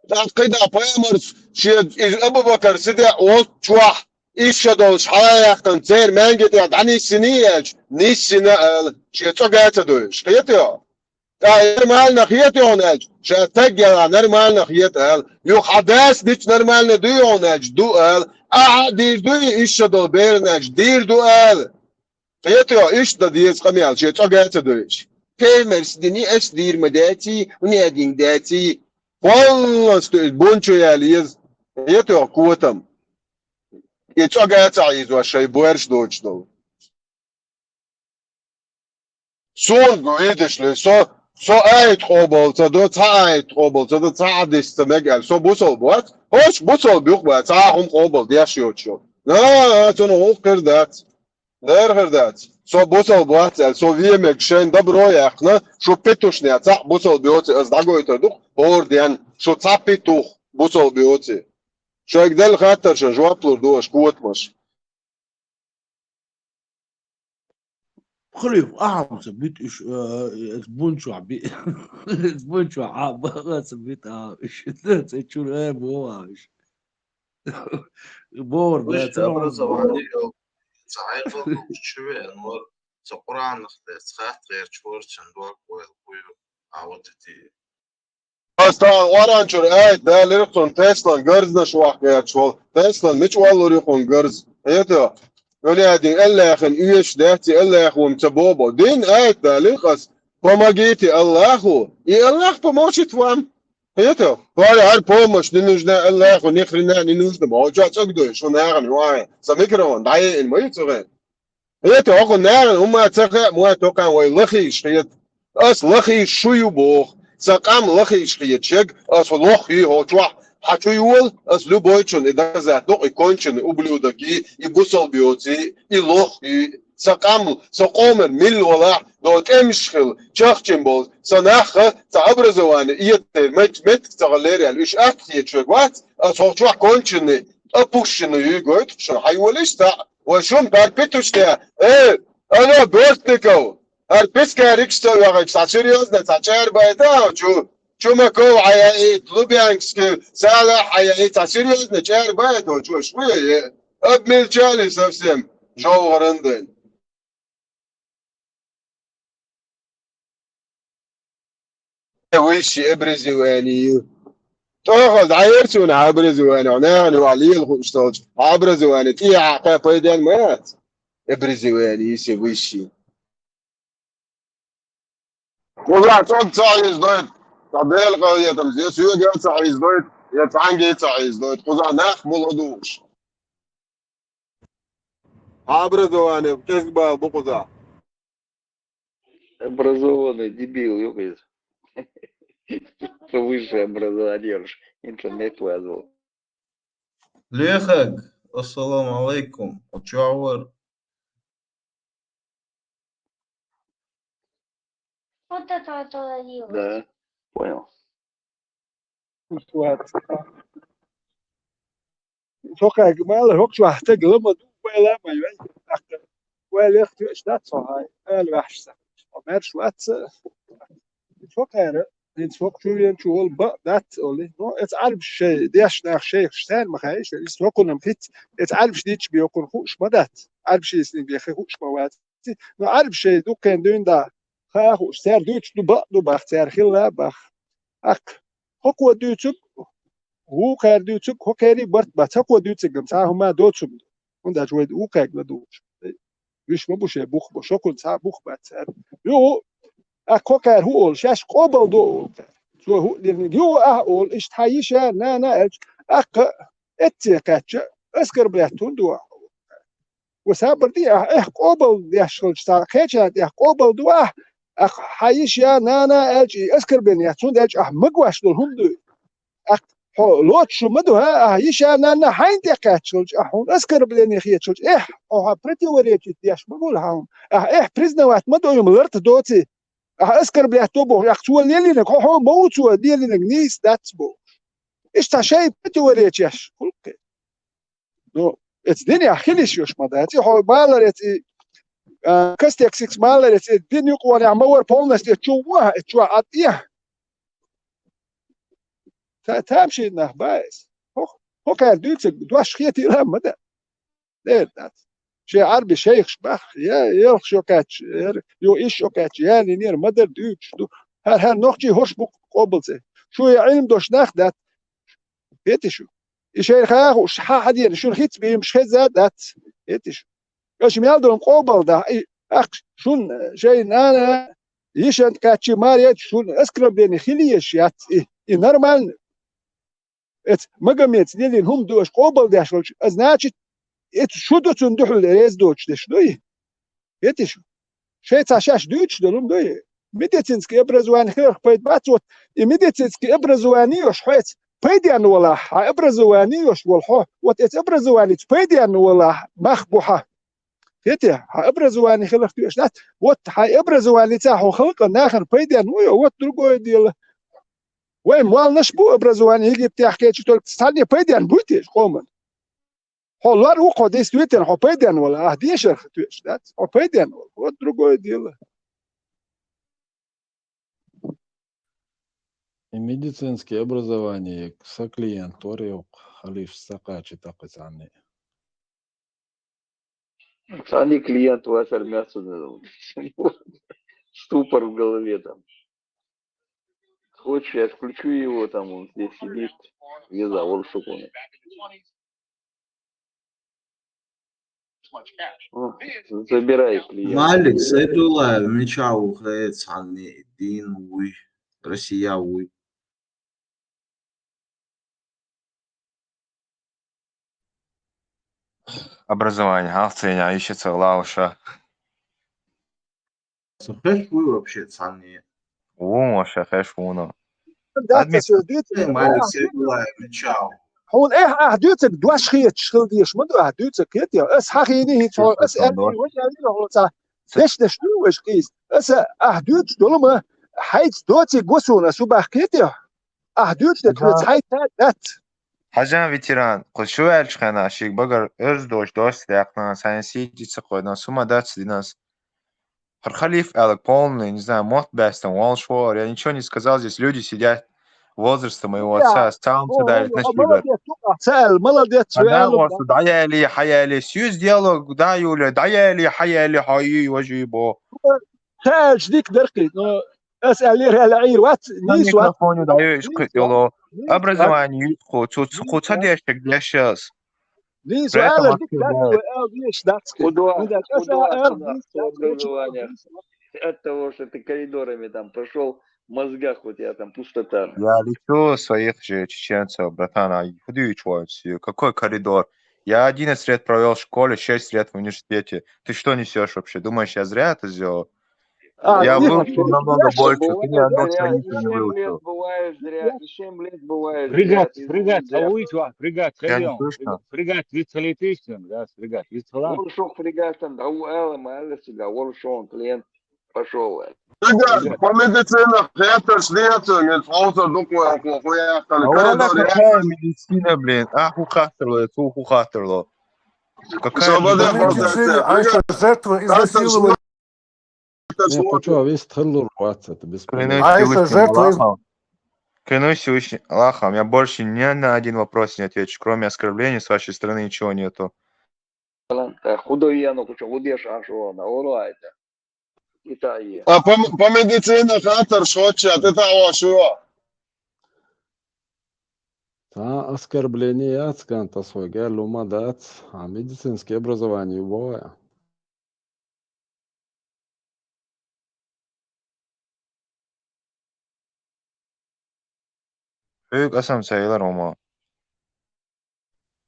ТӀаккха кхидӀа пайхамарс шен иза Абу-Бакар Сидикъ волчохь, иза ша долуш хьаяьккхина церан маьнги тӀехь дӀаниссиний аьлча, ниссина ала, шен цӀогга ца дойуш. Кхетий хьо? ТӀаккха нормально хетий хьуна аьлча, ша стаг ялахь нормально хета ала. Юха хьан дас дича нормально дуй хьуна аьлча, ду ала. Ахьа а дийр дуй, иза ша долу берана аьлча, дийр ду ала. Кхетий хьо, иштта дан деза къамел, шен цӀогга ца дойуш. Пайхамарс дини ас дийр ма даций, хӀунда дин даций. Полностью иза бун чу яла еза. Кхетий хьо, котам. И цӀогга ца хьийзош шайн боьрша доцуш долу. Суна гу идаш ле, со, со аят къобал ца до, цхьа аят къобал ца до, цхьа хьадис ца мега аьлла, со бусалба вац. ХӀорш бусалба юкъа бац, цхьа хӀума къобал деш йоцуш йолу. На, цунах гӀуллакх хир дац. Дера хир дац. Со бусалба вац аьлла, со вемег шайн добро яьккхина, шу петушне цхьаъ бусалба йоций, ас дӀагойтар ду-кх, хӀора ден, шу цхьа петух бусалба йоций. Шайга делла хаттаршна жоп лур ду аша, котамаш. Хлюп, ахьа ца бит уьш, э, эс бун чохь би-, эс бун чохь а баха ца бит а уьш. Ца чура, э, бо а уьш. Бор, уьш бац, образование, ца хьайгӀа чу веан вар, ца Къуръанах дерц, хатта гӀерчу вар, чан дог вайл, буй, а вот эти. Ас тахана Къуръан чуьра аят далира цунна, Теслан гарзнаш ваха гӀерташ волу. Теслан мича оллур ю хьуна гарз? Хьета, Ӏуьллаьдин Аллахьан оьшуш дац и, Аллахьо ца бобо. Дин аят далира ас: «Помогите Аллаху, и Аллах поможет вам». Хьета, хӀара, хӀара помощь не нужна Аллаху, ни хрена не нужна. Ма хьо чохь цӀогдой, шу нахана юахьа. Сан микрофон дӀаеана ма ю цу вен. Эта хӀокху нахана хӀумма ца хаьа, ма токхаьн вай лахийша хета. Ас лахийша шу ю боху. Сан къам лахийша хеташ ерг, ас лох ю хьо чохь. Хьан чу йола, ас любойчун и доказать докъу, и конченый ублюдок и, и бусалба йоций, и лох и. Сан къам, сан къоман милла валахь, до тӀемаш хила, чахчина болу. Сан нахха, сан образование, и мет-, меттиг ца гӀаллера аьлла, уьш атта хеташ верг вац, ас хьо чохь конченый, опущенный ю гойту шуна, хьан йолийша цхьаъ? Вай шун бӀаьрпитуште, э, алло, Бортников, хӀара пискарикаш ца оьхуьйтуш, цхьа серьёзно, цхьа чӀара байта а чу, Чумаков хьан яийта, Лубянский, Салахь хьан яийта, цхьа серьёзно чӀара байта а чу, уьш вуй, э, обмельчали совсем, жовгӀаран дайн. Высшее образование ю. ТӀехула дӀаерца вуна хьан образование, нахана юкъахь лела хууш долчу хьан образование, тӀехьа кхаьа пайденна ма яц. Образование се высшее. Кхузахь цӀогга ца хьийзадойту, сан Делан къинхетамца, я соьга а ца хьийзадойту, я цхьаьнгге а ца хьийзадойту. Кхузахь нах мула а духуш. Хьан образование кӀезиг бала бу кхузахь. Образованный дебил ю иза. Высшее образование уж интернет вазал. Лехаг, ассаламу алайкум. Чохь вара? Вот это вот говорила. Да, понял. Со кхаьга мала хӀокху чохь стаг ла ма ду, вай ла ма вай. Вай лех тоьаш дац со хьай, ала ваьхьаш сан. Хьо маьрша вац. Со кхаьра, хӀинца хӀокху чу вен чу волу бакъ дац олий. Но эца Ӏарбаш шай, деш нах шайхаш царна ма хаьа, шай, иза хӀокхунна хиц, эца Ӏарбаш дийцча бен хӀокхунна хууш ма дац. Ӏарбаш йисний бен хи хууш ма вац. Но Ӏарбаш шай дуккхен дуьйна да, хаа хууш, цара дуьйцуш ду, бакъ ду бах, цара хилла бах. Аккха, хӀокхо дуьйцург, вукхара дуьйцург, хӀокхерий барт бац, хӀокхо дуьйцург-м цхьа хӀума доцург ду. ХӀунда аьлча вай укхаьрга ладугӀуш. Вуьш ма бу шен бух бо, шокун цхьа бух бац цара. Ю, аккха хӀокхара хӀу олу, шаьш къобал ду олу. Цо хӀу а дирниг, ю, ахь олу, иштта хьан йиша, нана аьлча, аккха эцце кхаьчча, оскорблять хӀунда ду ахь? Ва сабар ди ахь, эхь къобал деш хилча, цхьа кхеча тӀехь къобал ду ахь, ахь хьан йиша, нана аьлча, и оскорбление яц, хӀунда аьлча ахь магош долу хӀума ду. Ахь хьо лоцуш ма ду, хӀа, ахь йиша, нана хьайна тӀе кхаьчча хилча, ахь хьуна оскорбление хеташ хилча, эхь, хьо хьан противоречить деш ма гула хьуна. Ахь эхь признавать ма до, юм ларта доций. Ахь оскорблять до бохуш, ахь цо лелийнарг, хьо, хьо ма ву цо лелийнарг, нийса дац бохуш. Иштта шайн противоречеш, гӀуллакхе. Ну, эца динехь хила йиш йолуш ма дац. И хьо балар эца и, а, кастек сикс малар эца и дин юкъонехь ма вара полностью чу ву ахьа, эца чохь Ӏад и ахьа. Та-, тамашийна нах ба эца. ХӀо-, хӀокхара дуьйцург дош хетийла а ма дан. Дера дац. Шен Ӏарби шайхаш бах, я, ялх шо кхаьчча, яра, ю иш шо кхаьчча, ялийнера ма дара дуьйцуш ду. ХӀара, хӀара нохчий хӀорш бу къобалце. Шу я Ӏилма дош нах дац. Хети шу? И шайна хаа хууш, хьан хьадийна, шуна хица биймаш хеза а дац. Хети шу? Аша мел долу къобал дахь, и, ахь шуна, шайн нана, йишан кхаьччи мара яц, шуна оскорбление хила еш яц и. И нормально. Эца Магомеца лелийна хӀума ду аша къобал деш волчу, а значит, эца шу ду цунна дуьхьал реза доцуш деш дуй? Хети шу? Шайн цхьа шаьш дуьйцуш долу хӀума дуй? Медицинский образование хиларх пайда бац, вот и медицинский образование йолуш хьо эца пайденна валахь, хьан образование йолуш волу хьо, вот эца образованица пайденна валахь, мах бу хьан. Кхетий, хьан образование хиларх тоьаш дац. Вот хьай образованиеца хьо халкъан, нахана пайденна вуй, вот другое дело. Вайн молланаш бу образование Египтехь кхечу, только цхьанне пайденна буй те уьш къоман? Хьо лор ву, хьо действительно, хьо пайденна вала, ахь дешарх тоьаш дац, хьо пайденна вала. Вот другое дело. И медицинское образование са клиент вара йоккха, халиф са кхача такха цхьанне. Цхьанне клиент вацар меца, ступор в голове там. Хочешь, я включу его, там он здесь сидит, веза, вот что он. О, забирай клиента. Малик Сайдуллаев мича ву хье цхьанне, дин вуй, Россия вуй. Образование, хьалха цхьанне, иши ца лауша. Со хеш вуй вообще цхьанне? Ву, вообще хеш вуно. Дац, Админ. Дац, дац, Малик Сайдуллаев мича ву. Хьуна эхь ахь дуьйцург дош хеташ хила дезаш ма ду, ахь дуьйцург кхетий? Ас хьахийна хӀинца хьо, ас аьлла, вай аьллера хьо цхьа. Дешнаш ду вайша кхийса. Аса ахь дуьйцуш долу ма, хьайца доцийла го суна, ас хӀун боху кхетий? Ахь дуьйцуш дерг хьоьца хьайца дац. Хьажа, ветеран, кху шу ваьлча хенахь шига багара оьзда долуш дош ца даьккхина, сайн сийти ца кхойдина, ас хӀума дац дина ас. ХӀара халиф аьлларг полный, не знаю, мотт баьстина волуш вара. Я ничего не сказал, здесь люди сидят возраста моего отца, ас цхьа хӀума ца даьлла, молодец, молодец, ца аьлла, молодец, ца аьлла. Дагахь ву со, дӀаяьлий, хьаяьлий, соьца диалог дӀа а юьллий, дӀаяьлий, хьаяьлий, хьо юй, важа юй боху. Ца аьлча дика дара кхин, но ас аьллера аьлла Ӏийр вац, нийса вац. Микрофон дӀайоьуш кхин йолу. Образование юьйцу кху, цу, цу, кху ца дешнарг деш ас. Нийса вац, аьлла дика дац, вай аьлла дезаш дац кхин. ХӀунда аьлча ас аьлла нийса дац, образование. От того, что ты коридорами там прошёл, в мозгах у тебя там пустота. Я лечу своих же чеченцев, братан, а хӀун дуьйцуш ву ас? Какой коридор? Я одиннадцать лет провёл в школе, шесть лет в университете. Ты что несёшь вообще? Думаешь, я зря это сделал? А, я выучил намного больше, ты ни одну страницу не выучил. Бываешь зря, и семь лет бываешь зря. Фрегат, фрегат, а вы чё? Фрегат, я не слышно. Фрегат, виц хилийтийша, да, фрегат, виц хила. Вон шо фрегатан, да, у Элла, Элла, сюда, вон шо он клиент. Пошёл, э. Фрегат, по медицине хеттарш лецо, нет, хьовсар дукха вай, хьо, хьо яхкана. А коридор, вон яхкана. Какая медицина, блин? А, хӀун хаттар ло, цо хӀун хаттар ло? Какая медицина? По медицине, а ещё жертва изнасилования. Не, ты чё, вист хиллур вац это, без понятия. А ещё жертва из- Клянусь Всевышним Аллахом, я больше ни на один вопрос не отвечу, кроме оскорблений с вашей стороны ничего нету. Худой я, ну, куча, худой я, шо, на, ура, это. Италия. А по, по медицине хаттарш хоьттуш, ты того, шо? Цхьа оскорбление яц, кӀант, ас хьоьга аьлла ма дац, а медицинский образование боху. Хьоьга ас-м ца элира хӀума.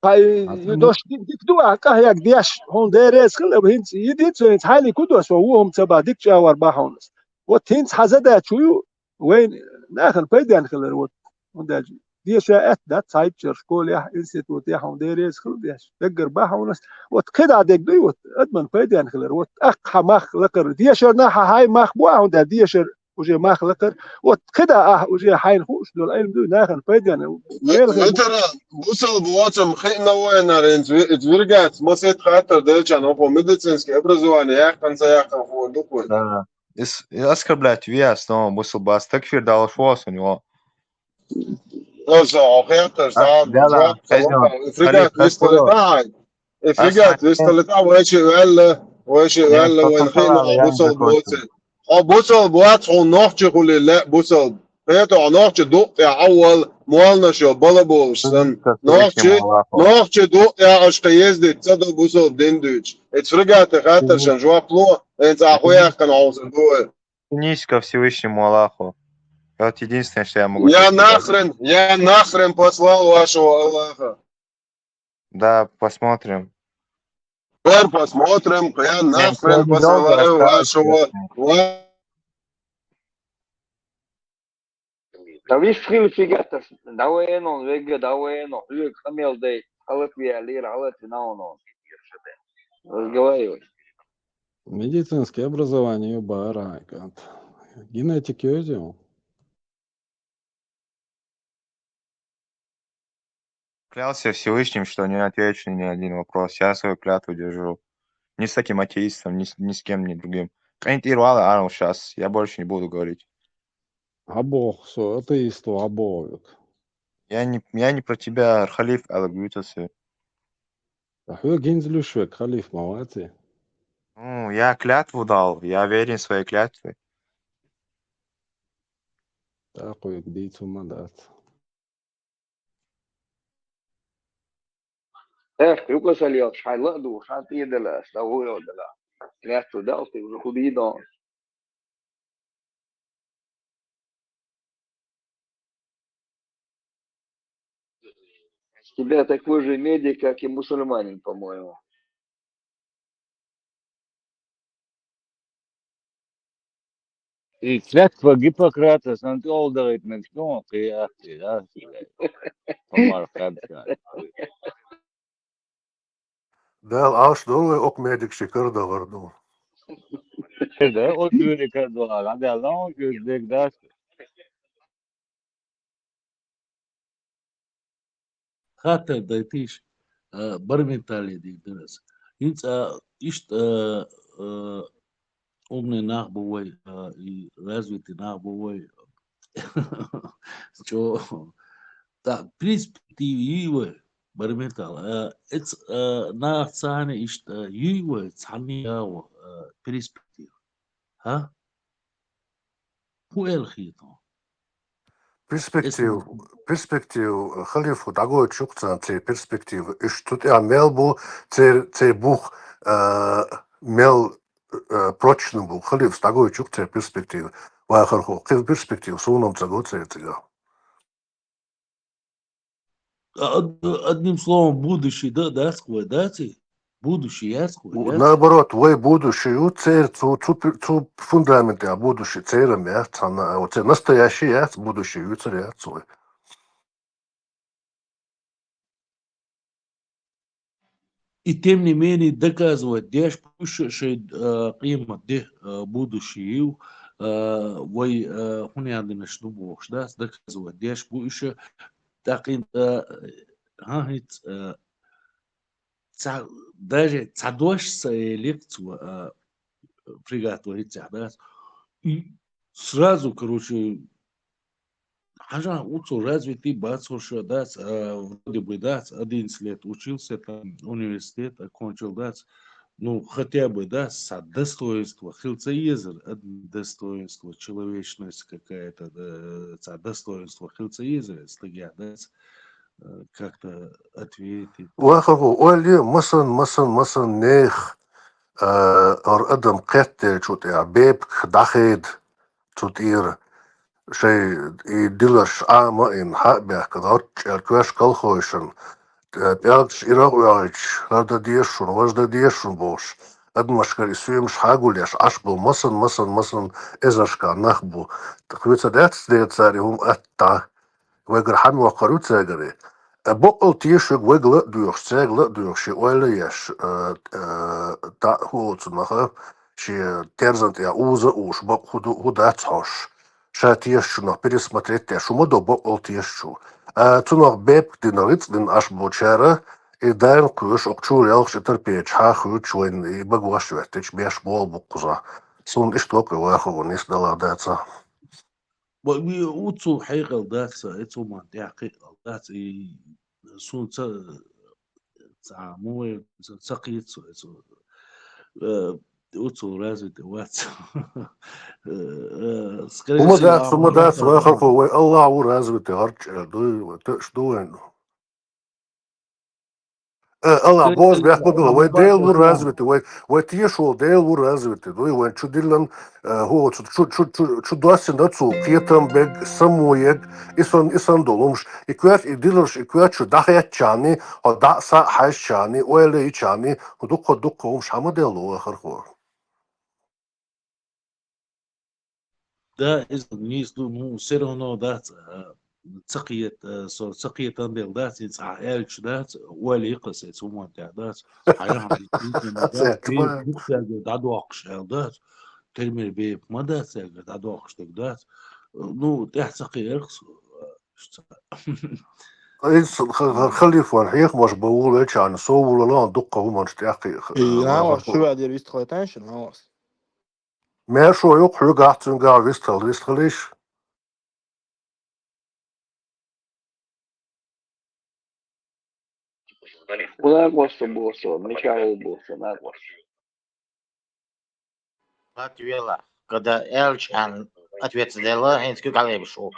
Хьай, ю дош ди-, дика ду ахь къахьега деш, хьуна Дела реза хила, хӀинца йидинца, хӀинца хьайниг хӀун до со, ву хӀума ца бан, дика чӀагӀор бан хьуна ас. Вот хӀинца хьан задача ю, вайн нахана пайденна хилар, вот, хӀунда аьлча деша аьтта дац, цхьайттачара школехь, институтехь хьуна Дела реза хила деш, даггара бан хьуна ас. Вот кхидӀа дерг дуй, вот, адамна пайденна хилар, вот, тӀаккха хьан мах лакхара. Дешарна хьан хьайн мах бу ахь, хӀунда дешар уже мах лакхара. Вот кхидӀа ахь уже хьайна хууш долу Ӏилма дуй, нахана пайденна. Ветеран, бусалба воцам хиъна вайнара, хӀинца ви-, иза виргац, масет хаттар делчан, хӀокху медицинский образование яьккхина ца яьккхина хӀун ду кхуьй? Да. Ис, и оскорблять вес, но бусалба ас такфир далуш ву ас у него. Аса, хьо хетташ, а, да, да, жуап ца ло, и фрегат висталийтахьа. И фрегат висталийтахьа, вайши ваьлла, вайши ваьлла, вайн хиъна хьо бусалба воций. Хьо бусалба вац, хьо нохчи хуьлий лаьа бусалба. Хета хьо нохчи дукъ тӀехь Ӏа вала, молланаш йо бала болуш санна. Нохчи, нохчи дукъ тӀехь аша кхин ездить ца до бусалба дин дуьйцуш. Эца фрегате хаттаршна жуап ло, хӀинца ахь хӀун яьккхина хьовсур ду вай. Стремись ко Всевышнему Аллаху. Вот единственное, что я могу сказать. Я нахрен, я нахрен послал вашего Аллаха. Да, посмотрим. Теперь посмотрим, я нахрен посылаю вашего. Да вы схил фигатас, давай эно, вега, давай эно, хьоьга къамел дай, хьалат виа лира, хьалат вина оно. Разговаривай. Медицинское образование юбара, кӀант. Генетика йоӀ. Клялся Всевышним, что не отвечу ни на один вопрос. Я свою клятву держу. Ни с этим атеистом, ни с, ни с кем, ни другим. КъинтӀера вала, Арнольд, щас. Я больше не буду говорить. Або, со атеист, або. Я не, я не про тебя, Халиф, алагуйтасы. Ахуй гинзлюшвек, Халиф, молодцы. Ну, я клятву дал, я верен своей клятве. Так, уйк дицу мандат. Эх, юкъа салиал, шайла ду, шан тӀе дала, ста вуйо дала. Клятву дал, ты уже худи дон. Тебя такой же медик, как и мусульманин, по-моему. И клятва Гиппократа, сан тӀе олдагӀит мегаш, ну, кхы ахти, да? Помар хаб сан. Дала Ӏалаш долу вай окху медикаши карадахар ду. Да, о дуьйна карадахар, а Дала, ну, кхы дерг дац. Хаттар дайтийша, а, барментале дийр дара аса. ХӀинца, а, иштта, а, а, умный нах бу вай, а, и развитый нах бу вай. Чо, та, в принципе, ти йий вай, барментал. А, эц, а, нах царна иштта, а, йий вай, цхьанна ява, а, перспектива. ХӀа? ХӀун эр хетон? Перспектив, перспектив, Халиф, дӀагойтуш ю-кх царна церан перспектива. Уьш цу тӀехь мел бу, церан, церан бух, а, мел, а, прочно бу. Халиф, дӀагойтуш ю-кх церан перспектива. Вахархо, кхин перспектива суна-м ца го церан цигахь. А, од-, одним словом, будущий да, дац-кх вай, дац и? Будущий яц-кх вай, яц? Наоборот, вай будущий ю, церан цу, цу пи-, цу фундаментехь будущий церан яц, цхьана, а, оцеран настоящий яц, будущий ю церан яц вай. И тем не менее доказывать деш бу уьш шайн, а, къемат де, а, будущий ю, а, вай, а, хӀун ян динаш ду бохуш дац, доказывать деш бу уьш, тӀаккха, а, хӀан хӀинца, а, цхьа, даже цхьа дош ца элира цо, а, фрегат вай хӀинццехь дац. И сразу, короче, хьажа, оцо развитый бац хӀорш, дац, а, вроде бы, дац, одиннадцать лет учился, там, университет окончил, дац, ну, хотя бы, дац, цхьа достоинство хила ца езар, од-, достоинство, человечность какая-то, да, цхьа достоинство хила ца езар, стагехь, дац, э, как-то ответить. Вахархо, ойла е, масан, масан, масан нехан, э, хӀара адам кхетделлачул тӀаьхьа бепиг дӀахеда цу тӀера, шайн и диларш Ӏама а йина, хьа а баьхкина, гӀорчӀел коьрта колхойшна, э, пӀелгаш ирах а оьгӀуьйтуш, хӀара дан деза шуна, важа дан деза шуна бохуш, адамашкара и соьмаш хьагулъеш Ӏаш болу масан, масан, масан эзаршкахь нах бу. ТӀаккха хӀинца дац дера цара и хӀума атта дӀа? Вайгара хьан воккхур ву цаьргара? Э, баккъал тешаш верг ла а доьхуш, цаьрга ла а доьхуш, шен ойла а еш, э, э, дӀа а хӀу оцу наха, шен терзан тӀехь уза а уш, бакъ хӀу ду, хӀу дац хьош. Ша тешачунах пересмотреть деш, хӀу ма до баккъал тешачу. А цунах бепиг дина, рицкъ дина Ӏаш болчара, и дайна кхоьруш, окху чура ялхаш и терпеташ хьа а хуьйцуш, вайна и бага ваш веттича, беш болу бу кхузахь. Суна иштта воккху ваха ву, нийса далла дацахь. Ва-, ви-, уцу хьекъал дац, эцу ма тӀехь кхиъал дац, и суна ца, ца, му вай, ца, ца кхийца со эцу, э, уцу развитый вац. Э, э, скорее всего, хӀума дац, хӀума дац, вахархо, вай Аллах ву развитый, гӀарчӀ дуй, вай теш ду вайн. Э, Аллах, боза бехк ма билла, вай Дела ву развитый, вай, вай тешаш волу Дела ву развитый, дуй, вайн чу диллан, э, хӀу, чу, чу, чу, чу, чу доссина дан цо, кхетам бег, само ег, и сан, и сан долу хӀумаш, и коьрта, и диларш, и коьрта чу дӀахецначарний, хьо дӀа а, са а хьаьжначарний, ойла йичарний, хӀу дуккха, дуккха хӀумаш хьан ма делла, вахархо. Да, иза нийса ду, ну, всё равно дац, а, ца кхета, со ца кхетам бел дац, и цхьа аьлча дац, ойла йикхас, эца хӀуман тӀехь дац, хьайна хьан дӀадоккхуш аьлла дац, термер бепа ма дац, аьлла дӀадоккхуш дерг дац. Ну, тӀехь ца кхерах со, иштта. Иза ха-, ха-, халифа ван хьехамаш бан вулвелчарна, со вулвелан дуккха хӀуманаш тӀехь кхе-, ха-, Э, ха-, Нагахь ха-, шу ваьдера вистхилийташ, Нагахь. Мешо юкъ хьоьгахь цуьнгахь вистхила, вистхилийша. Нагахь боху со, Михаил боху со, нагахь. Латвела, когда аьлча хьан ответ делла, хӀинца куьг Ӏалебаш ву.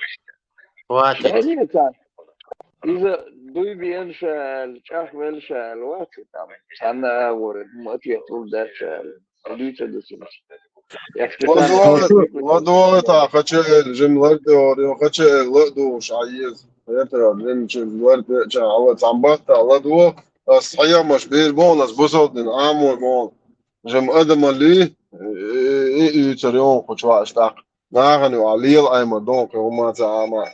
Хватит. Даьллица, иза дуй беана ша аьлла, чӀахвелла ша аьлла, вац и там. Цхьанна а вара, ма ответ вур дац ша аьлла. Дуьйца ду цуьнца. ЛадогӀа, ладогӀа, та хача эл, жим лар тӀе ора, йо, хача эл ла а дугӀуш Ӏа еза. Хетара, жим чу лар тӀе ча хьала цхьан батта ладогӀа, ас хьаямаш бер бохна, ас бусалдин Ӏамо бохна. Жим адамалли, э, э, э, уьйцар йогӀу кху чу вааш тӀаккха. Нахана ю а лела Ӏайма доху, кхин хӀума ца Ӏама.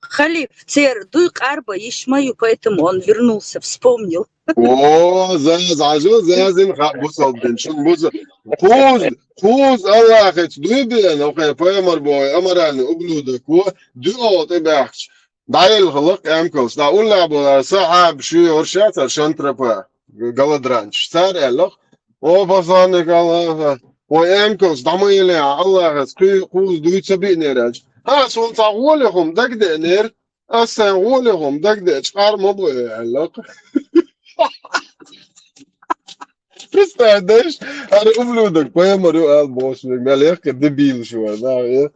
Халиф, цер дуй къарба йиш ма ю, поэтому он вернулся, вспомнил. О, заз, хьажа, зазин хаа бусалдин, шун буса. Кхуз, кхуз Аллахица дуй беана, охе, пайхамар бохе, аморальный ублюдок во, дуьхьал тӀебаьхкача. ДӀаелла хала къамкалш, дӀа уллехь болара сахьаба ши оршаца шантропа, галодранчаш. Цара аьллах: «О, посланник Аллаха, вай эмкалш дӀа ма елехьа, Аллахас кхуьй кхуза дуй ца биънера», аьлча. «Хьа, суна цхьа гӀоле хӀума дагадеанера, ас сайн гӀоле хӀума дагадеача къар ма бу», аьллах. Представь, дайш, хӀара ублюдок пайхамар ю аьлла бохуш верг, мел яккхий дебилаш вара, нах, э.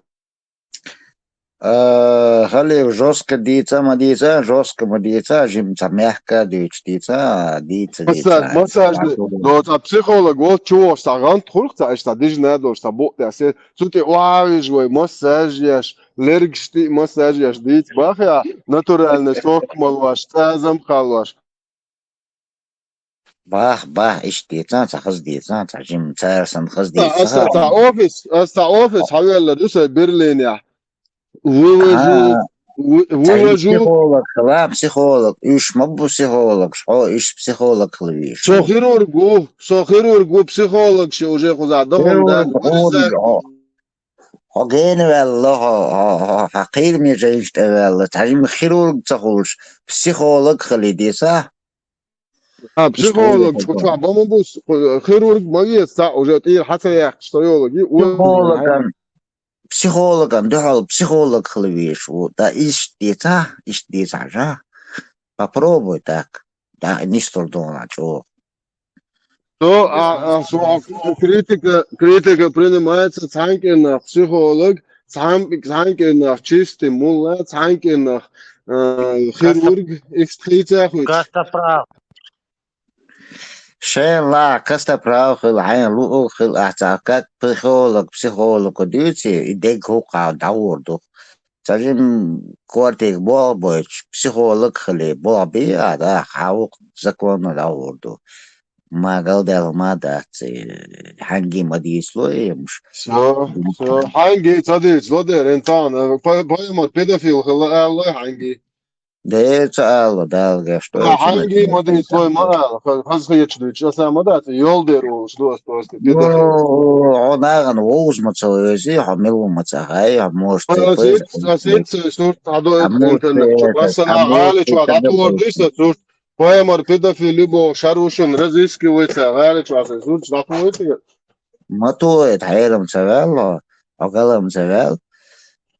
А, халиф, жестко дийца а ма дийца, жестко ма дийца, жим ца мягко дуьйцуш дийца, дийца, дийца. Массаж, массаж де. Массаж. Но цхьа психолог волчу вохуш цхьа гӀант хуьлу, цхьа иштта дижина долуш цхьа букъ тӀехь се. Цу тӀе охьа а вижа вай массаж еш, лергаш тӀе массаж еш дийца бахьа, натуральный сок малош, цӀазам кхаллош. Бах, бах, иштта дийца, цхьа хаза дийца, цхьа жим цара санна хаза дийца. Аса цхьа офис, аса цхьа офис хьавелла ду сан Берлинехь. Вывожу, А, вы-, цхьа вывожу. Психолог хила, психолог. Уьш ма бу психологаш, хьо уьш психолог хила везаш. Со хирург ву, со хирург ву, психолог ши уже кхузахь дан хӀума дац. Хирург, хьо. Хьо гена ваьлла, хьо, хьо, хьо, хьо кхийраме жайнаш тӀе ваьлла, цхьа жима хирург ца хуьлуш, психолог хила дийца. А, психолог, кху чохь бан ма бу, хирург ма веза, цхьаъ уже тӀера хьан ца яьккхаш, со йологи, психологан, психологан дуьхьал психолог хила везаш ву. Да иштта дийца, иштта дийца хьажа. Попробуй так. Да, нисдур дуна чӀогӀа. То, а, а, со, а, критика, критика принимается, цхьаьнкӀенах психолог, цхьаьн-, цхьаьнкӀенах чистый мулла, цхьаьнкӀенах, э, хирург, иштта хийца хуьйцуш. Костоправ. Шен ла, Костоправ хила, хьайн луъург хила, ахь цхьа как психолог, психолог дуьйций, и дег хӀокхахь дӀагӀур ду. Ца жим кортиг болх бойтуш, психолог хили, болх бий а, да, хьан ву-кх законно дӀагӀур ду. Ма галдаьлла ма дац, э, хьаьнги ма дийцало, э, муш. Со, со, хьаьнги ца дийцало, деррина тахана, па-, пайхамар педофил хила аьлла хьаьнги. Де ца ала, Дала гешт. А, хьаьнги ма дийцало, ма ала, ха-, хаза хеташ дуьйцуш, аса ма дац, йол дер волуш ду ас просто, педофил. Ну, хьо нахана вовза ма ца вевзи, хьо мила ву ма ца хаьа, хьо может, аса ца ца сурт хьадоуьйту интернет чу. Аса гӀали чохь дӀатухур дуьйцу сан сурт. Пайхамар педофил ю боху шарушин разыскивается, гӀали чохь сан сурт дӀатухур ду. Ма тухур, хьерам ца ваьлла, хьо галам ца ваьлла.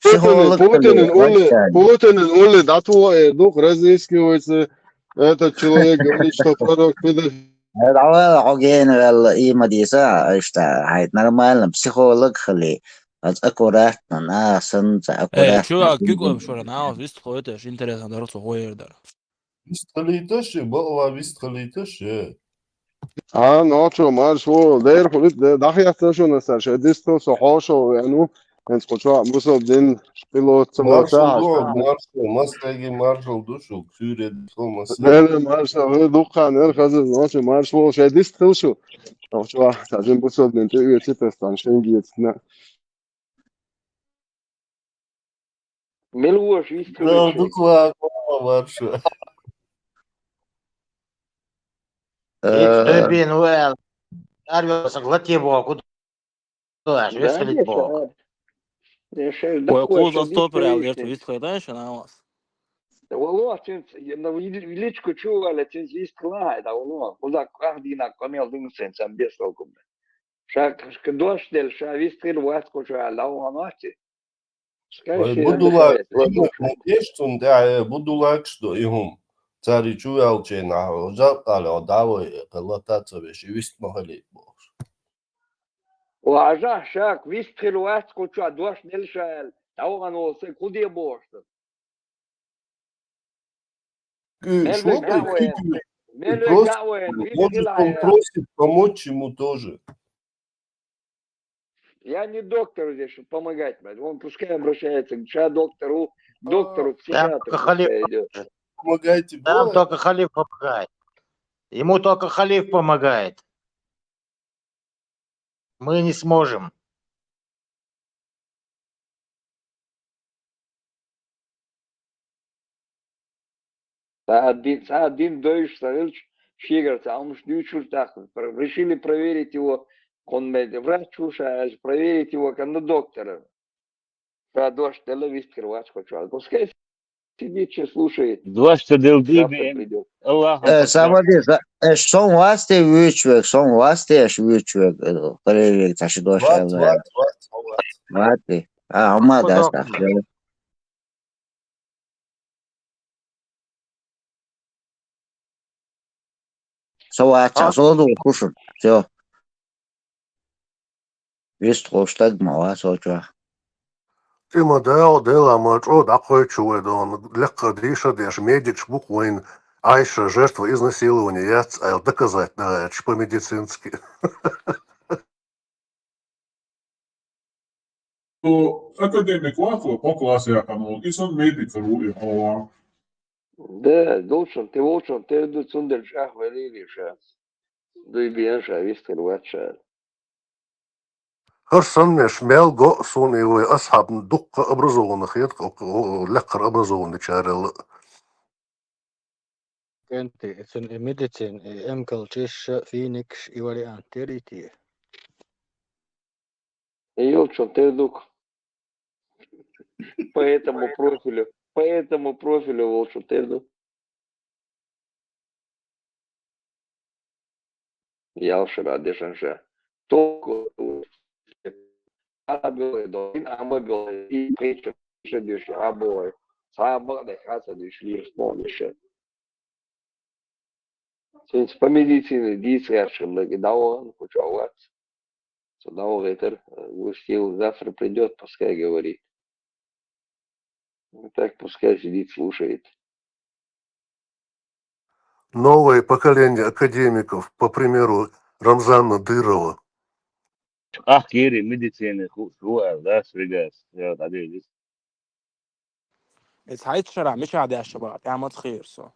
Путинан, Путинан улле, Путинан улле дӀатухур ду, разыскивается этот человек, говорит, что пророк педофил. Э, дӀавала, хьо гена ваьлла, и ма дийца, иштта, хьайт нормально, психолог хили. Аса аккуратно, на, санна ца аккуратно. Э, чувак, куьг ойм шура, на, вист хойта, аш интересно дара, цо хойр дара. Вист хилийта ше, бакъла вист хилийта ше. А, нохчо, марш ву, дер хулит, де, дахьяхта шуна сар, ше дисто со хьошо вену, хӀинца кху чохь бусалба дин пилот ца маршал ду, маршал, массайги маршал ду шу, ксуьре дисто массайги. Дер маршал, вы дуккха нер хаза, нохчо, марш ву, ше дист хил шу. Ах, чувак, цхьа зӀамига бусалба нах тӀеоьций тассан шенгица. Мел воша вист хилар? Да, дукха ван варшу. Э, Икс Д Б Н В Л. Арвелсаг латте боху. Ду аш, да, вист хилийта боху. Вай кхуза стопор аьлла дерт, вист хилийта шуна, Ӏамос. Вало, цинца, на вили-, величко чу ваьлла, цинца вист хилахьа, да, вало. Кхуза къахдина, къамел дина цинца, ам бес толком. Ша, ка дош делла, ша вист хилар вац кху чу аьлла, да, вало, нохчи. Вай Будулаг, вай, ма деш цунна тӀехь, э, Будулагаш ду и хӀума. Цари чу ваьлча нахьа, жа къала, дӀа вай, кхеллата ца веш, и вист ма хилийта бохуш. Ва, ажа, ша вист хилар вац кху чу, дош делла ша аьлла, дӀавахана волу стаг хӀун де бохуш ду? Э, мел шо вегга а вайна, мел вегга а вайна, вист хилахьа. Он просит помочь ему тоже. Я не доктор здесь, чтобы помогать, блядь. Он пускай обращается к ша доктору, доктору, психиатру пускай идёт. Помогайте, там только халиф помогает. Ему только халиф помогает. Мы не сможем. Цхьа а дин, цхьа а дин дойуш ца хилча, шегара цхьа хӀумаш дуьйцуш тӀаккха, пр-, решили проверить его, кхунна врач ву ша аьлча, проверить его, как на доктора. Ша дош делла вист хилар вац кху чу. Пускай сидит, чё слушает. Дош ца делла дийна. Завтра придёт. Аллаху акбар. Э, самади, за-, э, сон вац те вуьйцуш верг, сон вац те аша вуьйцуш верг, э, проверить, цхьа ши дош аьлла. Вац, вац, вац, вац. Вац те? А, хӀума дац, так, всё. Со вац, со ду хушур. Всё. Вист хилла стаг ма вац кху чохь. Тима дагӀо дела ма чӀо дӀакхойчу вай дона, лекха дийша деш, медикаш бу-кх вайна, Айша жертва изнасилования яц аьлла доказать дагӀаьрча по-медицински. Академик вац вай, кхо класс яьккхина волу, и санна медик ву и хьо. Да, долчун, те волчун, те ду цундела чӀагӀвелийла ша. Дуй бен ша вист хилар вац ша. ХӀара санна меш мел го а суна и вай асхьаб дуккха образованный хета, лекхара образованный чарел а. КӀентий, и цуьнан и медицина, и эмкалчиш, финикаш, и вариант тера и те? И йолчун тера ду-кх. По этому профилю, по этому профилю волчун тера ду. Ял шарахь дешан ша. Только а белый, дин а ма белый, и притча, притча деш а белый. Цхьа а бакъдерг хьан ца дуьйцуш лийраш ма ву дешан. Цуьнца по медицине дийца гӀерташ хилла, и дӀавахана, кху чохь вац. Со дӀавахийтар, э, густил, завтра придёт, пускай говорит. Ну так пускай сидит, слушает. Новое поколение академиков, по примеру Рамзана Дырова. Ах, кири, медицина, ху-, ху-, да, свигас, я вот один из. Иза хьайца шарахь мичахь деш баха, тӀаьхьа маца хийра со.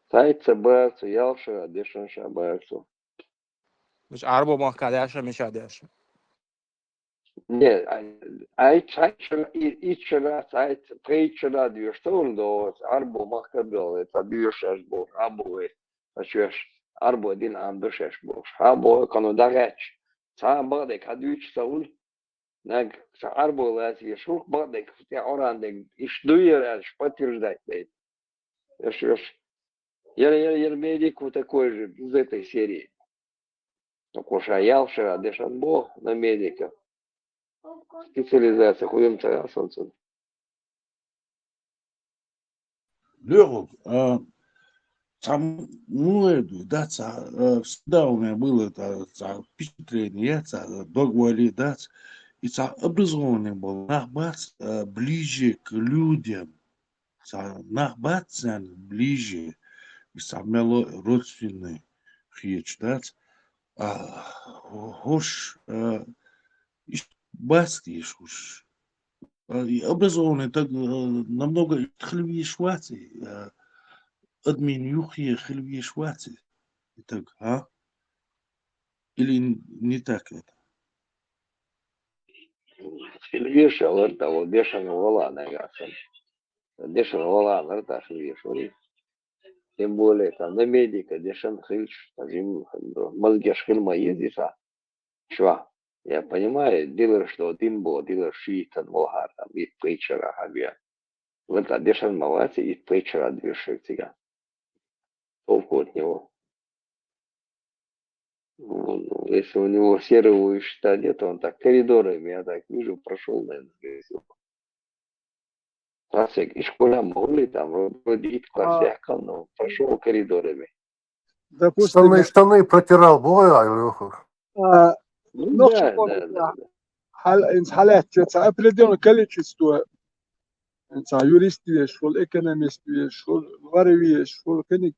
Хьайца баха, ял шарахь дешан ша баха со. Мича Ӏарбо махка деш, мича деш? Не, ай, ай, ай, шара, и, и шара, ай, тхай шара дуьйш, тхуна доцу, Ӏарбо махка бел, ца дуьйш аш боху, Ӏарбо вай, ца чоьш, Ӏарбо дин Ӏам ду шаьш бохуш. Хьан боху, кхана дагӀаьчча, цхьа а бакъдерг хьан дуьйцуш ца хуьлу? Наг, ца Ӏарбо лацийша, хӀурх бакъдерг, тӀе Ӏоран дерг, иштта дуй яра аьлла, подтверждать дайта. Эш, эш. Яра, яра, яра медик вот такой же, из этой серии. Ну, кху ша ял шарахь дешан боху на медика. Специализация хуьлу ца ял санна. Лёха, а, цхьа муха ду, да, цхьа, а, всегда у меня было это, цхьа впечатление, я цхьа дог вали, да, и цхьа образование было, нах бац, а, ближе к людям. Цхьа нах бац царна ближе, и цхьа мело родственный хеташ дац. А, хӀорш, а, иш-, бац те иш хӀорш. А, и образованный таг, а, намного ишта хила везаш вац и, а, админ юххе хила везаш вац и таг, а? Или н- не так это? Хила вешалар, да, вот дешан вала нагасан. Дешан вала нар, да, хила вешалар. Тем более, там, на медика дешан хилш, там, им, малгеш хил ма езиса. Шва. Я понимаю, дилар, что один был, дилар шиитан вахар, там, и пейчера хабия. Вот, а дешан мавати, и пейчера движет тебя. Толку от него. Ну, ну, если у него серого щита нет, он так коридорами, я так вижу, прошел, наверное, скорее всего. Классик, из школы могли там, вроде и классик, но прошел коридорами. Допустим, Штаны, штаны протирал, бывало, Лёха? а, Ну, Ну, да, что да, он, да, да. хал-, инц халят, ца определённое количество, ца юрист веш, шул экономист веш, шул вар веш, шул книг.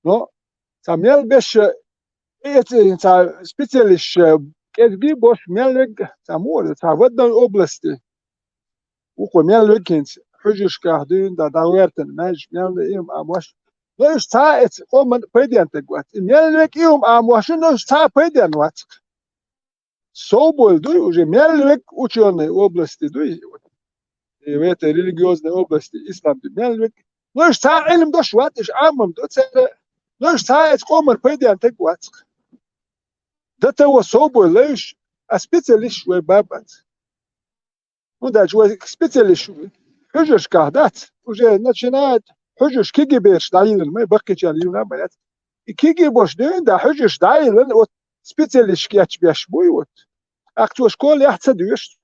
Но ца мел беш, эти, ца специалист, кедги бош мел век, ца море, ца в одной области. Уко мел век инц, хужишка, дюн, да, да, вертен, знаешь, мел им, а мош. Но уж ца эц, о, ман, пойдем так вот. И мел век им, а мош, но уж ца пойдем вот. Собой, дуй, уже мел век учёный в области, дуй, вот. И в этой религиозной области ислам, дуй, мел век. Но уж ца илм дош вот, уж амам до цера. Но уж ца эц, о, ман, пойдем так вот. До того собой, лишь, а специалист, швей бабац. Ну, дальше, вот специалист, хужишка, да, уже начинает хужиш киги беш, да, илин, мы баккичан илин, мы, и киги бош, да, да, хужиш, да, илин, вот специалист, кеч беш, буй, вот. А кто школе, я ца дюш,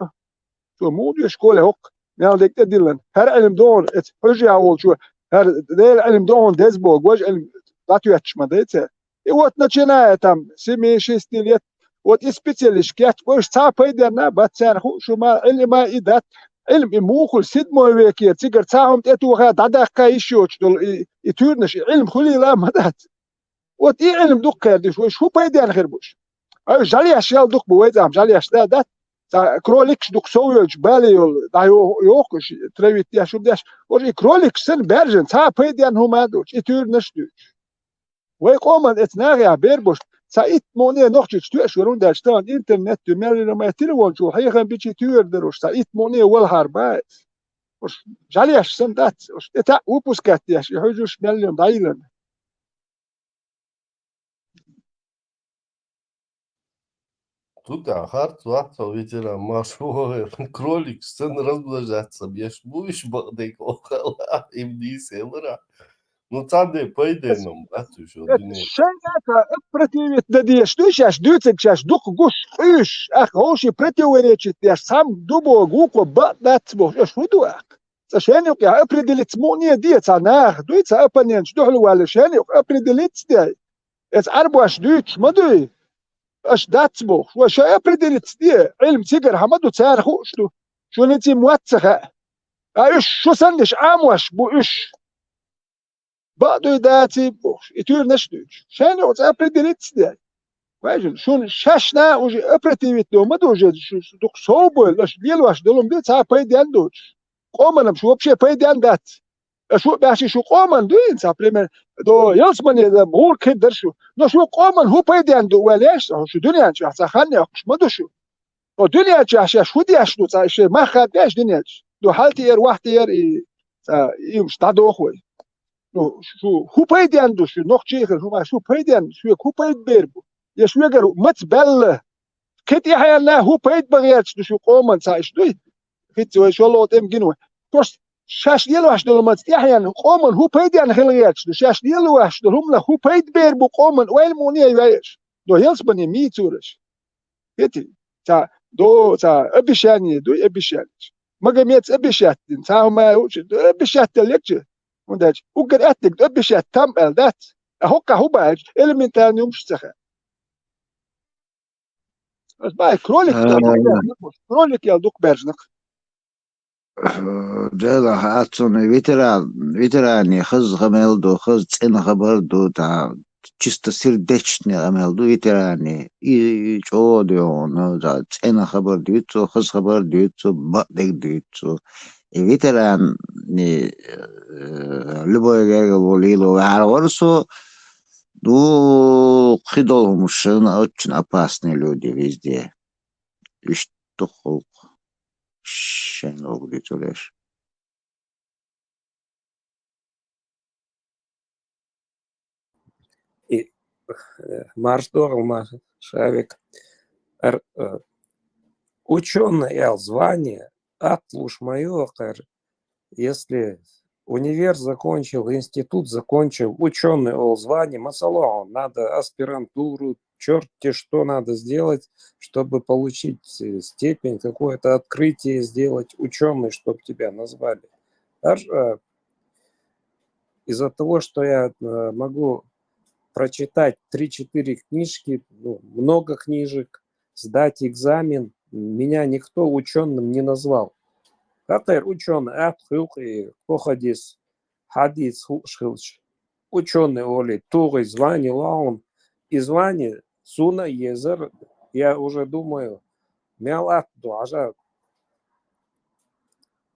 то муд школе, ок, мел дек, да, дилин. Хар илм дон, эц, хужи, а, волчу, хар дел илм дон, дез бо, гож илм, да, тюэч, ма, да, эц. И вот начиная там семи-шести лет, вот и специалист, кеч бош ца пойдена, бацан ху, шума, илма и дат, илм и мухул, седьмой веке, цигар ца хум тетуха, дадакка ещё что и, и тюрнеш, и илм хули ла ма дат. Вот и илм дук кер диш, вот шу пойден хер буш. А жаляш ял дук бу, вот ам жаляш да, дат. Ца кроликш дук совёч, бали ёл, да ё-, ёкуш, травит я шубдяш. Вот и кроликш сэн бержен, ца пойден хума дуч, и тюрнеш дуч. Вай къоман эц нагъя бербуш, ца ит моне нохчич тюэш варун дач, тан интернет тю, меллина май телефон чу, хайхан бичи тюэр даруш, ца ит моне вал харбац. Уж жаляш сан дац, уж это выпускать яш, и хужуш меллин дайлан. Тут а харц вахтал ветеран машвоер. Кролик сэн размножаться беш будешь, багдек охала, им не селра. Ну, цанде пойденом, да, ты что, Шайнака противит да деш, ду шаш, дуцик шаш, дук гуш, уш, ах, оши противоречит, я сам дубо, гуко, ба, дац бо, ш худуак. Ца шенюк я определить смуне ди, ца нах, дуй, ца оппонент, духлу вали шенюк определить ди. Эц арбуаш дуч, ма дуй. Аш дац бо, шо ша определить ди, илм цигар хамаду цар хушту. Шо не ци муатцаха. А уш, шо сандиш амуаш, бу уш. Ба дуй даци бу, и тюр наш дуч. Шенюк ца определить ди. Важен, шун шашна уже опротивить дома, да уже шу-, дук собой, лаш, лил ваш долом ди, ца пойдян дуч. Къоманам шу вообще пойдян дац. А шу бяши шу къоман дуй, ца пример, до ялсмане да мур кир даршу. Но шу къоман ху пойдян ду валяш, шу дуньян ча, ца хан я, ма душу. О дунья ча, ша шу дяш ду, ца ше маха дяш дунья ча. До халтияр, вахтияр, и, ца, им шта дохуй. Ну, шу ху пойдян ду, шу нохчи хер, шу ма шу пойдян, шу ху пойд бербу. Я шу гар мац белла. Кет я хаяна ху пойд багъяч ду шу къоман ца иш дуй. Хит ой шоло тем гину. Просто шаш ел ваш дол мац я хаяна къоман ху пойдян хилгъяч ду. Шаш ел ваш дол хумна ху пойд бербу къоман, уйл муни яйш. До ялсмане ми цураш. Эти, ца, до, ца, обещание, дуй, обещание. Магомед обещать дин, ца, ма, учи, обещать легче. Он дач, угар эттик, обещать там, эл, дац. А хокка хубач, элементарный умш цаха. Ас бай, кролик, А. Кролик ял дук бержнак. Дела хацуны ветеран, ветерани хыз хамел ду, хыз цен хабар ду, та чисто сердечный хамел ду ветерани. И чо ду он, да, цен хабар ду, цо хыз хабар ду, цо бадек ду, цо. И ветеран, не, э, любой герга волило, вар варсо, Ну, кхыдолмушын очень опасные люди везде. Иштта халкъ шен огъди цулеш. И, э, марш догъал, марш, Шавик. Ар-, э, учёный ал звание, атлуш моё, кар, если универ закончил, институт закончил, учёный ол звание, масала, надо аспирантуру, чёрт те что надо сделать, чтобы получить, э, степень, какое-то открытие сделать, учёный, чтоб тебя назвали. Ар, э, из-за того, что я, э, могу прочитать три-четыре книжки, ну, много книжек, сдать экзамен, меня никто учёным не назвал. Хатер учёный, а, хилкъи, кохадис, хадис, ху-, шхилч. Учёный оли, тугъи звание лаун. И звание суна езар, я уже думаю, мялат дуажа.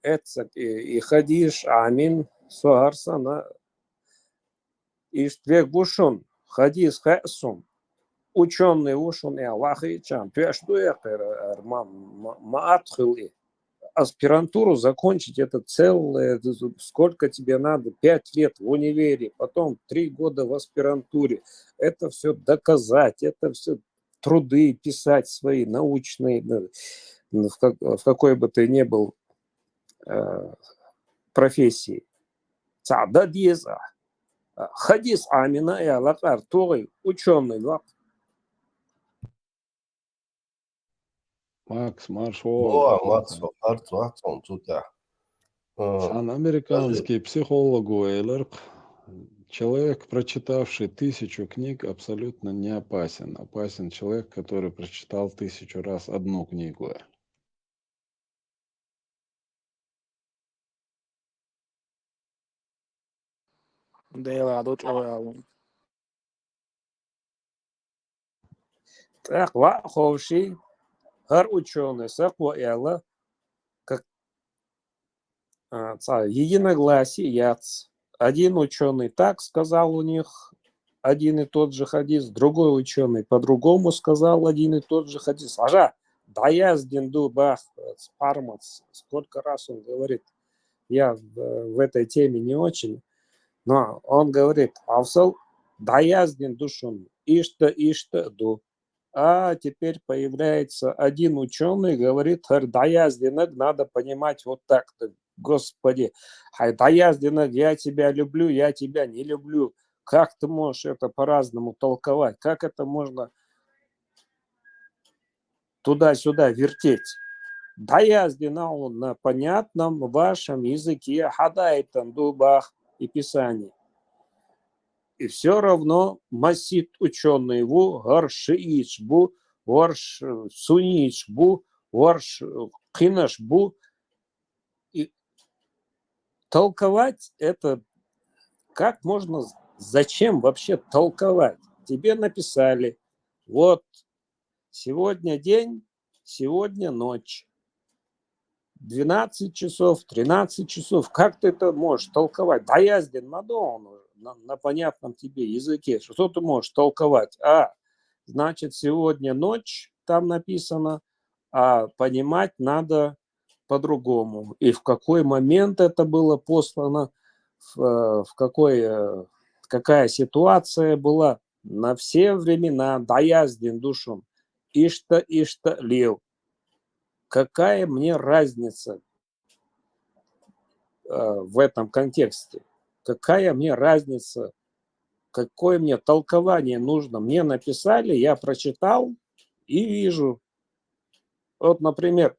Эцак и, и хадиш амин, со гьарсана, ишт век вушун, хадис хасун. Учёный вушун, я вахичан, пеш ду я кэр, ар ма, ма, ма атхил и. Аспирантуру закончить, это целое, это сколько тебе надо, пять лет в универе, потом три года в аспирантуре. Это всё доказать, это всё труды писать свои, научные, ну, ну, в как-, в какой бы ты ни был, э, профессии. Цаъда диез а. Хадис амина я лакъар тугъи учёный вакъ. Макс, марш вогъал. О, Макс, вахар цугъат сон цута. Э, Сан американский психолог уэлэр, человек, прочитавший тысячу книг, абсолютно не опасен. Опасен человек, который прочитал тысячу раз одну книгу. Дела дочь оялун. Так, ва ховши, гьар учёный сакъ ва яла, как, а, ца, единогласие яц. Один учёный так сказал у них, один и тот же хадис, другой учёный по-другому сказал один и тот же хадис. Ажа, даяздин ду бах, э, спармац, сколько раз он говорит. Я в, в этой теме не очень, но он говорит, авсал, даяздин душун, ишта, ишта ду. А теперь появляется один учёный, говорит, хар даяздинаг надо понимать вот так-то. Господи, хай даяздинаг, я тебя люблю, я тебя не люблю. Как ты можешь это по-разному толковать? Как это можно туда-сюда вертеть? Даяздин ал на понятном вашем языке, хадайтан дубах и писание. И всё равно масит учёный ву, гьар шиич бу, гьар ш-, сунич бу, гьар ш-, кхинаш бу. И толковать это, как можно, зачем вообще толковать? Тебе написали, вот, сегодня день, сегодня ночь. Двенадцать часов, тринадцать часов. Как ты это можешь толковать? Даяздин мадон на, на понятном тебе языке. Что ты можешь толковать? А, значит, сегодня ночь, там написано, а понимать надо по-другому. И в какой момент это было послано, в, э, в какой, э, какая ситуация была, на все времена, даяздин душун, ишта, ишта лил. Какая мне разница, э, в этом контексте? Какая мне разница, какое мне толкование нужно? Мне написали, я прочитал и вижу. Вот, например,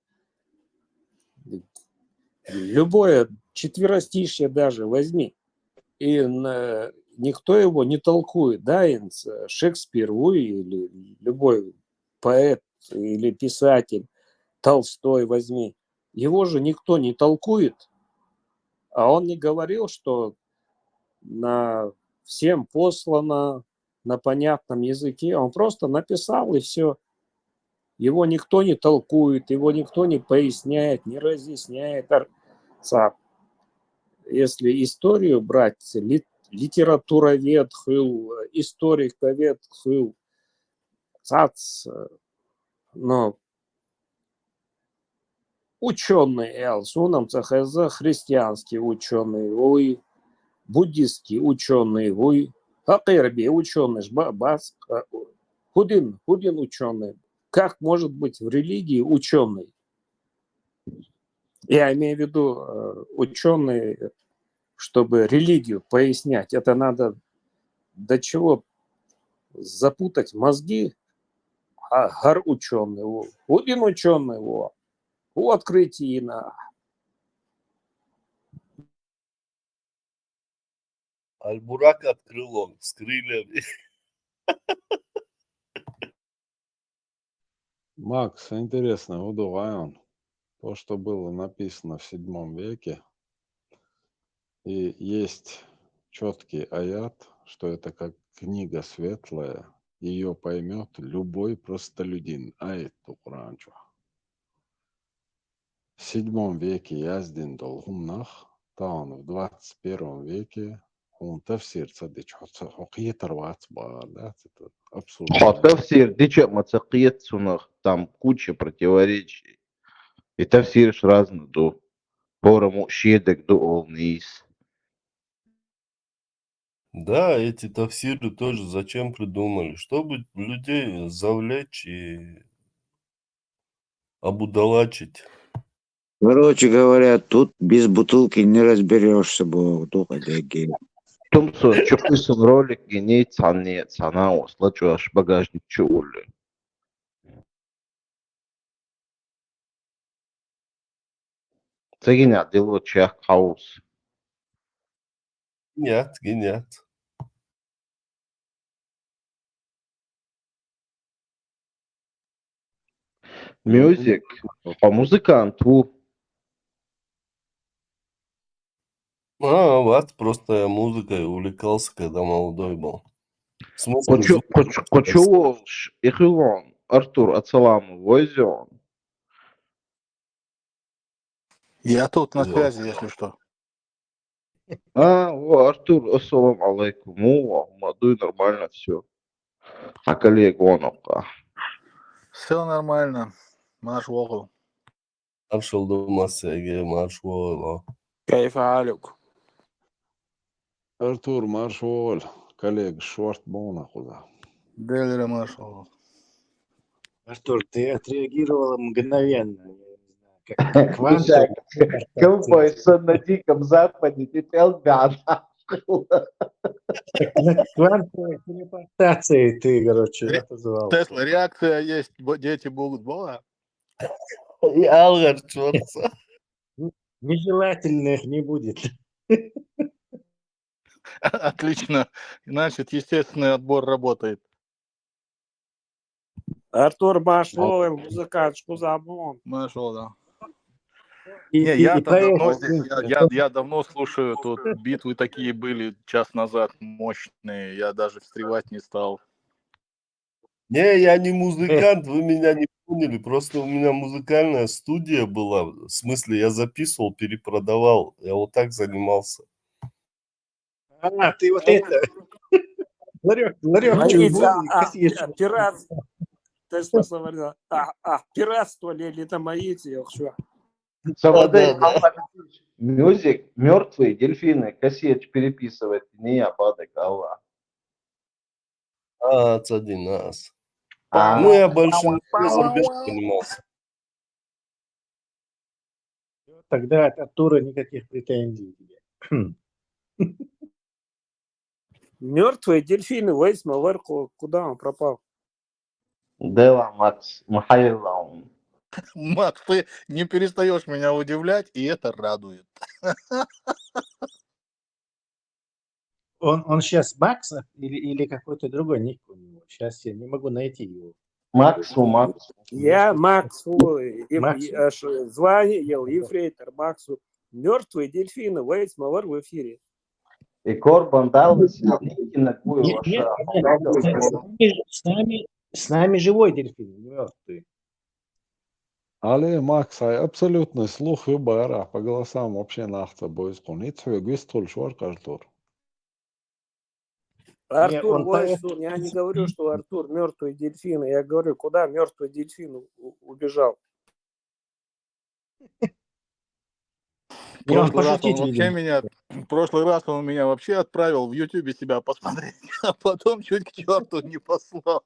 любое четверостишье даже возьми, и на-, никто его не толкует, да, и с-, Шекспир, вы или любой поэт или писатель, Толстой возьми, его же никто не толкует, а он не говорил, что на всем послано на понятном языке, он просто написал, и всё. Его никто не толкует, его никто не поясняет, не разъясняет. Ар-, ца-, если историю брать, лит-, литературовед хул, историковед хул, цац, но учёный аьлча, суна-м ца хеза, христианский учёный вуй, буддистский учёный вуй, хӀара бе учёныйш ба-, бац, хӀана, хӀана учёный? Как может быть в религии учёный? Я имею в виду, э, учёный, чтобы религию пояснять, это надо до чего запутать мозги, а, хӀара учёный, во, хӀана учёный, во, во открытие на. Аль-Бурак открыл он, с крыльями. Макс, интересно, вот, Гайон, то, что было написано в седьмом веке, и есть четкий аят, что это как книга светлая, ее поймет любой простолюдин. Аят Куранчу. В седьмом веке яздина долу хӀуманах, тахан в двадцать первом веке хьуна тафсир ца дича, хьо ца, хьо кхетар вац бахар, да, ца, это абсурд. Хьо тафсир дича а ма ца кхета цунах, там куча противоречий. И тафсираш разный ду. ХӀораммо шен дерг ду олу нийса. Да, эти тафсиры тоже зачем придумали? Чтобы людей завлечь и обудалачить. Короче говоря, тут без бутылки не разберешься, бо, духа деги. Тумсо, чу кхуьссун ролик гинийца цхьанне, цхьана ос лачош багажник чу улли. Ца гинехь дело чехка хьовса. Нет, гинет. Мюзик, хьо музыкант ву? А, вот, просто я музыкой увлекался, когда молодой был. В смысле, Кху чу, кху чу, кху чу волуш, и хилон, Артур Ацаламов вайзион. Я тут на Вот. Связи, если что. А, о, Артур, ассаламу алейкум. О, ма дуй, нормально все. А коллега он окка. Все нормально. Марш вогу. Маршал ду массаьрга, марш вогу. كيف حالك؟ Артур, марш вогу, коллега, шорт богӀу нах кхуза. Делира марш вогу. Артур, ты отреагировала мгновенно. Я не знаю, как, как квантовая Ковбой сон на Диком Западе, ты пел бяна. Как на квантовой телепортации ты, короче, Ре- отозвал. Тесла, реакция есть, бо- дети будут, была? И алгар чорца. Нежелательных не будет. Отлично. Значит, естественный отбор работает. Артур, марш вогу, музыкант, шо кхуза бу? Марш вогу, да. И, Не, и- я и давно поэтому- здесь, я, я, я давно слушаю, тут битвы такие были, час назад, мощные, я даже встревать не стал. Не, я не музыкант, вы меня не поняли. Просто у меня музыкальная студия была. В смысле, я записывал, перепродавал. Я вот так занимался. А, ты вот это. Ларек, ларек Боится, чего? а, а, пират. Тесла говорил, а, а, пиратство ли, или это мои эти, я хочу. Савадай, Да, да, да. Мюзик, мертвые дельфины, кассету переписывать, не я, падай, Алла. А, цадинас. А, Ну, я больше не зарубежкой занимался. Тогда от Артура никаких претензий тебе. Мертвые дельфины, вайс ма вар, ку-, куда он пропал? Дела, Макс, махайла он. Макс, ты не перестаешь меня удивлять, и это радует. Он, он сейчас Максов или, или какой-то другой ник у него? Сейчас я не могу найти его. Максу, Максу. Я Максу, и, Максу. и, аж звание ел, ефрейтор Максу. Мертвые дельфины, вайс ма вар в эфире. И Корбан Даллас, Никина Гуева, Нет, нет, ша. нет, с нами, с нами, с нами живой дельфин, не мертвый. Али, Макс, хьайн абсолютный слух ю бара, по голосам вообще нах ца бовзу кхунна. Ицца хьоьга вистхуьлуш вара, Артур. Артур, он поэтому... Я не говорю, что Артур мертвый дельфин. Я говорю, куда мертвый дельфин у- убежал? Прошлый раз он вообще меня, прошлый раз он меня вообще отправил в Ютубе себя посмотреть, а потом чуть к черту не послал.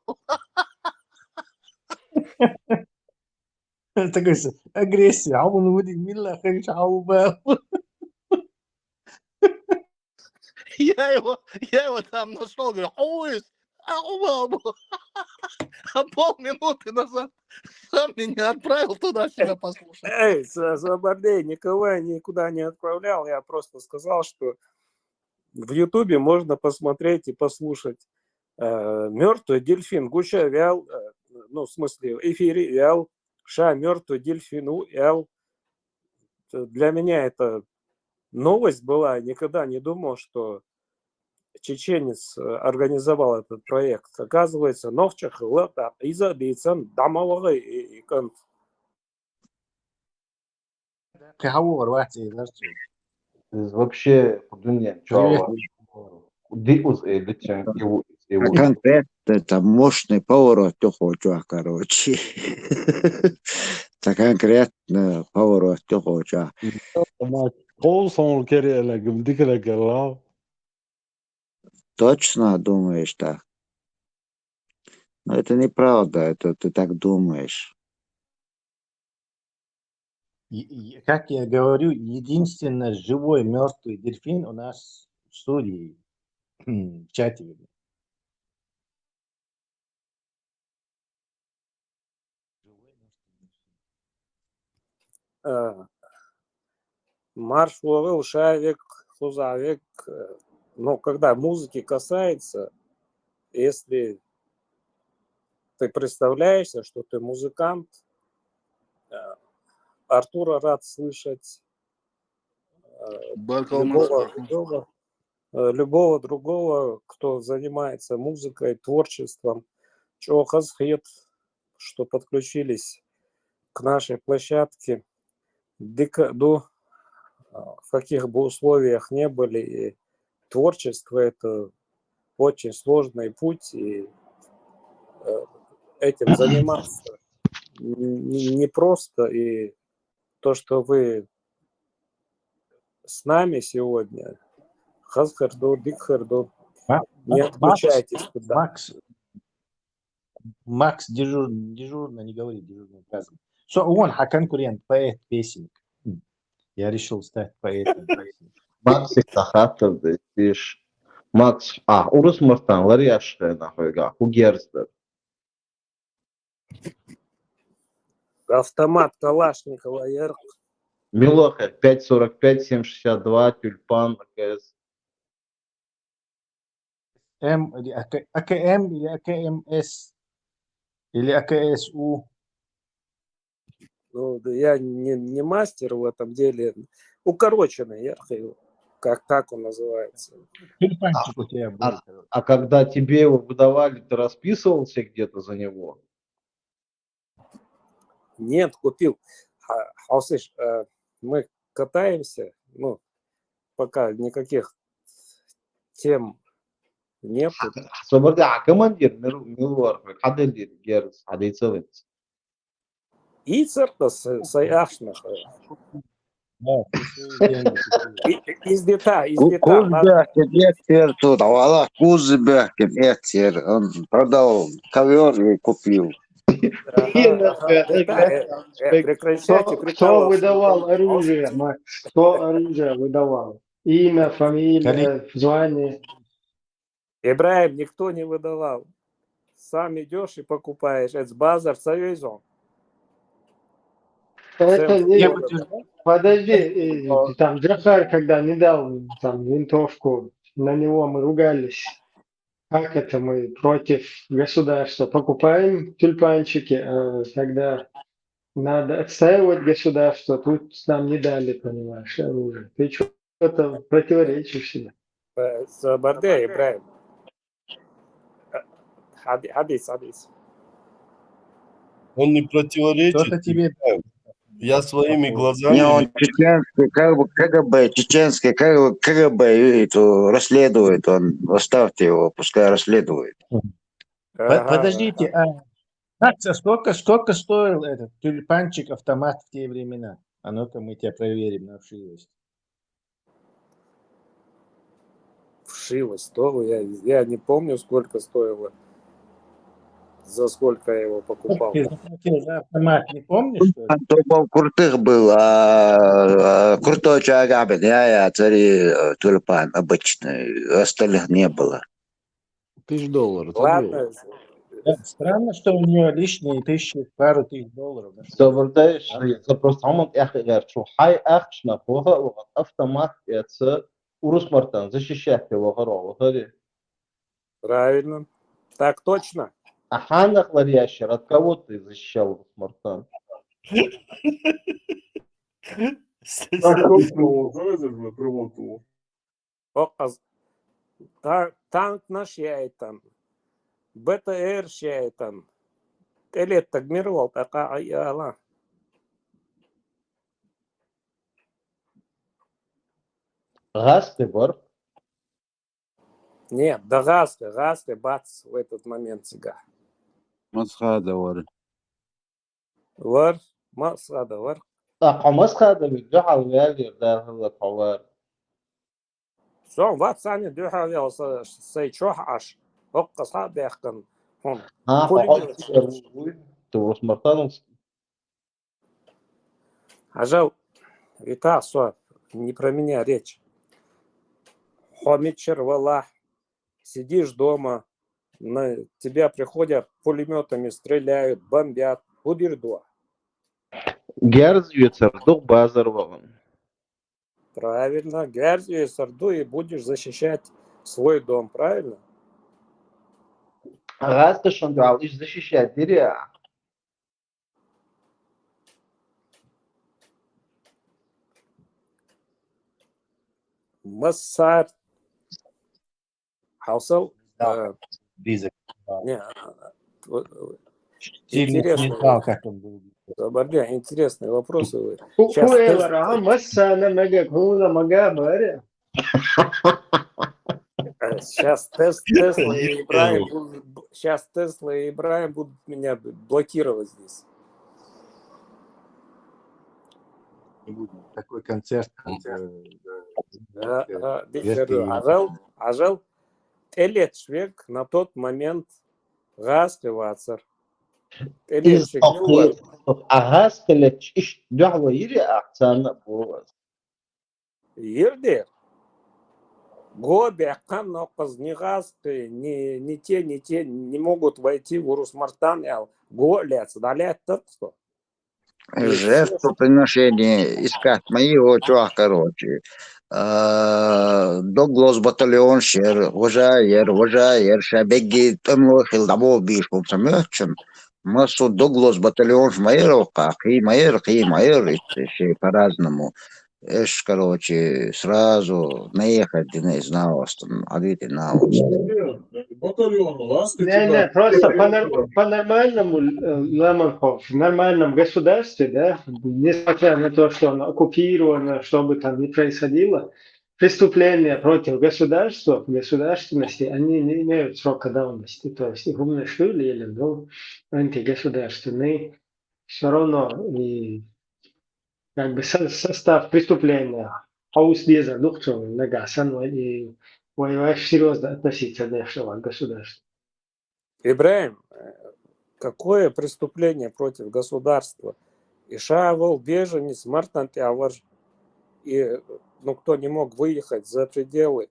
Такой с- агрессия. А он вроде мило, хорошо, а он был. Я его, я его там нашел, говорю, ой, а, а полминуты назад сам меня отправил туда себя послушать. Эй, Сабардей, никого я никуда не отправлял, я просто сказал, что в Ютубе можно посмотреть и послушать. Мертвый дельфин, гуча вял, ну, в смысле, эфире вял, ша мертвый дельфин у вял. Для меня это новость была, я никогда не думал, что чеченец организовал этот проект. Оказывается, нохча хыллар да иза дейцан дамалыгы и кант. Кыһа уор ваат эйлер. Вообще, дунья, чё? Ди уз эйличен, иву, иву. Конкретно это мощный поворот тёхочуа, короче. Это конкретно поворот тёхочуа. Ол соңу кере элегим, дикелегеллау. Точно думаешь так? Но это неправда, это ты так думаешь. И- и- Как я говорю, единственный живой мертвый дельфин у нас в студии, в чате. Э, Марш уорыл, шаавек, хузаавек. Э, Но когда музыки касается, если ты представляешься, что ты музыкант, э, Артура рад слышать, э, Баркал, любого Макс. другого, э, любого другого, кто занимается музыкой, творчеством. Чё, хазхет, что подключились к нашей площадке. Дика-, ну, а, в каких бы условиях не были, и творчество — это очень сложный путь, и э, этим заниматься не, не просто, и то, что вы с нами сегодня, хазхерду, дикхерду, Ма- не Макс, отключайтесь туда. Макс, Макс, дежур- дежурно не говори, дежурный праздник. Со, он ха конкурент, поэт, песенник. М. Я решил стать поэтом. Макс их тахаттыр да, иш. Макс, а, урус мыртанлар яшхы нахуйга, хугерздер. Автомат Калашникова ярк. Милохе, пять сорок пять, семь шестьдесят два, Тюльпан, АКС. М или А К- А К М или А К М С или А К С У. Ну, да я не, не мастер в этом деле. Укороченный ярк, как, как он называется. Тюльпанчик у тебя был. А, а когда тебе его выдавали, ты расписывался где-то за него? Нет, купил. Ха- Хаусиш, э, мы катаемся, ну, пока никаких тем нет. Собарда, а командир, милуар, хадалир, герз, хадайцалец. И церковь с- саяшных. Да, присоединились. И- Издета, Ку- издета. Надо Кузбехкин эт тиэр тут, авала Кузбехкин эт тиэр. Он продал ковер и купил. Ага, ага. Это, э, э, прекращайте Кто, кто прикалываться. выдавал оружие, Макс? Кто оружие выдавал? Имя, фамилия, звание. Ибраим, никто не выдавал. Сам идешь и покупаешь. Это базар союзом. Это не... Я вот- Подожди, э, там Джохар, когда не дал там винтовку, на него мы ругались. Как это мы против государства покупаем тюльпанчики, а когда надо отстаивать государство, тут нам не дали, понимаешь, оружие. Ты что-то противоречишь себе. Э, Сабарде, Ибраим. Э, хади- Хадис, хадис. Он не противоречит. Что-то тебе... Я своими Не, глазами он видел. Чеченский, как бы КГБ, чеченский, как бы КГБ это расследует, он оставьте его, пускай расследует. По- Ага, Подождите, ага. а, Макс, а сколько, сколько стоил этот тюльпанчик автомат в те времена? А ну-ка мы тебя проверим на вшивость. Вшивость, то я, я не помню, сколько стоило, за сколько я его покупал. Ты заплатил за автомат, не помнишь, что ли? Тюльпан был крутых был, а, а, крутой человек, а, я, я, смотри, э, тюльпан обычный, остальных не было. Тысяч долларов. Ладно, Да, странно, что у нее лишние тысячи, пару тысяч долларов. Да что? Собрдаешь, запрос хамон яхи гарчу. Хай ахшна, хога, автомат, это урус мартан, защищать его, хоро, хоро. Правильно. Так точно. А ханах ларьящер, от кого ты защищал урус мартан? Так, кто провел? Давай зажмем, провел. О, а з- та- танк наш яйтан. БТР яйтан. Элет так мир вол, така ай ала. Газ ты бар? Нет, да газ ты, газ ты бац в этот момент сега. Масхада вар. Вар, масхада вар. А хамас хада бит, да халвял да халла хавар. Сон ват сани дюхал ял са- сай чох аш. Хокка са бяхкан. Хон. А, Пулемёт. Хокка. Ты урус мартан. Ажал, это все, не про меня речь. Хомичер вала, сидишь дома, на тебя приходят, пулеметами стреляют, бомбят. Удир дуа. Герз юцер, дух базар ваган. Правильно. Герз и сарду и будешь защищать свой дом, правильно? Газ ты шон дал, иш защищать, диря. Массар. Хаусал. Да. э, Близок. Не, э, Сильно интересный, не знал, как он был. Барбия, интересные вопросы вы. Ку- Щас Куэла, тест- ага, массана мага, кула мага баре. Сейчас тест, Тесла и Ибраим будут, сейчас Тесла и Ибраим будут меня б- блокировать здесь. Не будем. Такой концерт. Э, Ага, ага, Верьте ему. Ажал, Ажал, Элет Швек на тот момент газ кывацар. Из Элет Швек не вар. Агас келеч иш духло ири ахцана бу. Ирде. Го бяхкан нокъыз ни газ, ни, ни те, ни те не могут войти в Урус Мартан, ял. Го лец, да лец, так что. Жертвоприношение искать мои, о, чё, короче. А, Дуглас батальон шер, вожаер, вожаер, шабеги, там лохил, да, бо, биш, бо, самёчен. Масу Дуглас батальон шмайр, о, ка, хи майр, хи майр, и ш-, по-разному. Эш, короче, сразу наехать, не знал, что, а видите, на, Батальон, ласка Не, не, тебя. просто по-нор- по-нормальному, э, Лемонхоф, в нормальном государстве, да, несмотря на то, что оно оккупировано, что бы там ни происходило, преступления против государства, государственности, они не имеют срока давности. То есть их умные штули или, ну, антигосударственные, все равно и как бы со- состав преступления, хаус деза духцу нагасан, и воевать серьезно относиться дальше к государству. Ибраим, э, какое преступление против государства? Иша вол беженец, Мартан Тявар, и, ну, кто не мог выехать за пределы.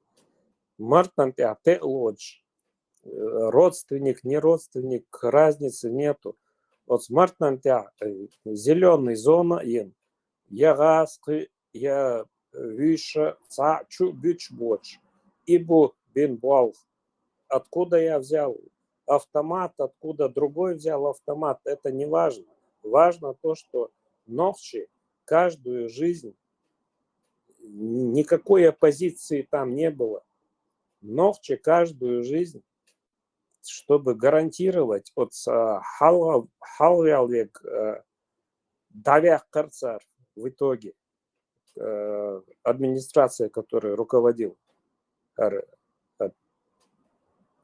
Мартан Тя, Пелодж, э, родственник, не родственник, разницы нету. Вот с Мартан Тя, э, зелёный зона ин. Я газ, я, э, выше, ца, чу, бич, боч. Ибу бин бал. Откуда я взял автомат, откуда другой взял автомат, это не важно. Важно то, что ногчи каждую жизнь, никакой оппозиции там не было. Ногчи каждую жизнь, чтобы гарантировать от, а, хал-, халвял век, э, дӀаваьккхар цар в итоге, э, администрация, которой руководил. Ар-, ар-,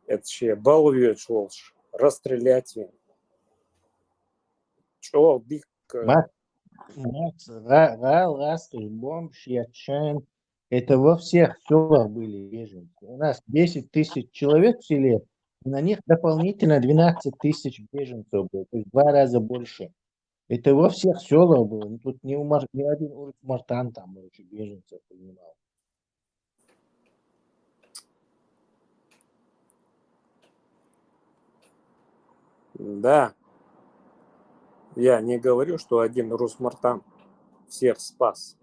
это ще балует волш, расстрелять вен. ЧӀоагӀа дика. Макс, Макс, га-, гал, газ, бомб, шет шен. Это во всех селах были беженцы. У нас десять тысяч человек в селе, и на них дополнительно двенадцать тысяч беженцев было, то есть в два раза больше. Это во всех селах было. Ну, тут ни, у Мар-, ни один Урус-Мартан там, короче, беженцев принимал. Да. Я не говорю, что один Урус-Мартан всех спас.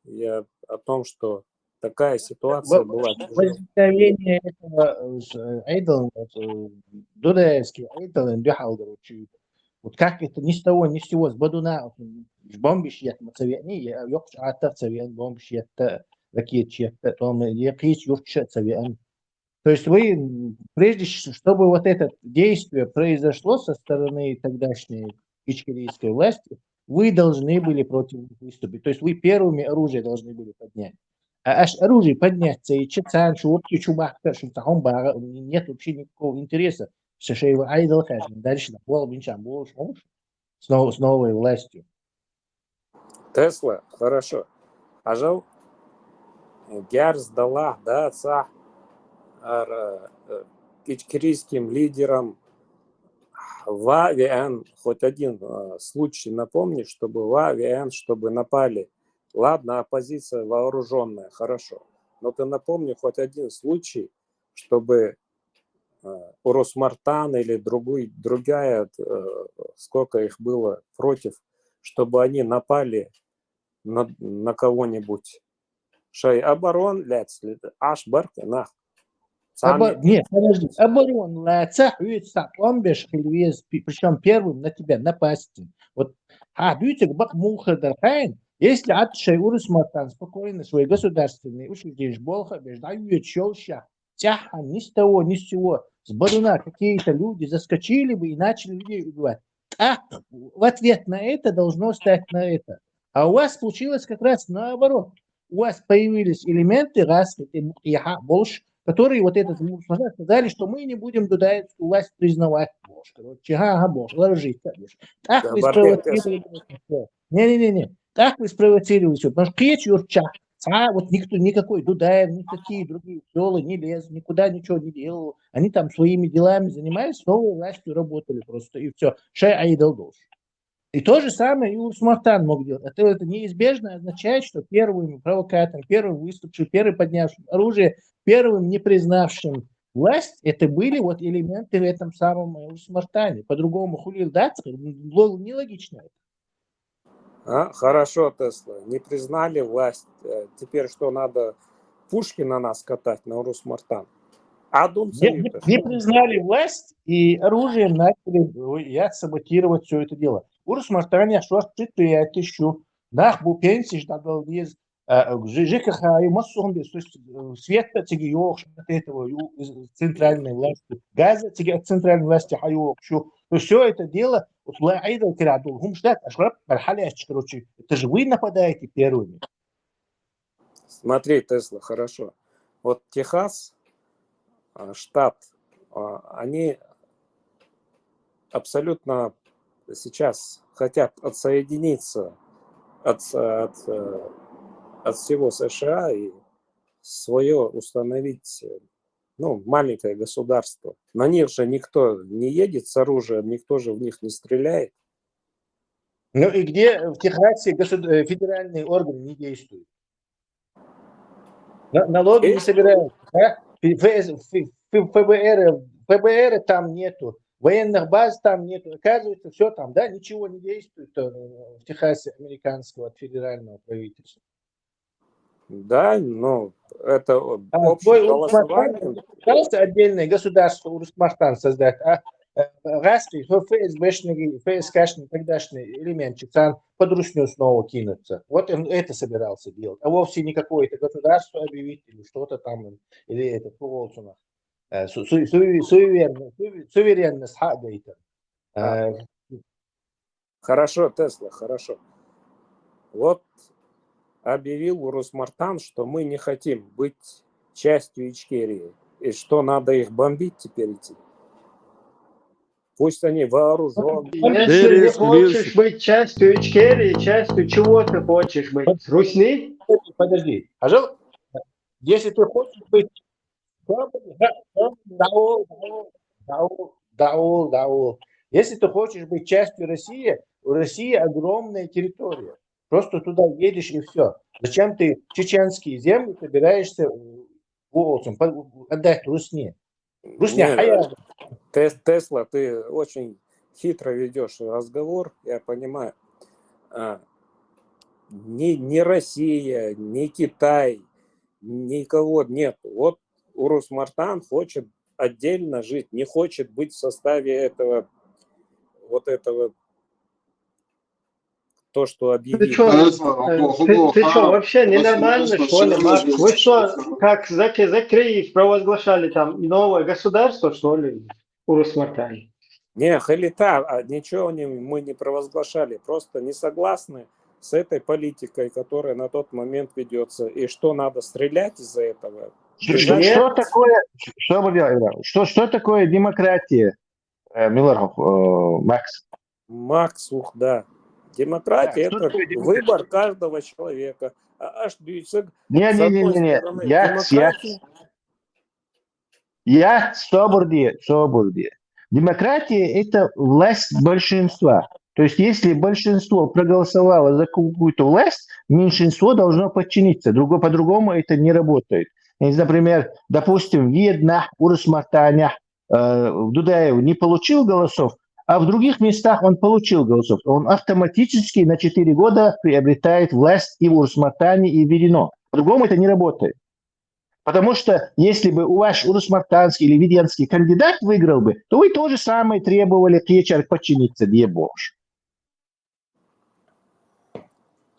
Я о том, что такая ситуация Во-, была тяжелая. Возникновение этого, э, с-, э, айдолын, вот, э, дудаевский айдолын дуьхьал, короче, вот как это ни с того, ни с сего, с бадуна, вот, м, бомбиш етт ма ца веъний, е-, йоккхача Ӏаттах ца веъна, бомбиш етта, ракеташ етта, тӀом, е кхыча юрта ца веъна. То есть вы, м, прежде ч-, чтобы вот это действие произошло со стороны тогдашней ичкерийской власти, вы должны были против них выступить. То есть вы первыми оружие должны были поднять. А аш оружие поднять ца йича, царна шу вурчи чу бахка, шу цхьа хӀума бага, нет вообще никакого интереса. Ша шоай айдол хьажа, дальше на пол бинчам болуш хӀумаш с нов-, с новой властью. Тесла, хорошо. Хьажал, герз далахь, да, цахь, ара, э, ичкерийским лидерам ва веан, хоть один, э, случай напомни, чтобы ва веан, чтобы напали. Ладно, оппозиция вооружённая, хорошо. Но ты напомни хоть один случай, чтобы, э, Урус-Мартан или другой, другая, э, сколько их было против, чтобы они напали на, на кого-нибудь. Шоай оборона лаьцна, Ӏаш бар-кх нах. Цхьана Обо-, нет, подожди. Оборона лаьцна, хьоьца цхьа тӀом беш хила веза, пи-, причём первым на тебя напасть. Вот хьа дуьйцург бакъ муха дар хьайна, если Ӏад шоай Урус-Мартан спокойно шоай государственный учрежденеш болх а беш, дӀайоьдуш йолуш, цӀеххьана ни с того, ни с сего, с бадуна какие-то люди заскочили бы и начали людей убивать. ТӀаккха в ответ на это должно стать на это. А у вас случилось как раз наоборот. У вас появились элементы, гӀазкхи тӀе букъ тӀехьа болуш, которые вот этот, сказали, что мы не будем дудаевскую власть признавать, бохуш, короче, ха-ха, бохуш, ларжийта, бохуш. ТӀаккха Да, вы баркалла, спровоцировали это всё. Не-не-не-не. ТӀаккха вы спровоцировали всё. Потому что кхечу юртчахь цхьа, вот никто, никакой Дудаев, никакие другие сёла не лез, никуда ничего не делал. Они там своими делами занимались, с новой властью работали просто, и всё. Шоай айдол долуш. И то же самое и Урус-Мартан мог делать. Это, это неизбежно означает, что первым провокатором, первым выступившим, первым поднявшим оружие, первым не признавшим власть, это были вот элементы в этом самом, э, Урус-Мартане. По-другому хули дац, было нелогично это. А, хорошо, Тесла. Не признали власть. Э, теперь что, надо пушки на нас катать, на Урус-Мартан? А дум Не, не, не признали власть и оружием начали, ой, я, саботировать всё это дело. Урус-Мартанехь шортта предприятие ю, нах бу пенсеш дӀадала деза, а, Ж-, Ж К Х ю, массо а хӀума деза. То есть, э, свет а цига йохуш от этого ю, из центральной власти, газ а цига от центральной власти хьайохуш ю. То есть всё это дело, вот ла айдал кира долу хӀумаш дац, аш раб, ар хьалаьцча, короче, это же вы нападаете первыми. Смотри, Тесла, хорошо. Вот Техас, а, штат, а, они абсолютно сейчас хотят отсоединиться от, от, э, от всего С Ш А и своё установить, э, ну, маленькое государство. На них же никто не едет с оружием, никто же в них не стреляет. Ну и где в Техасе госуд-, э, федеральные органы не действуют? На-, налоги не собирают, да? Ф-, Ф С, Ф-, Ф-, Ф Б Р, Ф Б Р там нету, военных баз там нету. Оказывается, всё там, да, ничего не действует, э, в Техасе американского от федерального правительства. Да, ну, это, э, А общим твой Урус-Мартан голосованием. Остался отдельное государство Урус-Мартан создать, а, э, гӀазкхий, Ф-, Ф С Б-шники, Ф С К-шники, тогдашний элемент, царна под русню снова кинуться. Вот он это собирался делать. А вовсе не какое-то государство объявить или что-то там, или это, по волцунах. Э, су-, су-, су-, суверен-, су-, суверенность хьа а гайта. Да. Э, Хорошо, Тесла, хорошо. Вот объявил Урус Мартан, что мы не хотим быть частью Ичкерии. И что, надо их бомбить теперь идти? Пусть они вооруженные. Если не хочешь быть частью Ичкерии, частью чего ты хочешь быть? Русни? Подожди. Ажал, если ты хочешь быть... Давул, давул, давул, давул. Если ты хочешь быть частью России, у России огромная территория. Просто туда едешь и все. Зачем ты чеченские земли собираешься отдать Русни? Русни, а я... Тес, Тесла, ты очень хитро ведешь разговор, я понимаю. А, ни, ни Россия, ни Китай, никого нет. Вот Урус Мартан хочет отдельно жить, не хочет быть в составе этого, вот этого, то, что объявили. Ты что, вообще ненормально, что ли, Макс? Вы что, как Закри, Закриев провозглашали там новое государство, что ли, Урус Мартан? Не, хилита, а ничего не, мы не провозглашали, просто не согласны с этой политикой, которая на тот момент ведется, и что надо стрелять из-за этого. Что, что такое, что, что, что такое демократия, э, Миллер, э, Макс? Макс, ух, да. Демократия — это выбор каждого человека. А аж дюйсыг, не, не, не, не, не. Я, я, я собор де, собор де. Демократия — это власть большинства. То есть, если большинство проголосовало за какую-то власть, меньшинство должно подчиниться. Другой, по-другому это не работает. Если, например, допустим, Вьетнам, Урус Мартаня, э, Дудаев не получил голосов, а в других местах он получил голосов, он автоматически на четыре года приобретает власть и в Урус Мартане, и в Видино. По-другому это не работает. Потому что если бы у вас урус мартанский или видианский кандидат выиграл бы, то вы тоже самое требовали кечар подчиниться, где боже.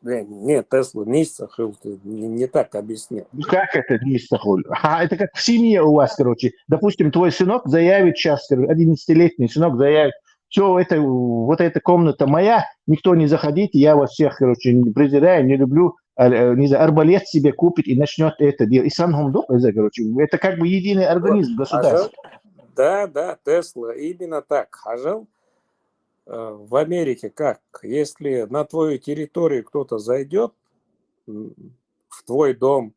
Нет, Тесла, не сахыл, ты не, не так объяснил. Ну как это не сахыл? А, это как в семье у вас, короче. Допустим, твой сынок заявит сейчас, короче, одиннадцатилетний сынок заявит: все, это, вот эта комната моя, никто не заходите, я вас всех, короче, презираю, не люблю, а, не знаю, арбалет себе купит и начнет это делать. И санхумдук, это, короче, это как бы единый организм, государство. Да, да, Тесла, именно так. Хажал, э, в Америке как? Если на твою территорию кто-то зайдет, в твой дом,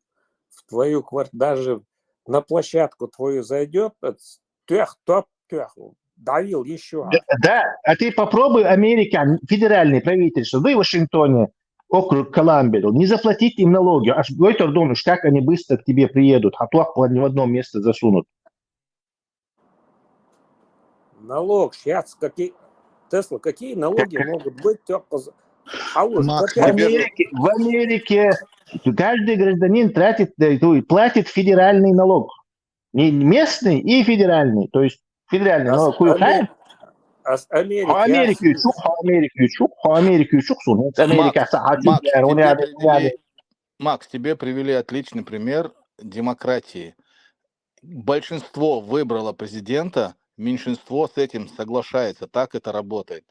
в твою квартиру, даже на площадку твою зайдет, тёх, топ, тёх, давил еще. Да, да, а ты попробуй Америка, федеральное правительство, вы в Вашингтоне, округ Колумбия, не заплатить им налоги, аж гойтордон уж, как они быстро к тебе приедут, а то в одно место засунут. Налог, сейчас какие, Тесла, какие налоги могут быть? В Америке, в Америке каждый гражданин тратит, платит федеральный налог. Не местный и федеральный. То есть федеральный налог. Америка, Америка, Америка, Америка, Макс, тебе привели отличный пример демократии. Большинство выбрало президента, меньшинство с этим соглашается, так это работает.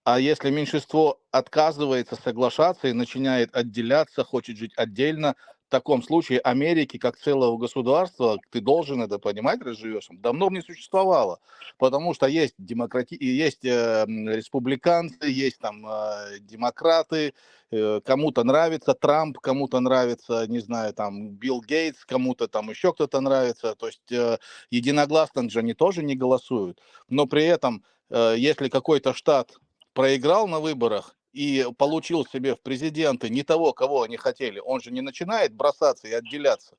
А если меньшинство отказывается соглашаться и начинает отделяться, хочет жить отдельно, в таком случае Америки как целого государства, ты должен это понимать, раз живешь, давно бы не существовало. Потому что есть демократи... есть э, республиканцы, есть там э, демократы, э, кому-то нравится Трамп, кому-то нравится, не знаю, там Билл Гейтс, кому-то там еще кто-то нравится. То есть э, единогласно же они тоже не голосуют. Но при этом, э, если какой-то штат проиграл на выборах и получил себе в президенты не того, кого они хотели, он же не начинает бросаться и отделяться,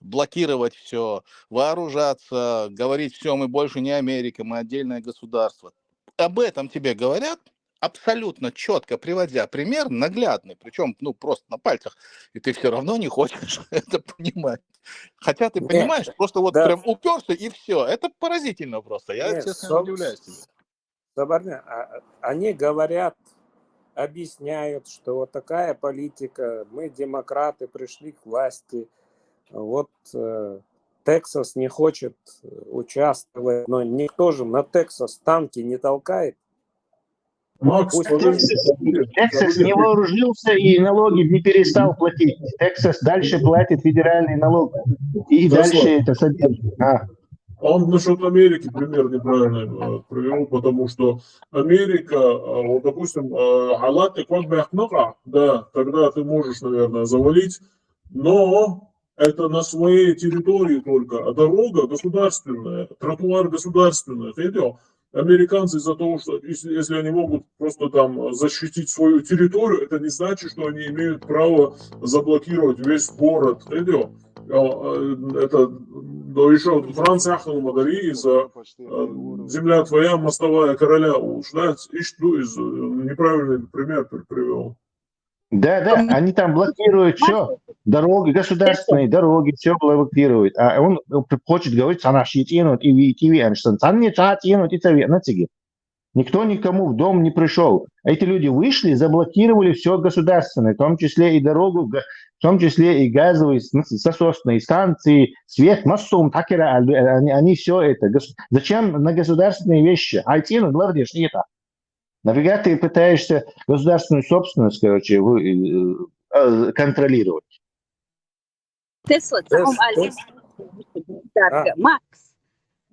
блокировать все, вооружаться, говорить: все, мы больше не Америка, мы отдельное государство. Об этом тебе говорят абсолютно четко, приводя пример наглядный, причем, ну, просто на пальцах, и ты все равно не хочешь это понимать. Хотя ты понимаешь, просто вот прям уперся и все. Это поразительно просто. Я, честно, удивляюсь тебе. Они говорят, объясняют, что вот такая политика, мы, демократы, пришли к власти, вот э, Тексас не хочет участвовать, но никто же на Тексас танки не толкает. Макс, Пусть подожди, Тексас, подожди, Тексас подожди. Не вооружился и налоги не перестал платить. Тексас дальше платит федеральный налог. И Да, дальше Слав. Это содержит. А. Он насчет Америки пример неправильный э, привел, потому что Америка, э, вот, допустим, э, Алаты Квадбяхнака, да, тогда ты можешь, наверное, завалить, но это на своей территории только, а дорога государственная, тротуар государственный, видел? Американцы из-за того, что если, если они могут просто там защитить свою территорию, это не значит, что они имеют право заблокировать весь город, видел? А, э, Это, да еще Франция ахнула мадари из-за э, земля твоя, мостовая короля, уж, да, ищ- ну, из, э, неправильный пример при- привел. Да, да, они там блокируют все. Дороги, государственные дороги, все блокируют. А он э, хочет говорить, она шьетинут и витиви, а что там не шьетинут и тави, на циге. Никто никому в дом не пришел. Эти люди вышли, заблокировали все государственное, в том числе и дорогу, га- в том числе и газовые с- ну, засосные станции, свет, массовым такера, они, они все это. Гос- Зачем на государственные вещи? Айтину, главное, что это. Нафига ты пытаешься государственную собственность, короче, вы- э, э, контролировать? Тесла, Тес- Сахом Алис. Тес- Так, Да. Макс.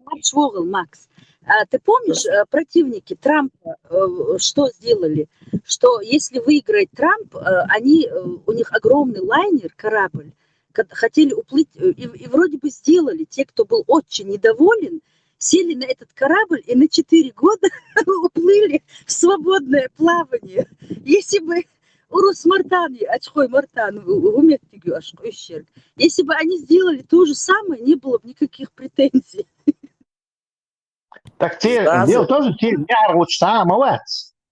Марш Вогл, Макс. А, ты помнишь, э, противники Трампа, э, что сделали? Что если выиграет Трамп, э, они, э, у них огромный лайнер, корабль, ко- хотели уплыть, э, и, и вроде бы сделали. Те, кто был очень недоволен, сели на этот корабль и на четыре года уплыли в свободное плавание. Если бы Урус Мартан, Ачхой Мартан, Уметтигю Ашхойшерг, если бы они сделали то же самое, не было бы никаких претензий. Так те, Да, дело за- тоже те, не вот самого.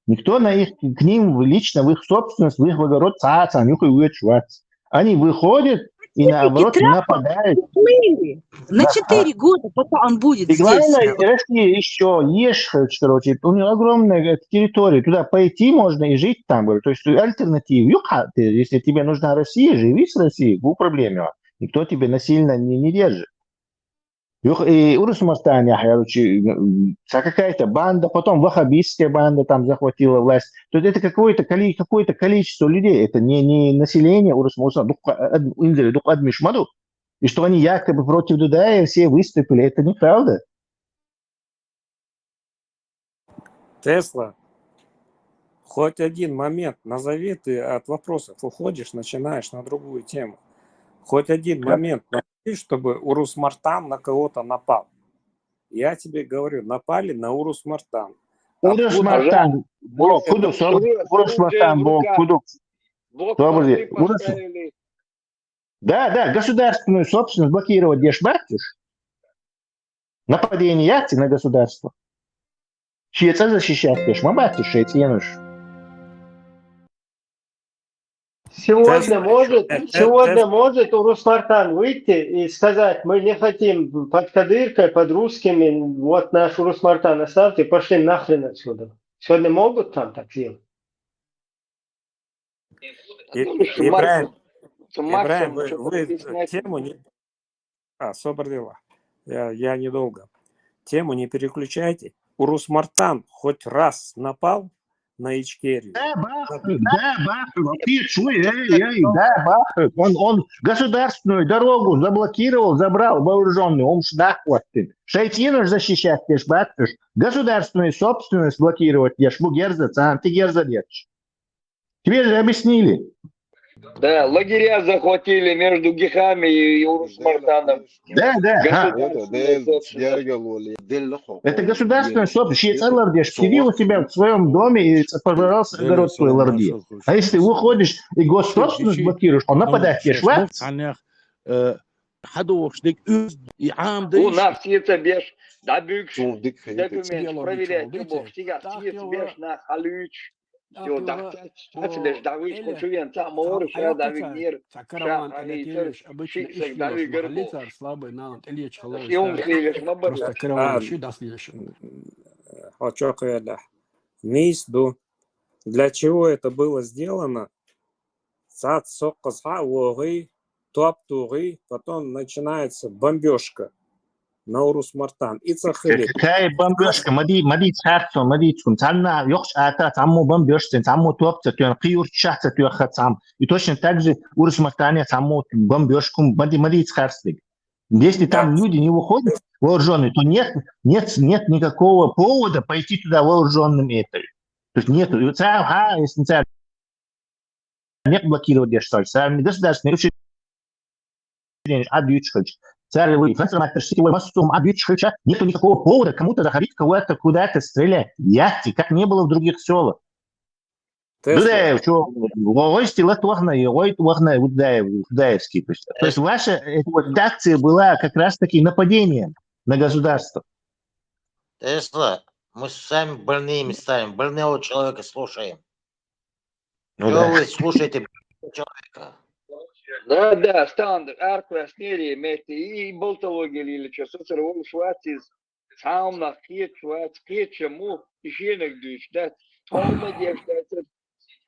Никто на их, к ним лично в их собственность, в их огород цаца, нюхай вычвать. Они выходят и наоборот Трампа нападают. Уплыли. На Да, четыре года, пока он будет И здесь. главное, Россия еще ешь, короче, у нее огромная э, территория, туда пойти можно и жить там, говорю. То есть альтернатива, юха, ты, если тебе нужна Россия, живи с Россией, в проблеме. Никто тебе насильно не, не держит. Юх, и Урус Мартан, я, короче, м, вся какая-то банда, потом ваххабистская банда там захватила власть. То есть это какое-то, коли, какое-то количество людей, это не, не население Урус Мартан, дух, э, э, индзери, дух адмиш маду. И что они якобы против Дудаева все выступили, это неправда. Тесла, хоть один момент назови, ты от вопросов уходишь, начинаешь на другую тему. Хоть один момент назови, чтобы Урус Мартан на кого-то напал. Я тебе говорю, напали на Урус Мартан. Урус Мартан, бо, куду, сор- Урус Мартан, бо, куду. Добрый день. Урус- Да, да, государственную собственность блокировать дешбатюш. Нападение яхты на государство. Чьи это защищать деш, мабатюш, чьи это януш. Сегодня Тесла, может, э, э, сегодня Тесла. Может Урус Мартан выйти и сказать, мы не хотим под Кадыркой, под русскими, вот наш Урус Мартан оставьте, пошли нахрен отсюда. Сегодня могут там так сделать? И- Ибраим, Ибраим, вы, вы тему не... А, собрдила. Я, я недолго. Тему не переключайте. Урус Мартан хоть раз напал на Ичкерию. Да, бахы, да, бахы, вообще, чуй, эй, эй, да, бахы. Он, он государственную дорогу заблокировал, забрал вооруженный, он шдахваттин. Шайтинуш защищать деш, батюш. Государственную собственность блокировать деш, бу герза, цанти герза деш. Тебе же объяснили. Да, лагеря захватили между Гихами и, и Урус Мартаном. Да, да, ага. Государственная собственность. Это государственная собственность. Шиец лардеш, сиди у себя в своем доме и, пожалуйста, огород свой ларди. А если ты выходишь и госсобственность блокируешь, он нападать деш, ва? Ханях, э, хадовш дек үз и ам У деш. нас это беш, да бюкш, Цун дик хэнэ документ, проверять, любовь, сига, сига, беш на халюч. Ё, дахтач, тач леш, да вы, кончуен, та мор, ша, да вы, нер, ша, али, чер, ши, сек, да вы, гербо. Слабый на, элечхалар. Съём, севеш, мабар. Просто кровавый щит, да, следующий. Очок, да. Мисду. Для чего это было сделано? Цац соккъас ха уогъий, топ тугъий, потом начинается бомбёжка. Навруз мартан. И ца хилит. Цай бомбёжка, ма дий, ма дий цхьаьрцо, ма дий цун. Цхьанна йохч ата, цхьаммо бомбёжка, цхьаммо топ ца тоьхна, кхы юрт чу ца тоьхна цхьам. И точно так же урус мартане цхьаммо бомбёжку, ма дий, ма дий цхьаьрцо. Если там люди не выходят вооруженные, то нет, нет, нет никакого повода пойти туда вооруженным это. То есть нету. И цар, а, если цар не блокировать деш, цар государственные учреждения, а дючхач. Цар вы, информаторский, а нету никакого повода кому-то заходить, кого-то куда-то стрелять. Яхти, как не было в других селах. Дудаев, что, гойсти лат вахна, и гойт вахна, Дудаев, Дудаевский. То есть, то есть ваша эта вот акция была как раз-таки нападением на государство. Тесла, мы с вами больными ставим, больного человека слушаем. Ну Что да. Вы слушаете больного человека? Да, да, стан аркла снери мети и болтология или что, соцер вол шватиз, сауна хет шват, хет чему, и шенек дюч, да, толма деш, да,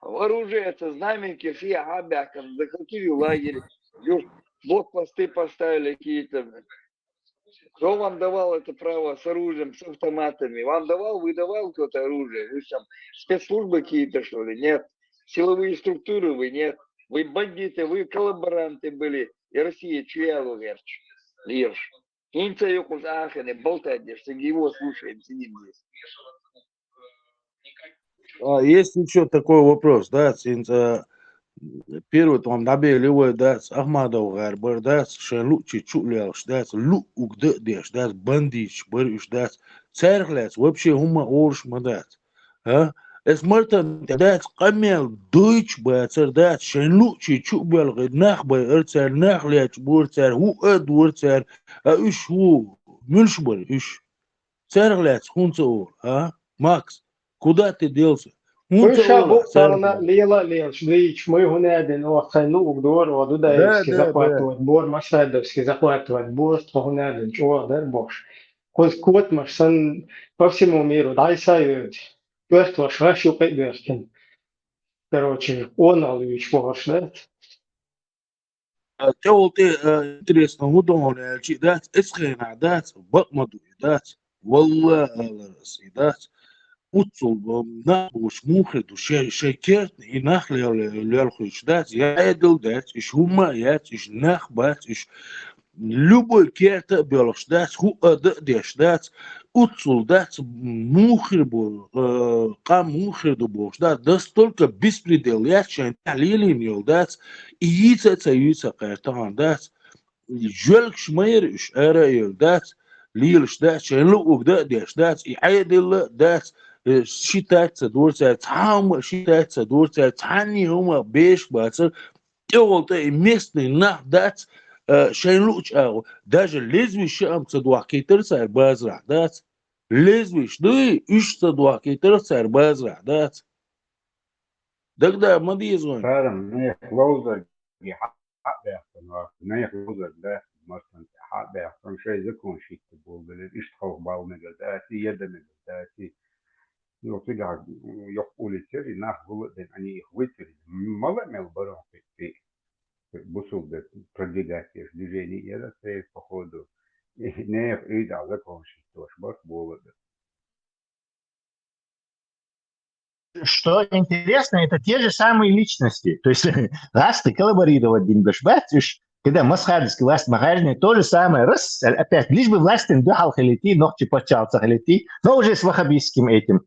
оружие, это знаменки, все хабяком, захватили лагерь, юр, блокпосты поставили какие-то. Кто вам давал это право с оружием, с автоматами? Вам давал, выдавал кто-то оружие? Вы там спецслужбы какие-то, что ли? Нет. Силовые структуры вы? Нет. Вы бандиты, вы коллаборанты были. И Россия чья лугерч? Лирш. Инца юкус ахене болтать деш, сиги его слушаем, сидим здесь. А есть еще такой вопрос, да, цинца первый там набели вой, да, Ахмадов гарбар, да, шен лучи чулялш, да, лу угда деш, да, бандич бариш, да, церглец вообще ума орш мадац. А? Эс мартан, да, къамел дойч бацар, да, шен лучи чубел нах бай арцар, нах леч бурцар, ху ад бурцар, а уш ху мюлш бар уш. Церглец хунца ор, а? Макс, куда ты делся? Уйша бу сарна лела лелш дыйч, мый гунядин охайну угдор, оду да, захватывать бор, Масадовский захватывать бор, то гунядин чо дар бош. Кот маш сан по всему миру, дай сают. Пёрт ваш ваш юкъе бёртин. Короче, он алуич бохаш, да? Тёлты интересно, удон элчи, да, эсхена, да, бакмаду, да, валла аларас, да. Уцул на буш мухе ду шей шей керт и нахле лел хуч, да, я эдил, да, иш ума, я иш нах, бац, иш любой керта бёлш, да, ху ада деш, да, уцул, да, мухир бу, къам мухир ду бош, да, настолько беспредел, я чен лилин йол, да, и ица ца юца кертан, да, жёлк шмайр уш ара йол, да, лилш, да, чен лу уг да деш, да, и айдила, да, считать ца дурца, цама считать ца дурца, цани ума беш бацар, тёлта и местный нах, да, шен луч агу, даже лезвище ам ца дуа китер цар базра, да, лезвиш дуй, уш ца дуа китер цар базра, да. Тогда ма дизгон. Парам, нех лоузар ги хабяхтан вахт, нех лоузар да, мартан хабяхтан, шей закон шитти булдали, ишт халх балнагар да, ти едамагар да, ти. Ну, ти га, ёх улицер, и нах гулы ден, они их вытери. Мала мел барон пи, бусул да продвигать еш движение, я да, походу. И нех и да, закон шитти ваш бат булдали. Что интересно, это те же самые личности. То есть, раз ты коллаборировать день башбатишь, когда масхадовский власть Магазине, то же самое, раз, опять, лишь бы власть им духал халити, ногти почал халити, но уже с ваххабистским этим.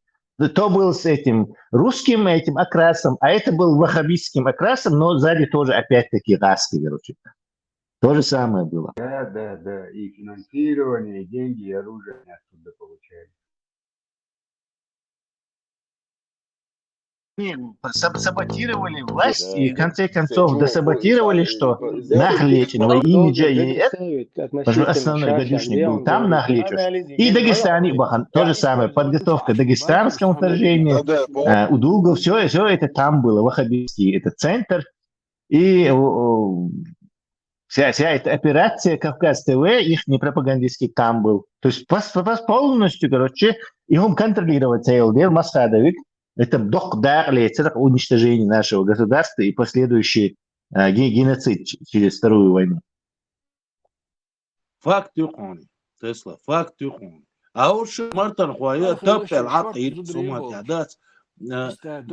То был с этим русским этим окрасом, а это был ваххабистским окрасом, но сзади тоже опять-таки раски, короче. То же самое было. Да, да, да. И финансирование, и деньги, и оружие они оттуда получали. Они саб- саботировали власть и в конце концов досаботировали, что нахлечен во имидже и это, потому что основной гадюшник был там, нахлечен. И Дагестане, Бахан, то же самое, подготовка дагестанского вторжения, э, Удугов, все, все это там было, ваххабистский этот центр. И о, о, вся, вся эта операция Кавказ ТВ, их не пропагандистский там был. То есть пос- пос- полностью, короче, и он контролировать целый дел Масхадовик. Это док дарле, это уничтожение нашего государства и последующий э, ге- геноцид ч- через Вторую войну. Факт юкъони. Тесла, факт ю хьуна. А уж мартан хва я таппел хьатта ир сумат я дац. Э,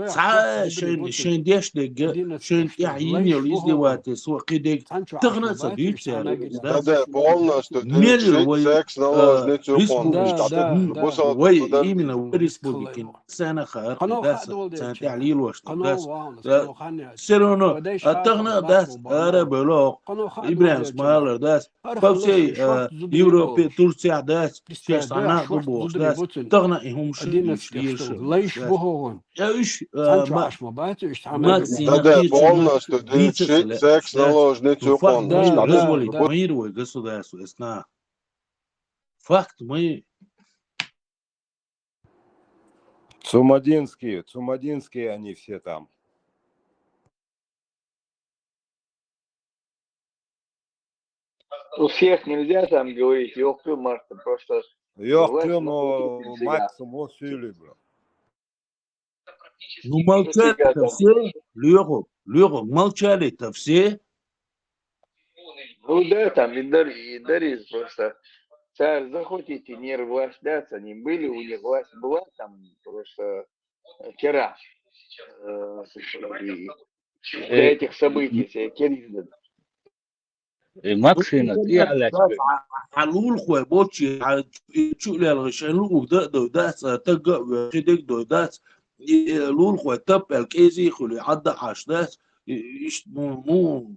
ца шен, шен деш дега, шен тя йинел издевательство, кидег, тахна ца дюйцяр. Да, да, полностью. Мелюр вай, секс наложниц ю хьуна. Да, да. Вай, именно вай республикин. Сана хар, да, ца тя лилош, да. Все равно, а тахна, да, арабело, Ибрахим Смайлер, да, по всей, э, Европе, Турция, да, сейчас она глубоко, да, тахна и хум ши, и ши, и ши, да. Я уж, э, ма-, Максим, да, да, полностью, да, секс наложниц ю хьуна. Развалить мировое государство, ясно. Факт, мы Цумадинские, цумадинские они все там. У всех нельзя там говорить, ёхкы, Марта, просто... Ёхкы, но максимум усилий, бро. Ну, молчали-то все, Лёха, Лёха, молчали-то все. Ну да, там и Дар-, и Дарис просто. Царь, захотите, не власть, да, они были, у них власть была, там просто, э, вчера, э, и до этих событий, все, Кирилл. Э, Максим, и Алекс. Хьалулхой бочи, хьа-, чу лелгъа шен лугу да, да, да, тагга, хидег да, да, и, э, лулхой тап, эл, кези хули, адда аш, да, и, иш, ну, ну,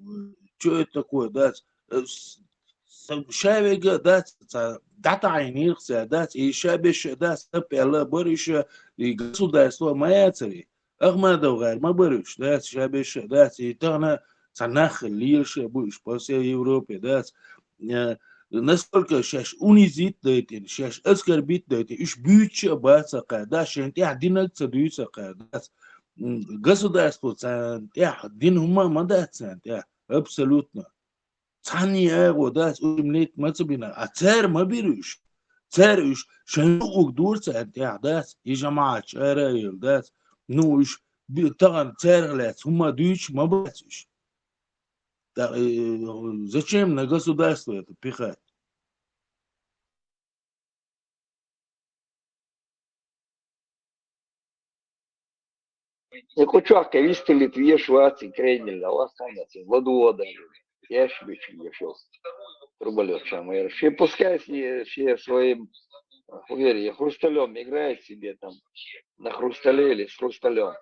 чё это такое, да, э, с-, с-, шавега, да, ца, дата айнирх ца, да, и шабеш, да, тап, эл, барыша, и государство моя цари. Ахмадов гӀар ма баруш, дац, шабеша, дац, и тахана ца нах лелша буш по всей Европе, дац. Э, насколько шаш унизить дайтин, шаш оскорбить дайтин, уж буьйча баца кхаь, да, шен тӀехь динаг ца дуьйца кхаь, дац. М, государство ца тӀехь дин хӀума ма дац ца тӀехь, абсолютно. Цхьанне агӀо дац, уж млет ма ца бина, а цар ма бир уж. Цар уж шайн лугӀуг дур царна тӀехь дац, и жамаӀатча ара а йолу дац. Ну, уж би-, тахана царах лаьцна хӀума дуьйцуш ма бац уж. Та, э, зачем на государство это пихать? И кху чохь кхин вистхилийта везаш вац и Кремль, а васканца ладугӀа даже. Еш бича ешо. Труболёт шамайра. Ши пускай с ней, ши своим, э, хуьри, хрусталём играет себе там. На хрустале или с хрусталём.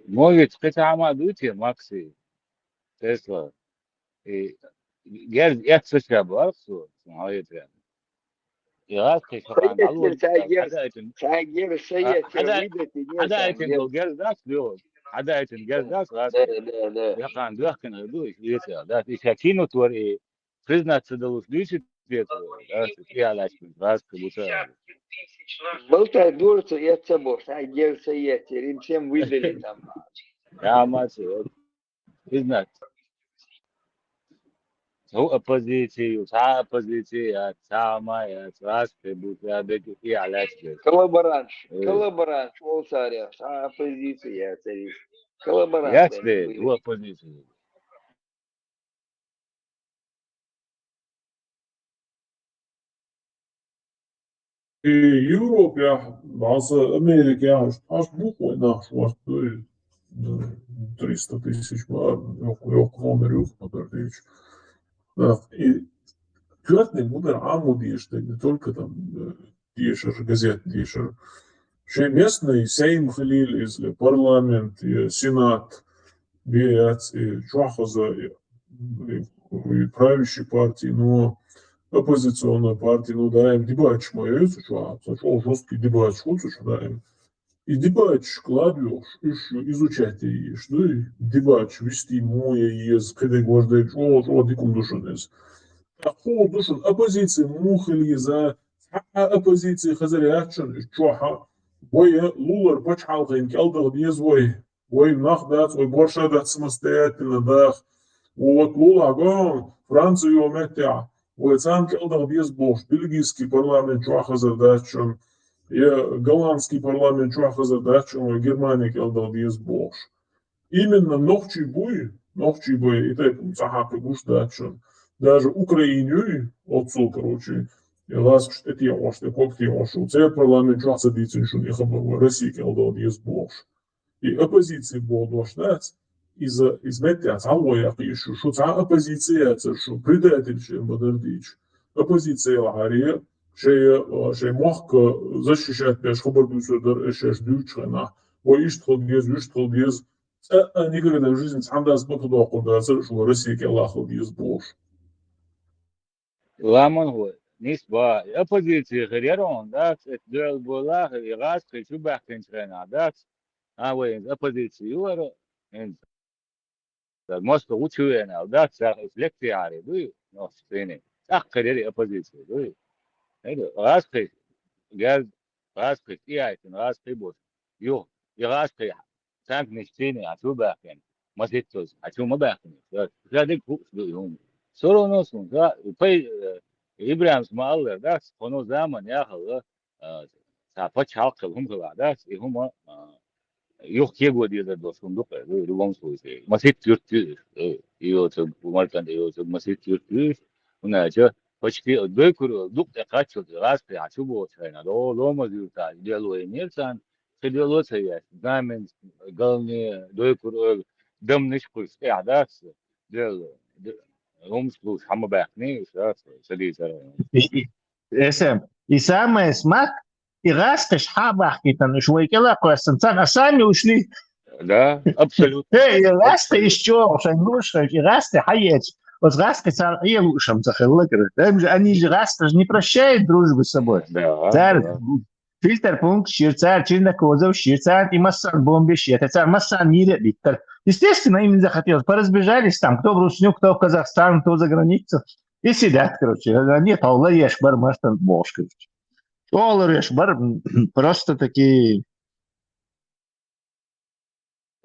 Мо виц кхин цхьа хӀума дуй те, Макси, Тесла? И герз эццача бу арх со, сан хьаетарян. И гӀаз кхин шо хан дӀалур, хьадаийтина, хьадаийтина, хьадаийтина долу герз дац, ло, хьадаийтина герз дац, гӀаз. Да, да, да. Я хан доьхкина ду, и вица, да, и ша кино твор, и признаться далуш дуьйцу те, да, и аьллачкин, гӀаз кхин бу ца. Болтай дурца, я ца бо, ша герз ца ецци, рим всем выдали там. Я ма ца, признаться. ХӀу оппозицию, ца оппозиция, ца ма я, ца кхин бу ца бекӀи и аьллачкин. Коллаборант, э, коллаборант, ол саре, ца оппозиция, ца рис. Коллаборант. Яц де, хӀу оппозиция. И Европехь, бӀаса Америкехь, аш бу вай нах шорта дуй, триста тысяч ма, йоккха, йоккха номер ю, подождите. Да, и коьртаниг мудар Ӏамо дезаш дерг, не только там, э, дешар, газет дешар. Шайн местный сейм хилийла иза, парламент, я сенат, бен яц и чохь хаза, и, и, и правящей партии, но оппозиционной партии, но даим дебаташ ма йойту чохь, ца чӀогӀа жесткий дебаташ хуьлу цу чохь даим. И дебаташ кладоьхуш, уьш изучать е езаш дуй, дебаташ вистий муха е еза, кхидерг важа дерг чӀогӀа, чӀогӀа дика хӀума ду шуна иза. ТӀаккха хӀун ду шуна, оппозиция муха хила еза, цхьа а оппозиция хазар яц шуна уьш чохь, вай лулара пачхьалкхана кӀел даха деза вай. Вай нах дац, вай борша дац самостоятельно даха. Вот лулахь гон, Франция йолу меттехь, вай царна кӀел даха деза бохуш, бельгийский парламент чохь хазар дац шуна, я голландский парламент чохь хазар дац шуна, вай Германия кӀел даха деза бохуш. Именно нохчий буй, нохчий бай, и тайпа цхьа хьакхи гуш дац шуна. Даже Украина юй, оццул, короче, и гӀазкхашта тӀетехьош, тӀе ког техьош, церан парламент чохь ца дийцина шуна и хабар, вай Россия кӀел дала деза бохуш. И оппозиция боху дош дац, иза, иза меттехь цхьа а вай яккха йиш ю, шу цхьа а оппозиция яцара, шу предательш ма-дарра дийцича. Оппозиция лахьаре, шайн, шайн мохк защищать деш хабар дуьйцур дара, аш шаьш дуьйцучу хенахь, вай иштта хила деза, вуьшта хила деза, цкъа а никогда в жизни цхьана дас бакъдоккхур дацара, шу вай Россия кӀел хила деза бохуш. Ламан хӀу, нисба, оппозиция хир яра хьуна, дац, эцу дуьхьал болахь, и гӀазкхий чу баьхкинчу хенахь, дац, а, вай иза оппозиция ю вара, хӀинца. Москва гучу веана аьлла, дац, царах иза лекци хьаре дуй, нохчийн цӀийне. ТӀаккха хир яра и оппозиция дуй. ХӀета, гӀазкхий, герз, гӀазкхий, тӀеяйтина гӀазкхий бу. Юха, и гӀазкхий, танкнаш цӀийне хьан чу баьхкина, маситтаза, хьан чу ма баьхкина. Ша дерг хууш ду и хӀума. Всё равно суна, ша, пай, э, ИбрахӀимс ма-аллара, дац, кхуьнан заман яхалла, а, цхьа пачхьалкх хила хӀума хилахь, дац, и хӀума, а, юха кего дезар долуш хӀума ду-кх, в любом случае. Маситта юрт ю, э, и йоцург, Марканд йоцург маситта юрт ю, хӀунда аьлча, почти дойкур дукха тӀе кхаччалц гӀазкхий хьан чу бохучу хенахь, о, Ломаз юртахь, дело вайнера царна, кхин дело а ца еш, Знаменск, Галне, дойкур ойла, дамнаш кхуьйсу тӀехь дац, дело, д-, хӀумаш луш, хьан ма баьхкиний, ша, ца дийцара. Эсэм, и самое смак, и гӀазкхаш хьа а бахкийтина, уьш вай кӀела а кхоьссина, царна а сами ушли. Да, абсолютно. Э, и гӀазкхи иш чӀогӀа шайн луш хилча, и гӀазкхи хьаеъча, оцу гӀазкхи царна Ӏе луушам ца хилла кара. Там же они же гӀазкхаш не прощают дружбы с собой. Да, цара да. Фильтр пункт шира, цара Чернокозов шира, царна и массарна бомбиш ета, цара массарна мийре а биттара. Естественно, им захотелось. Поразбежались там, кто в Русню, кто в Казахстан, кто за границу. И сидят, короче. Они товла еш бар мартан бохуш, короче. ЧӀогӀа ларъеш бара, м, просто такие.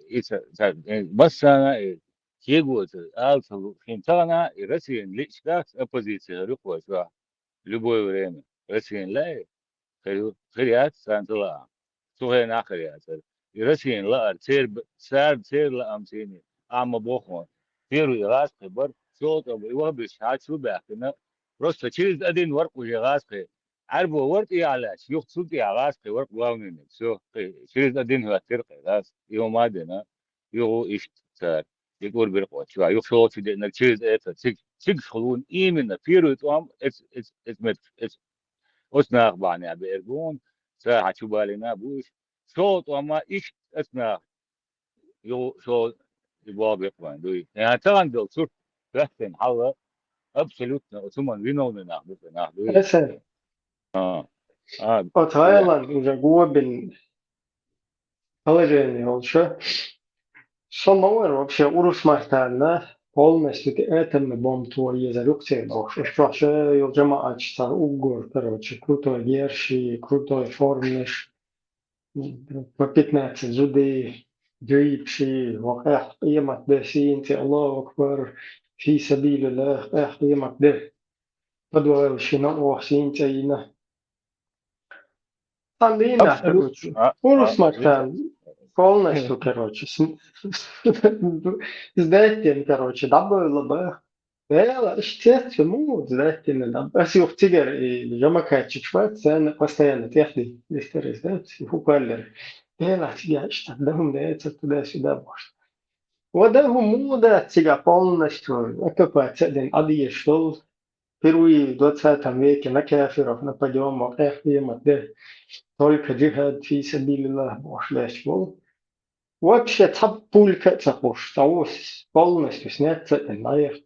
И ца, ца, э, массарна, э, кегоца ала ца лу, шен тахана, и Россиян лиъча дац, оппозиция хир ю кхочуш, любое время. Россиян лаьа, хир ю, хир яц, царна ца лаахь. Цу хенахь хир яцара. И Россиян лаар, церан б-, цара, церан лаам цийний, ахьа ма боху хьуна. Первый гӀазкхи бара, шолгӀа тӀом и ваха беш хьа чу баьхкина. Просто через один вара кху гӀазкхи. Ӏаьрбо вара тӀехьа лаьтташ, юха цул тӀехьа гӀазкхи вара главный. Всё, кхин, через один хӀоьттира кхин, гӀаз. И хӀума а дина, юха иштта цара. И кӀур бира кхочуш. Юха шолгӀачу деънарг через это, циг-, цигахь хилла именно первый тӀом эц-, эц-, эц-, мет-, эц-, оцу наха бахьанехь беара бу хьуна, цара хьан чу балийна а бу уьш. ШолгӀа тӀом а иштта оцу наха. Юха шо и боху бекъа вайн дуй. Э, тахана долу сурт баьхкина хьалла абсолютно оцу хӀуман виновный нах ду, нах дуй. Эсен. А, а, Оцу гӀалан уже го бина положение йолуш. Со ма вара вообще урус мартанна полностью тӀе атомный бомба тухар езар юкъа церан бохуш. Уьш чохь ша йолу жамаӀаташ цхьа уггар, короче, крутой герший, крутой форманаш. По пятнадцать зудий, дуьйцуш, ва къаьхьа къемат де, сийна цӀе, Аллаху акбар, фи сабилиллах, къаьхьа къемат де. Подвал шина оха сийна цӀе йина. Хан дийна, Абсолютно. короче. А, Урус а, мартан, полностью, короче, с-, сдать ден, короче, дӀабойла баха. Дела, иштта цецве муха деттина дам. Ас юха цигара и жамакатчикаш бац, царна постоянно тӀехди, дистарис дац, и хӀу кхоьллира. Дела, цига иштта дам децар, туда-сюда бохуш. Ва да хӀу муха дац цига полностью оккупация дина, Ӏадийш долу. Впервые в двадцатом веке на кафиров нападём, ва къехбемат де. Только джихад фи сабилиллах бохуш лаьтташ болу. Вообще цхьа пулька а ца кхуш, цхьа вус полностью снять ца а дина, дӀаехна.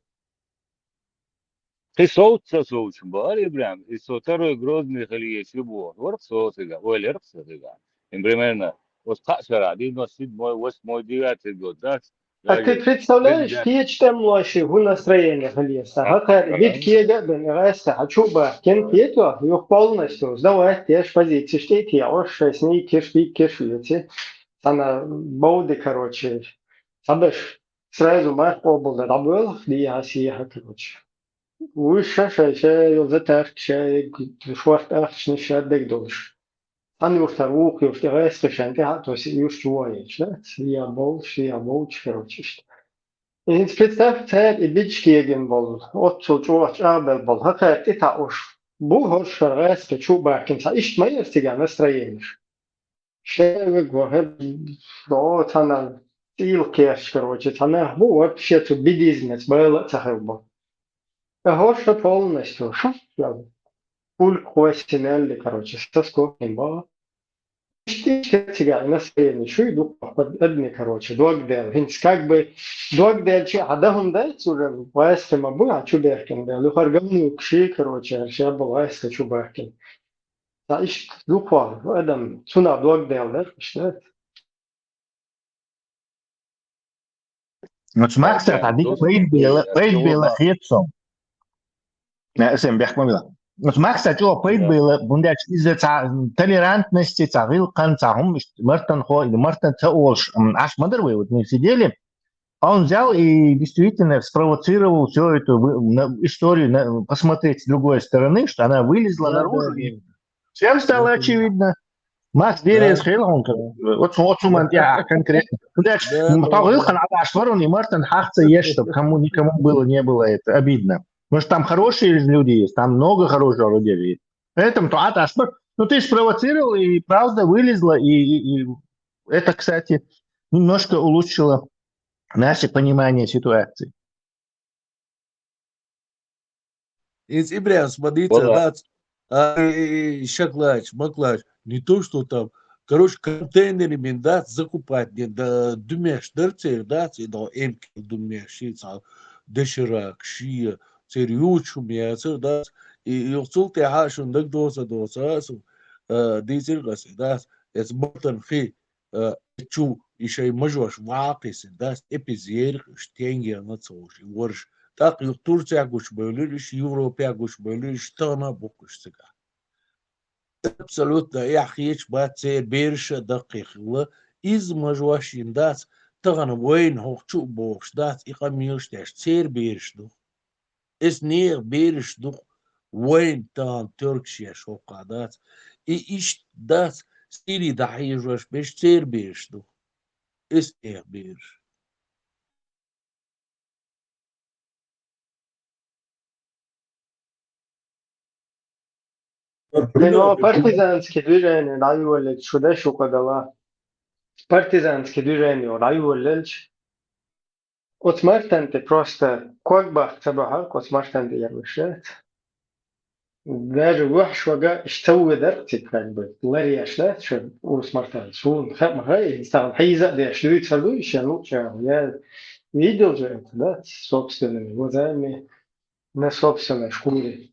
Кхин совца ца совцуш бара, ИбрахӀим, и со второй Грозный хила еза ю бохуш, вара-кх со цига, ойла яра-кх сан цига. И примерно, оцу кхаа шарахь, девяносто седьмой, восьмой, девятый год, дац? А ты представляешь, кечу тӀемалойший хӀун настроение хила еза? ХӀокхара вид кега а бен, гӀайса хьан чу а бахкина, кхетий, юха полностью сдавать деш, позицеш тӀе а текъош, шайн снайперш, пикерш веце, цхьана бовди, короче, цхьаберш. Сразу марх къобалдан дӀабоьлху, дехьа-сехьа, короче. Уьш ша шайн ша йолу затаркаш, ша шорта ахчанаш ша дега долуш. Цхьана юртара вукху юрта тӀе гӀайскхашан тӀаьхьа а тосий, юрт чу вогӀийча, дац? Сиа болуш, сиа болчу, короче, иштта. ХӀинца представь, цара и бича кегина болу, оццул чӀогӀа чӀагӀбелла болу хӀокхара тӀе таӀуш бу хӀорш хӀара гӀаьста чу а баьхкина, цхьа иштта ма яра цигахь настроенеш. Шен вегва хӀе, о, цхьана цӀийла кхерч, короче, цхьа нах бу, вообще цу бидизмец бала а ца хилла бу. Ткъа хӀорш полностью шу пульк хӀоссина аьлла, короче, со скопин бахьа. Иштта, иштта цигахь настроение шуй дукха адамийн, короче, дог делла. ХӀинца как бы дог делча а хьан дан хӀума дац уже, вайсхи ма бу, хьан чу бехкина дела. Юхара говнукаш, короче, ша бу вайсхи чу бахкина. Ца иштта дукха адам цунах дог делла дара, иштта. Ну, цу Макса, да, да, дика дос-, пайда бела, э, пайда бела хет со. Э, сен бехк ма била. Ну, цу Макса чо пайда бела, бундеш из-за ца толерантности, ца гӀилкхан, ца хӀум, мартан хо, или мартан ца олш, м, аш ма дар вай, вот мы сидели, а он взял и действительно спровоцировал всю эту вы-, на, историю на, посмотреть с другой стороны, что она вылезла наружу, и всем стало очевидно. Макс, дерез хелхонка. Вот, вот суман я конкретно. Ну, да, тагыл хан адаш ворон и мартан хахца еш, чтобы кому, никому было, не было это обидно. Потому что там хорошие люди есть, там много хороших людей есть. Поэтому то адаш вор-, ну, ты спровоцировал, и правда вылезла, и, и, и это, кстати, немножко улучшило наше понимание ситуации. Из Ибрян, смотрите, вала, дац, а, и, и, и, шаклач, маклач, не то, что там, короче, контейнерами, дац, закупать, не, да, думаешь, дар цер, дац, и да, эмкил думаешь, и ца, деширак, шия, цер ючум, я, цер, дац, и, и юхцул те хашун даг доса, доса, су, э, дизель гасы, дац, эс ботан хи, э, чу и шай мажош вакъиси, дац, эпизер, штенгер на цош, и ворш. Так, ю-, Турция гуш бөлүр, иш Европа гуш бөлүр, иш тана букуш цыга. Абсолютно, я хич ба цер берша дакъихла, из мажош ин дац, тагана войн хох чу бохш дац, и къамилш деш, цер берш ду. Эс нех бераш ду, вайн тан тёркаш еш хӀокха дац. И иштта дац, Сири дӀахьежош беш цер бераш ду. Эс нех бераш. Партизанский движение дӀайолаллалц шу деш укъадала. Партизанский движение дӀайолаллалц. Оцу мартан тӀе просто ког бахка ца бахьарг, оцу мартан тӀе яр вешет. Даже вахьаш вага иштта вуй дара цига, как бы, ларъеш дац шуна урус мартан. Суна хаа ма хаьа, и стагана хьийза а деш дуьйцур ду, и шен луъучарна. Я видел же это, да, собственными глазами, на собственной шкуре.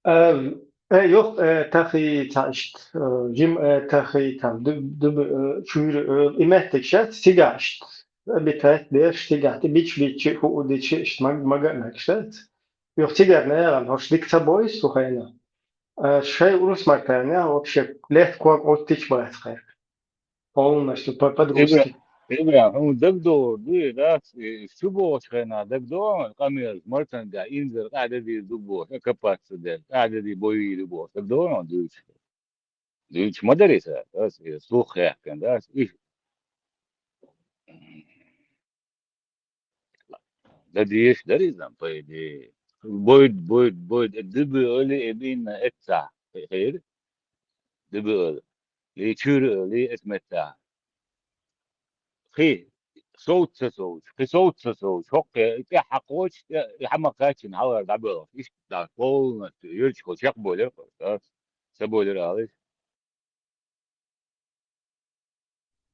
Э, э, йох, э, тахи, ца ишт, э, жим, э, тахи, там, дуб-, дуб-, э, чуьйр, э, и меттиг шац, цигахь ишт, обитать деш, цигахь тӀе бич-бичи, хуу дичи, ишт маг-, мага а мегаш дац. Йох, цигара нагӀан, хӀорш дика ца бойс цу хенахь. Э, шай урус мартанехь, вообще, лет ког оттич бац кхайр. Полностью по-, по-дружески. Ибра-, Ибрахим, хьуна дагадогӀур дуй, дац, и чу бохучу хенахь дагадогӀу, къамелаш мартан гахь инзар къаьхьа дадийр ду бохуш, а капац ца дер, къаьхьа дадийр бойийр ю бохуш, дагадогӀу дуьйцуш? Дуьйцуш ма дарий сан, дац, и слух хехкина, дац, и дан дезаш дара иза, по идее. Бойд, бойд, бойд, э, дибуьйла, э, бинна эццахь, хе-, хир. Дибуьйла. Ли чуьра, ли эца меттахь. Кхин совца ца совцуш, кхин совца ца совцуш, хӀокхе, и тӀаьхьа кхочуш, тӀе-, и хьан ма кхаччина хьалара дӀабоьлхуш. Иштта да, полностью, юьрчухула чекхбойлира, дац. Ца бойлира алиш.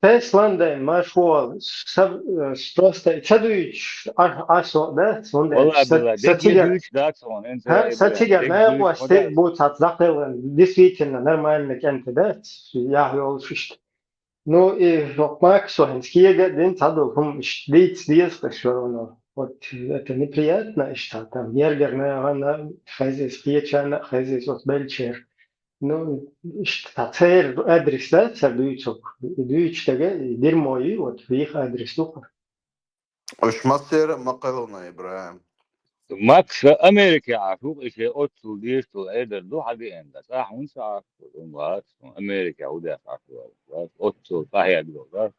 Тайсландайн марш ву, са, э, просто ца дуьйцуш, а, а со, да, цундела. Валла, са, билла, са дегге цигара дуьйцуш дац хьуна, эн ца хӀа, са ца цигара дегге дуьйцуш накъост ма дац. Бу цхьацца даккхелла, действительно, нормально кӀентий дац, яхь йолуш иштта. Ну, и хӀокху Максо хӀинца кега а дина, цхьадолу хӀума иштта дийца деза, аш всё равно. Вот это неприятно, иштта там, гергара нахана, хеза иза кхечарна, хеза иза оцу беллачеран. Ну, иштта церан адрес дац ца дуьйцург. И дуьйцуш дерг и дерьмо ю, вот их адрес ду-кх. Уьш массеран а ма кхелхина, Ибрахим. Макса Америке Ӏаш ву-кх, и шен оццул дезачул Ӏедар ду хьан деана, дац? Ахьа хӀунда ца Ӏаш ву, хӀун вац, Америке хӀун деш Ӏаш ву, оццул къахьега долу, дац?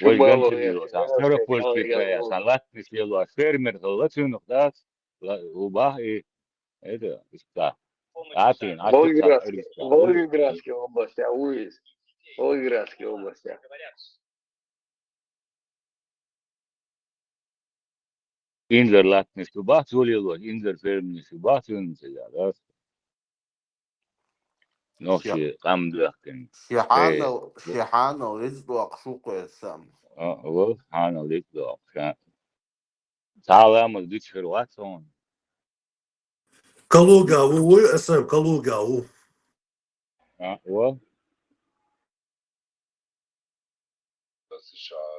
Вай гантин миро, сан сарапольский края, сан латтанаш лелош фермер хилла цунах, да? Ла-, убах и это, иска. Атин, атин, Волгоградский, Волгоградский область, а, уйс. Волгоградский область, а. Инзар латтанаш убах цо лелош, инзар фермераш убах цунах, да? Нохчий къам дахкин. Шихьанал, э, шихьанал, из докъ шукъе сам. А, во, хьанал из докъ, ша. Саламал дичхир вацон. Калуга, у, у, эсэм, Калуга, у. А, во.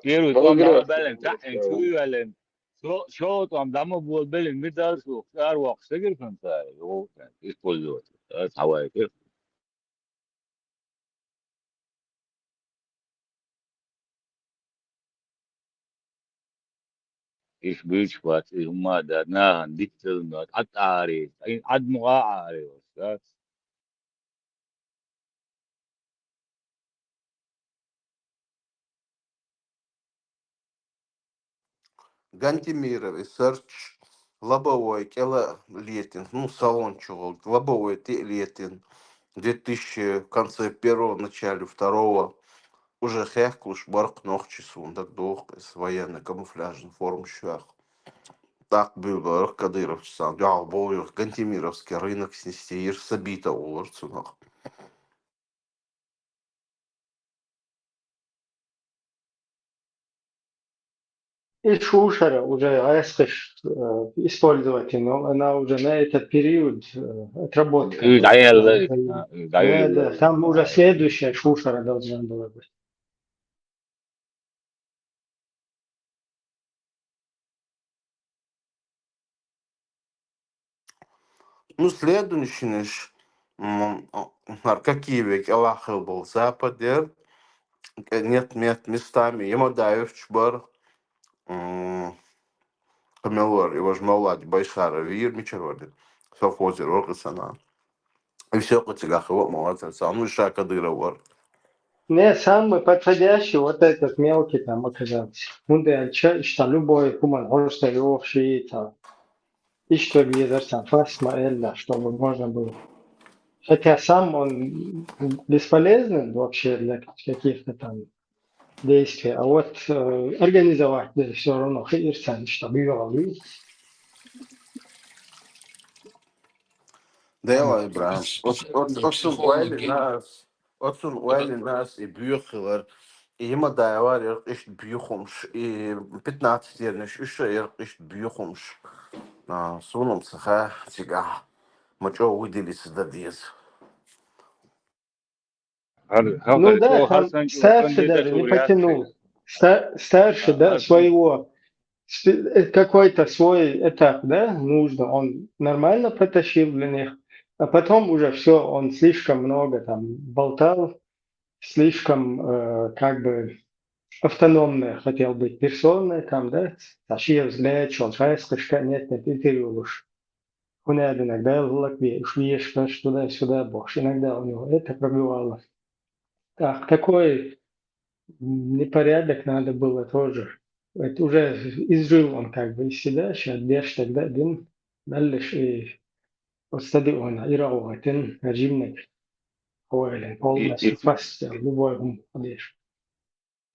Первый тӀом дӀа ма баллин, цхьаъ хӀинца чу а ваьллина. Шо-, шо тӀом дӀа ма болабеллина, мидал шу, цӀар воккхуш дагар хӀинца, йо, использовать. Ас хьавайкир. Иш буьйцуш бац, и хӀума дар, нахана дицдалла ма, Ӏад ари, Ӏад муха ари, да? Гантимиров и Сарч лобовой кӀела летин, ну, салон чугӀал, лобовой тӀе летин, две тысячи, в конце первого, начале второго, уже хехкалуш баркъ нохчи сун, дагадоху, из военный камуфляжный форма шоьх. ТӀаккха буьйлабелира кадыровцаш, царна дуьхьал бовла, Гантимировский рынок снести йира, сабийта олура цунах. И шушара уже гӀаскхаш, э, использовать, но она уже на этот период, э, отработка. Уж дӀаяьлла, а, уж дӀаяьлла. Да, да, там уже следующая шушара должна была быть. Ну, следующий, м, а, хӀара Кокиеве кӀелахь хилла болу Западер, э, нет, нет, местами Ямадаевич бара, м, кхин мел вара, и важа Мавлад Байсаров вийра, мичара вара, совхозера вара кхин санна. И всё, кхин цигахь хӀума а ма вацара цхьа, ну, ша Кадыров вара. Не, самый подходящий вот этот мелкий там оказался. ХӀунда аьлча, иштта любой хӀуманна хьожуш ца йохуш и там. Иштта везар цхьа фас ма элла, чтобы можно было. Хотя сам он бесполезный вообще для каких-то там действий. А вот, э, организовать всё равно хиира царна, чтобы её ловить. Дела, Ибрахим. Оцу, оцу, оцу Психологи. Вайлина ас, оцу Вайлина ас и боьха хилар. И Ямадаева яра иштта боьха хӀумнаш, и пятнадцать ернаш, уьш а яра иштта боьха хӀумнаш. А, суна-м ца хаьа цигахь. Ма чӀогӀа выделиться дан деза. ХӀара, хӀара, ну да, чӀогӀа там хьарсан чӀогӀа старше даже не потянул. Ста-, старше, да, своего. Спе-, э, какой-то свой этап, да, нужно. Он нормально протащил для них. А потом уже всё, он слишком много там болтал, слишком, э, как бы автономная хотел быть персона, там, да, а шен взгляд, шен шайскашка, нет, нет, интервью луш. ХӀунда аьлла, иногда лакве, уьш вешаш, туда-сюда бохуш, иногда у него это пробивало. Так, такой непорядок надо было тоже. Это уже изжил он как бы из себя, щас деш тогда дин, дальше и вот стадиона, и работа, режимный. Ой, полностью и, и, фас, любой хӀума деш.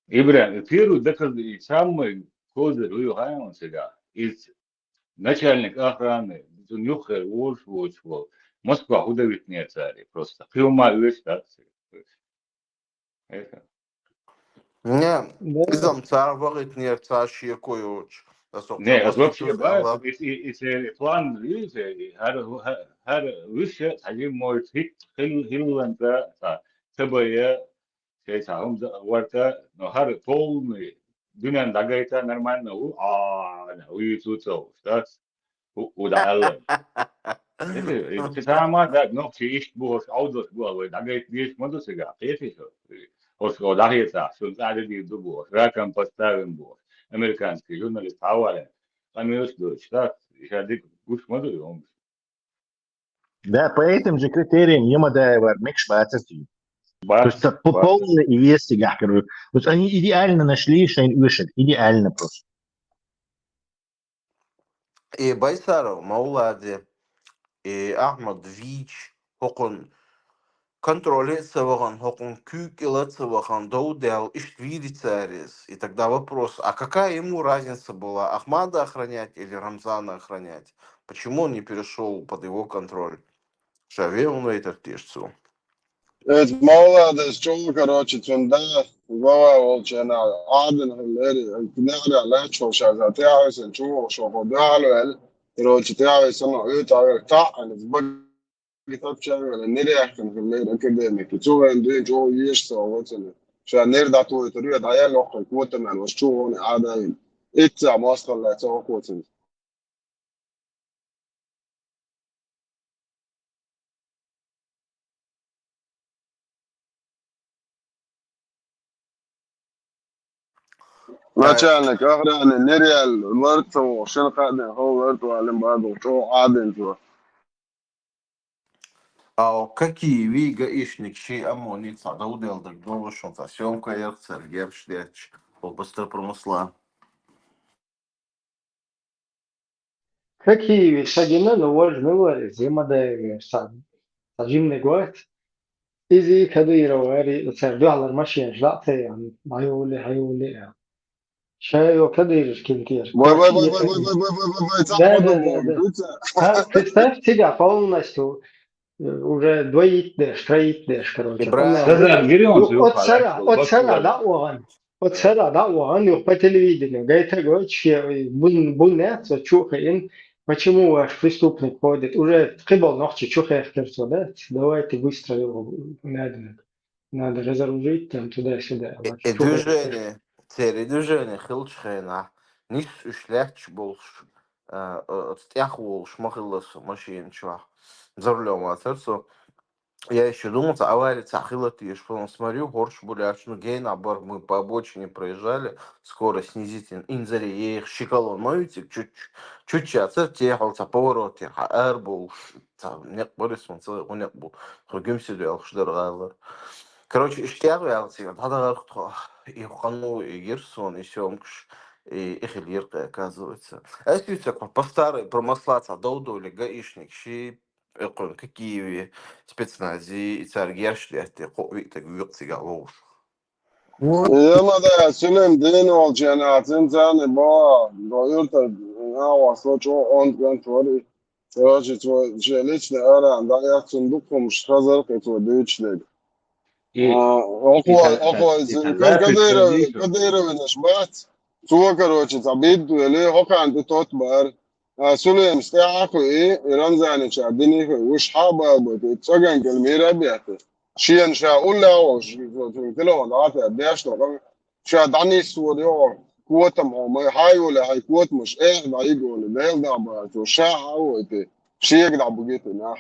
Ибрахим, первый даказ и самый козырь вуй хьайна цигахь. Иза начальник охраны, цунна юххера волуш, волуш волу. Москва хӀун дан витинера цара, просто кхин хӀума а веш дац. Это. Не, да. Иза-м цара вахийтинера цара шеко йоцуш. Не, аса вообще бац, и, и, и, и план, и, и, хӀара, хӀара, хӀара вуьш, хьажим, может, хӀит-, хил-, хилланца, ца, ца бая, шайн цхьа хӀума дан вара, но хӀара полный дуьненна дӀагайта нормально ву, а, вуьйцу ца вуш, дац? У, у да аьлла. Цига ма даг, нохчий иштта бохуш, Ӏовдалш бу, вай дӀагайта дезаш ма ду цигахь, кхетий шу? Оцу хӀо дӀахецахь, шуна цӀа де дийр ду бохуш, раком подставим бохуш, американский журналист хьавале, къамелаш дойтуш, дац? Иша дика гуш ма ду и хӀумаш. Да, по этим же критериям Ямадаева мегаш бацара цигахь. То есть по полной и весь цигахь, короче. То есть они идеально нашли шайн оьшург, идеально просто. И Байсаров Мавлади, и Ахмад Вич, хӀокхун контроле а ца вахана, хӀокхун куьйга кӀела а ца вахана, дов даьлла, иштта вийри цара иза. И тогда вопрос, а какая ему разница была, Ахмада охранять или Рамзана охранять? Почему он не перешёл под его контроль? Ша вен вайтар теша цо. Эцу Мавладас чӀогӀа, короче, цуьнан да, вава волчу хенахь Ӏадина хилла леррина, неӀара лаьтташ волуш ша тӀаьхьависина чу вогӀуш, хӀокхо дуьхьал ваьлла, короче, тӀаьхьависина, но оьцу Ӏагар таӀана, иза баги тапча а ваьлла, нера яьккхина хилла леррина академик. Цу вайн дуьйна чӀогӀа везаш ца вацана. Ша нера дӀатойтур ю, дӀаяьлла воккхий котаман, ваша чу вогӀу Ӏадавина. Иццахь мостагӀалла ца воккхо цуьнца. Начальник охраны нерел ларца вогӀу, шина кхаъдина хӀо ларца валин база чӀогӀа Ӏадина цо. А какие вы гаишник ши аммони цхьа довделла даг долуш, цхьа съёмка яхцара герш детташ, хӀо быстро промысла. Какие вы шагина, но вож милвар из, я ма дай вер, са, са жимный гвард. Иза и Кадыров ари, цара дуьхьалара машинаш лаьа тайна, хьайоли, хьайоли, а. Шайо Кадыров кин тера. Вай, вай, вай, вай, вай, вай, вай, вай, вай, Да, да, да, да. А, представь, тебя полностью, э, уже двоить деш, троить деш, короче. Ибрагим. Там, Сазар, берём, ну, от сара, от сара, да, оган. Оцара дӀа а вахана, юха по телевидению гайта а гойтуш, шен бун, бун яц, оцу чу а хиъна, почему ваш преступник ходит? Уже кхиболу нохчи чу хехкира цо, да? Давайте быстро его, надо, надо разоружить, там, туда-сюда. И, и движение, церан движение хилчу хенахь, нисса уьш лаьтташ болуш, а, а, оцу тӀехволуш ма хилла со машина чохь. За рулём вацара со. Я ещё думал, цхьа авари цхьа хила теша, потом смотрю, хӀорш бу лаьтташ, ну, генахь бара, мы по обочине проезжали, скорость снизить, инзаре еха ши колонна ма вициг, чуть, чуть яцара, тӀехьал цхьа поворот яра, хьан ара бовлуш, цхьа некъ бара, сан ца гӀо некъ бу, тхо гуьмсе доьлхуш дара гӀалара. Короче, иштта тӀехваьлла цига, дӀадахара тхо, и хӀокхуьнан и гира суна, и съёмкаш, и, и хилира-кх, оказывается. Ас вуьйцу, по старой промысла цхьа довдовле гаишник, ши Эккхуьнан Кикиеви, спецнази, и цаьрга еш деттий, кхоъ-виъ стаг вуьйкъу цигахь вовшах. Я ма да, Сулим дийна волчу хенахь, цуьнан царна боху, до юьртара нахвасло чӀогӀа онда кӀант вара и. Короче, цо шен личный арахьа дӀаэцна дукха хӀумаш хазар кхин цо дуьйцуш дерг. И, а, окхо, и ка-, окхо, и ка-, и ка-, Кадыров-, Кадыровнаш бац. Цо, короче, цхьа бидда вели, хӀокхарна тӀе тотта бара. А, Сулимас тӀаьхьа а кхуьи, и Рамзанича динехь а вуьш хьа а балбайту, и цӀоган кӀел мийра а бетта. Шена ша уллехь а волуш, телефон дӀа а тӀе деш долу, ша дӀанисса вара йогӀу, котам хьо, ма хьан йолу хьайн котамаш, эхь дӀайига олу, Дела дӀа бара цо, ша хьан а войту, шега дӀа бугиту нах.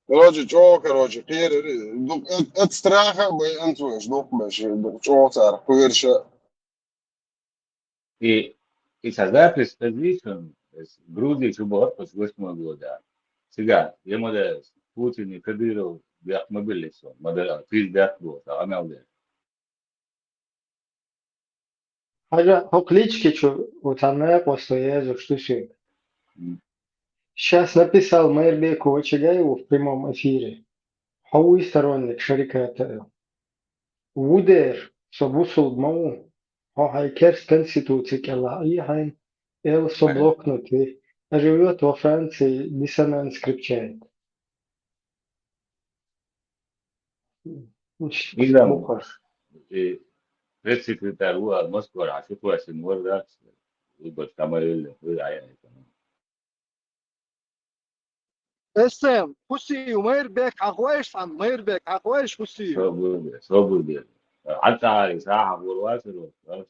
Короче, чӀогӀа, короче, кхерира, ду-, эт-, эт страха а байина цо, дукха беш, дукха чӀогӀа цара кхоьруш а. И, и цхьа запись хезий шуна, Грузия чу бохург оцу восьмой года. Цигахь, я ма даьлла, Путин и Кадыров бехк ма биллий суна, ма даьлла, пиздец боху, сан къамел деш. Хьажа, хӀокху лички чу оцу накъосто яздеш ду соьга. М. Щас написал Майрбеку Очагаеву в прямом эфире. Хьо вуй сторонник Шариката аьлла. Ву дера, со бусулба ма ву. Хьо хьайн керста конституци кӀелахь ийхьайна, аьлла, со блокнот ви. А живёт во Франции, диссонанс крепчает. Иштта Милан бу-кх. И пресс-секретарь ву аьлла, Москвара хьан шу кхоьссина вара дац, уьш ма елла, вуй Ӏаян. Эс эм, хӀусий ю, Майрбек, хьан гӀойш цхьаьна, Майрбек, хьан гӀойш хӀусий ю? Собар бе, собар бе. Хьан цхьа гӀари, сахьа гӀур вацара, вацара.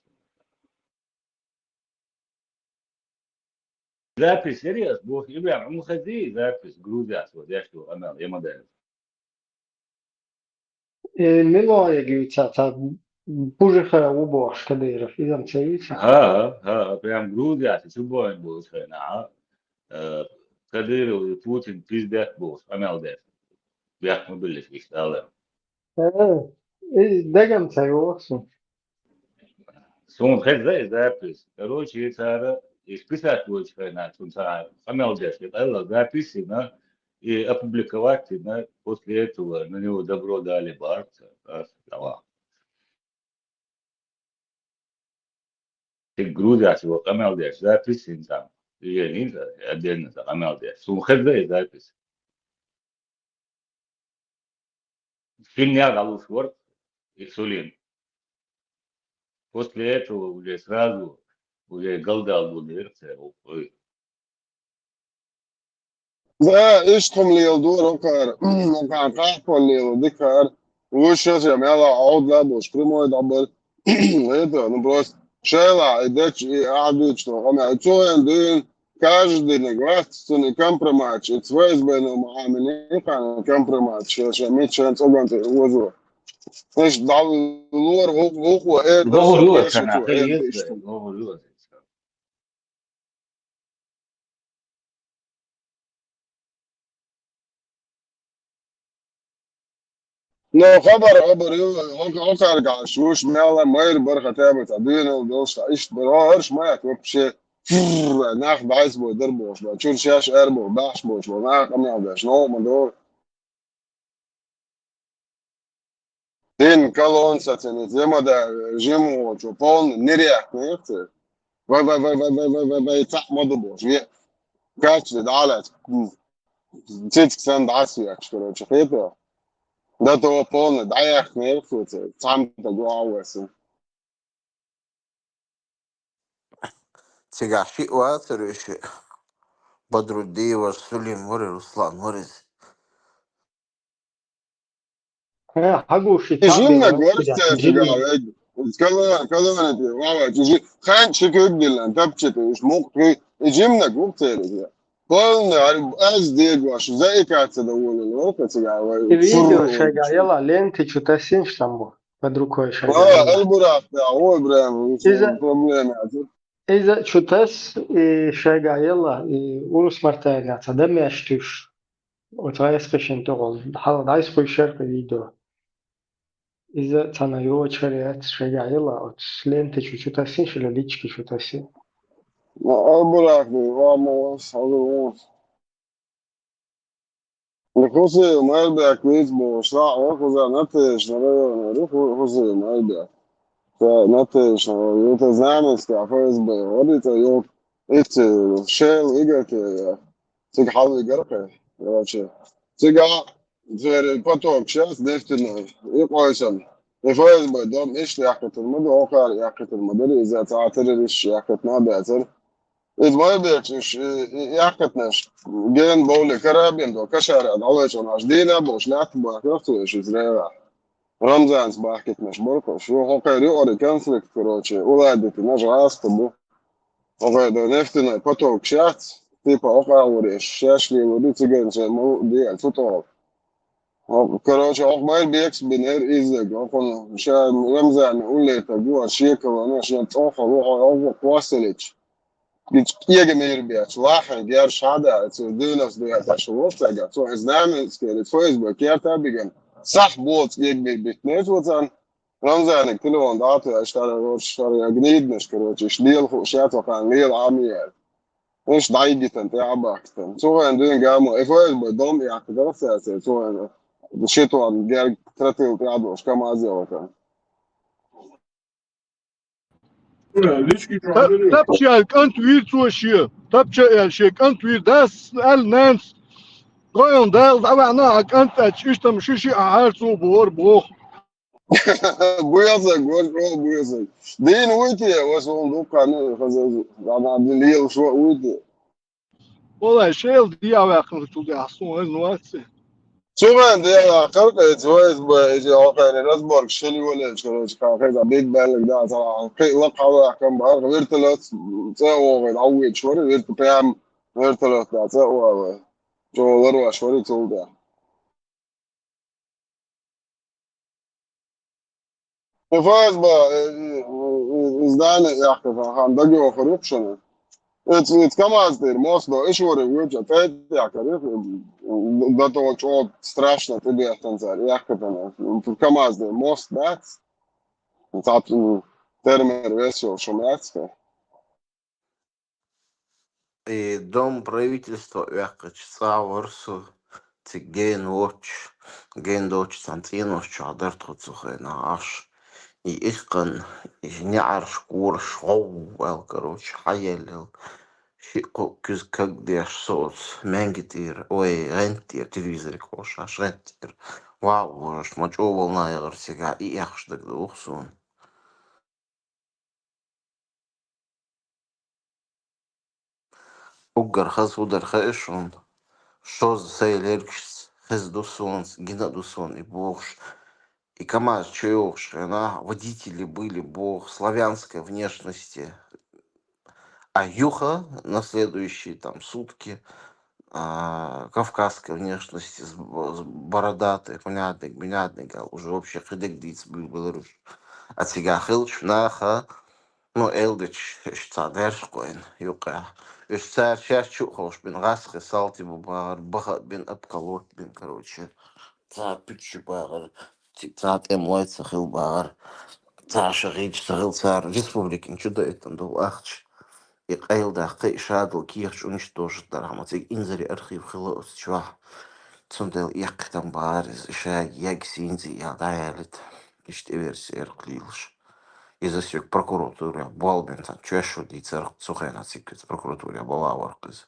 Запись яри ас боху, Ибрахим, хӀума хезий, запись, Грузияс ву деш ду, амал, я ма даьлла. Э, мила йигуьйцу цхьа пужиха ву бохуш Кадыров, иза-м ца юьйцу? ХӀа, хӀа, хӀа, прям Грузияс чу бохуш бу хенахь, э, Кадыров и Путин пиздец бохуш, амал деш. Бехк ма биллиш иштта ала. Э, И дагам ца йогӀу суна. Суна хеза и запись. Короче, цара и списать волчу хенахь цунна цхьа къамел деш, и къаьлла запись йина, и опубликовать йина, после этого на него добро дали барца, ас дала. Цига Грузияхь ву къамел деш, запись йина цхьа. И йина, и отдельно цхьа къамел деш. Суна хеза и запись. Шина дӀалуш вара и Сулим. После этого уже сразу уже галдал бу дерг церан. Да, иштта хӀума леладора, окхара, окхара кхахьпал леладора дикахьара. Вуьш шаьш мела Ӏовдала болуш прямой дӀабара. Это, ну, просто шайла и дечу, и ахьа дуьйцу, хӀума, цо вайн дуьйна, каждый диниг вац, цуьнан компроматаш, и ФСБ-но ма Ӏамина, компроматаш, ша, ша, миччан цӀоган тӀе озо. Иштта дӀалора, гӀу-, гӀу-, гӀу-, э, Богу лур, иштта, шана, э, хӀе, иштта. Богу лур. Но хабар, хабар ю, ока-, окхарга шуьш мел майра бара хатаба, цхьа дуьйна долуш, цхьа иштта бара, хӀорш ма яц вообще, фррр, нах дӀасабой дара бохуш бара, чуьра шаьш ара боху, бахьаш болуш бара, нах къамел деш, новкъа ма дора. Дин колонна сацина, зема да, жима волчо, полный нерехтный церан. Вай, вай, вай, цхьаъ ма ду бохуш, ве. Качли дӀалаьцна, цициг санна дӀасаехкаш, короче, хета. Да то полный дӀаяхкина цо, цхьамма тӀе гӀо а весина. Цигахь шиъ вацара уьш, Бадруддиев вара, Сулим вара, Руслан вара иза. Э, хьагуш ши И жимнаг вара церан жимнаг. Цигахь вега. Коло-, колонна тӀе, ва, ва, жи-, хенча ши куьг диллина, тапча тӀе, уьш мукъа куьг, и жимнаг ву церан. Полный, ар-, аз дегош, заикаться доволен, вара цигахь вай. И видео шайга яла, ленти чу тасинаш там бу, под рукой шайга яла. Албурах, да, ой, прям, иза проблема. Иза чу тас, и шайга яла, и урус мартайна ца дамеш туш. Оцу айсхишин тӀехула хьала дӀайсхуьйшура кху видео. Иза цхьана йочара яц шайга яла, оцу ленти чу чу тасин, шила лички чу тасин. Албурахни, ва ма вас, хьалур вас. Хусуй Майрбек виц бохуш, ва Хуза Натешна районера Ху-, Хусуй Майрбек. Ца Натешна, это Знаменская ФСБ, вот это ёлк, эти, Шел, Игорь, цига хьалвигара кхе, короче. Цига церан поток сейчас нефтяной, и къойсан. И ФСБ дом иштта яхкатар ма ду, окхара яхкатар ма дара, иза цхьа террористаш яхкатна бацар. Иза Майрбекс уьш, и, и, яхкатнаш, ген бовле карабин до, кашара дӀалойчунаш, дийна болуш лаьтта бахках цо уьш иза рера. Рамзанс бахкитнаш баркуш. Ю хӀокхеран юкъара конфликт, короче, уладитинаш гӀазкха бу. ХӀокхеран нефтяной поток шац, типа, хӀокху агӀор шаьш лелур ду, циганча ма луъ де, цу тӀехула. ХӀокху, короче, хӀокху Майрбекс бинера изза, хӀокхуьнан ша Рамзана уллайтаг ву, аш шекалана, аш цӀоххула ву, хьо хӀокху кхоссалича. Гича кӀега мийр бечу, лахьан герш хьада, цу девяносто девятый шо вовцаьрга, цо иза Знаменскера, ФСБ керта а биган, сахь боцу кӀега мийр битинера цо царна. Рамзаниг телефон дӀа а тоьаш, тара, короче, тара я гниднаш, короче, иштта лела хууш яц, вахана лела Ӏамияр. Уьш дӀайигитан, тӀе а бахкитан. Цу вайн дуьйна гамо, и ФСБ дом яхка дара цаьрца, цу вайн ши тонна герга тротил тӀе а долуш, КамАЗ ялатан. Та-, тапча аьлла кӀант вийр цо шен. Тапча аьлла шен кӀант вийр. Дас аьлла нанас. Гойн Дала дӀаваьхьна хьан кӀант аьлча, иштта-м ши-шиъ хьан хьарцо бохура боху. Буьйсанг, ваша, о, буьйсанг. Дийна вуй те, ваша, вон дуккха, ну, хаза, ана, лела шо вуй те. Валлай, шел дӀаваьккхина цу тӀехь, суна хазна вац. Цуган дела, кхалкхайца ФСБ, иза хӀокхеран разборка шел йолаелча, короче, кхин хеза биг баьллиг да, цхьа кхин лакха хьалаваьккхина бара, вертолёт цӀа а вогӀий, дӀавоьдуш вара, верт-, прям вертолёт да цӀа а вогӀий. ЧӀогӀа ларвеш вара цул тӀаьхьа. ФСБ, э, э, э, здание яхката хан дагайохур ю-кх шуна. Эц, эц КамАЗ тӀера мост до, эш вара вуьйча тӀе яккхар, до того чӀогӀа страшно тӀе бехтан цара, яхкатана. КамАЗ тӀера мост дац, цхьа, м, термер вес йолуш хӀума яц-кх. И Дом правительства оьккхучу цӀа вара со, цига гена воцуш, гена доцуш цхьана цӀенош чохь дара тхо цу хенахь Ӏаш. И иккхана, и неӀарш, кораш, гӀовв аьлла, короче, хьаеллал. Шиъ-кхоъ куьзга каг деш со оцу маьнги тӀера, ой, гӀанта тӀера, телевизоре кхошаш гӀанта тӀера. Вау, божаш, ма чӀогӀа волна яхара цигахь, и эккхаш дагадогӀу суна. Уггар хаза хӀун дара хаьа шуна? Шозза сайн лергашца хезна ду суна, гина а ду суна и бохуш. И КамАЗ чуйохуш хенахь водители были боху славянской внешности. А юха на следующие там сутки, а, кавказской внешности с б-, с бородатой, понятник, понятник, а уже вообще кхидерг дийца буьйлабелар уж. А цигахь хиллачу наха, ну, элдачу, уьш цхьа даьржа кхойна юккъехь. Уьш цара шаьш чу а ховш бина, гӀазкхи салти бу бахар, баха а бина, обколот бина, короче. Цара пуьччу бахар, цхьа тӀемалой ца хилла бахар. Цара ша гӀийча ца хилла, цара республикин чу даийтина долу ахча. И къайладаккха, и шадолу кехаташ уничтожить дархьама, цига инзаре архив хилла оцу чохь. Цундела эккхийтам бахар иза, ша ягис инзи ял дӀаялийта. Иштта и версия эркъа лелаш. Иза соьга прокуратурехь болх бина цхьана чоьш шу дийцарх, цу хенахь цига прокуратурехь бала варх иза.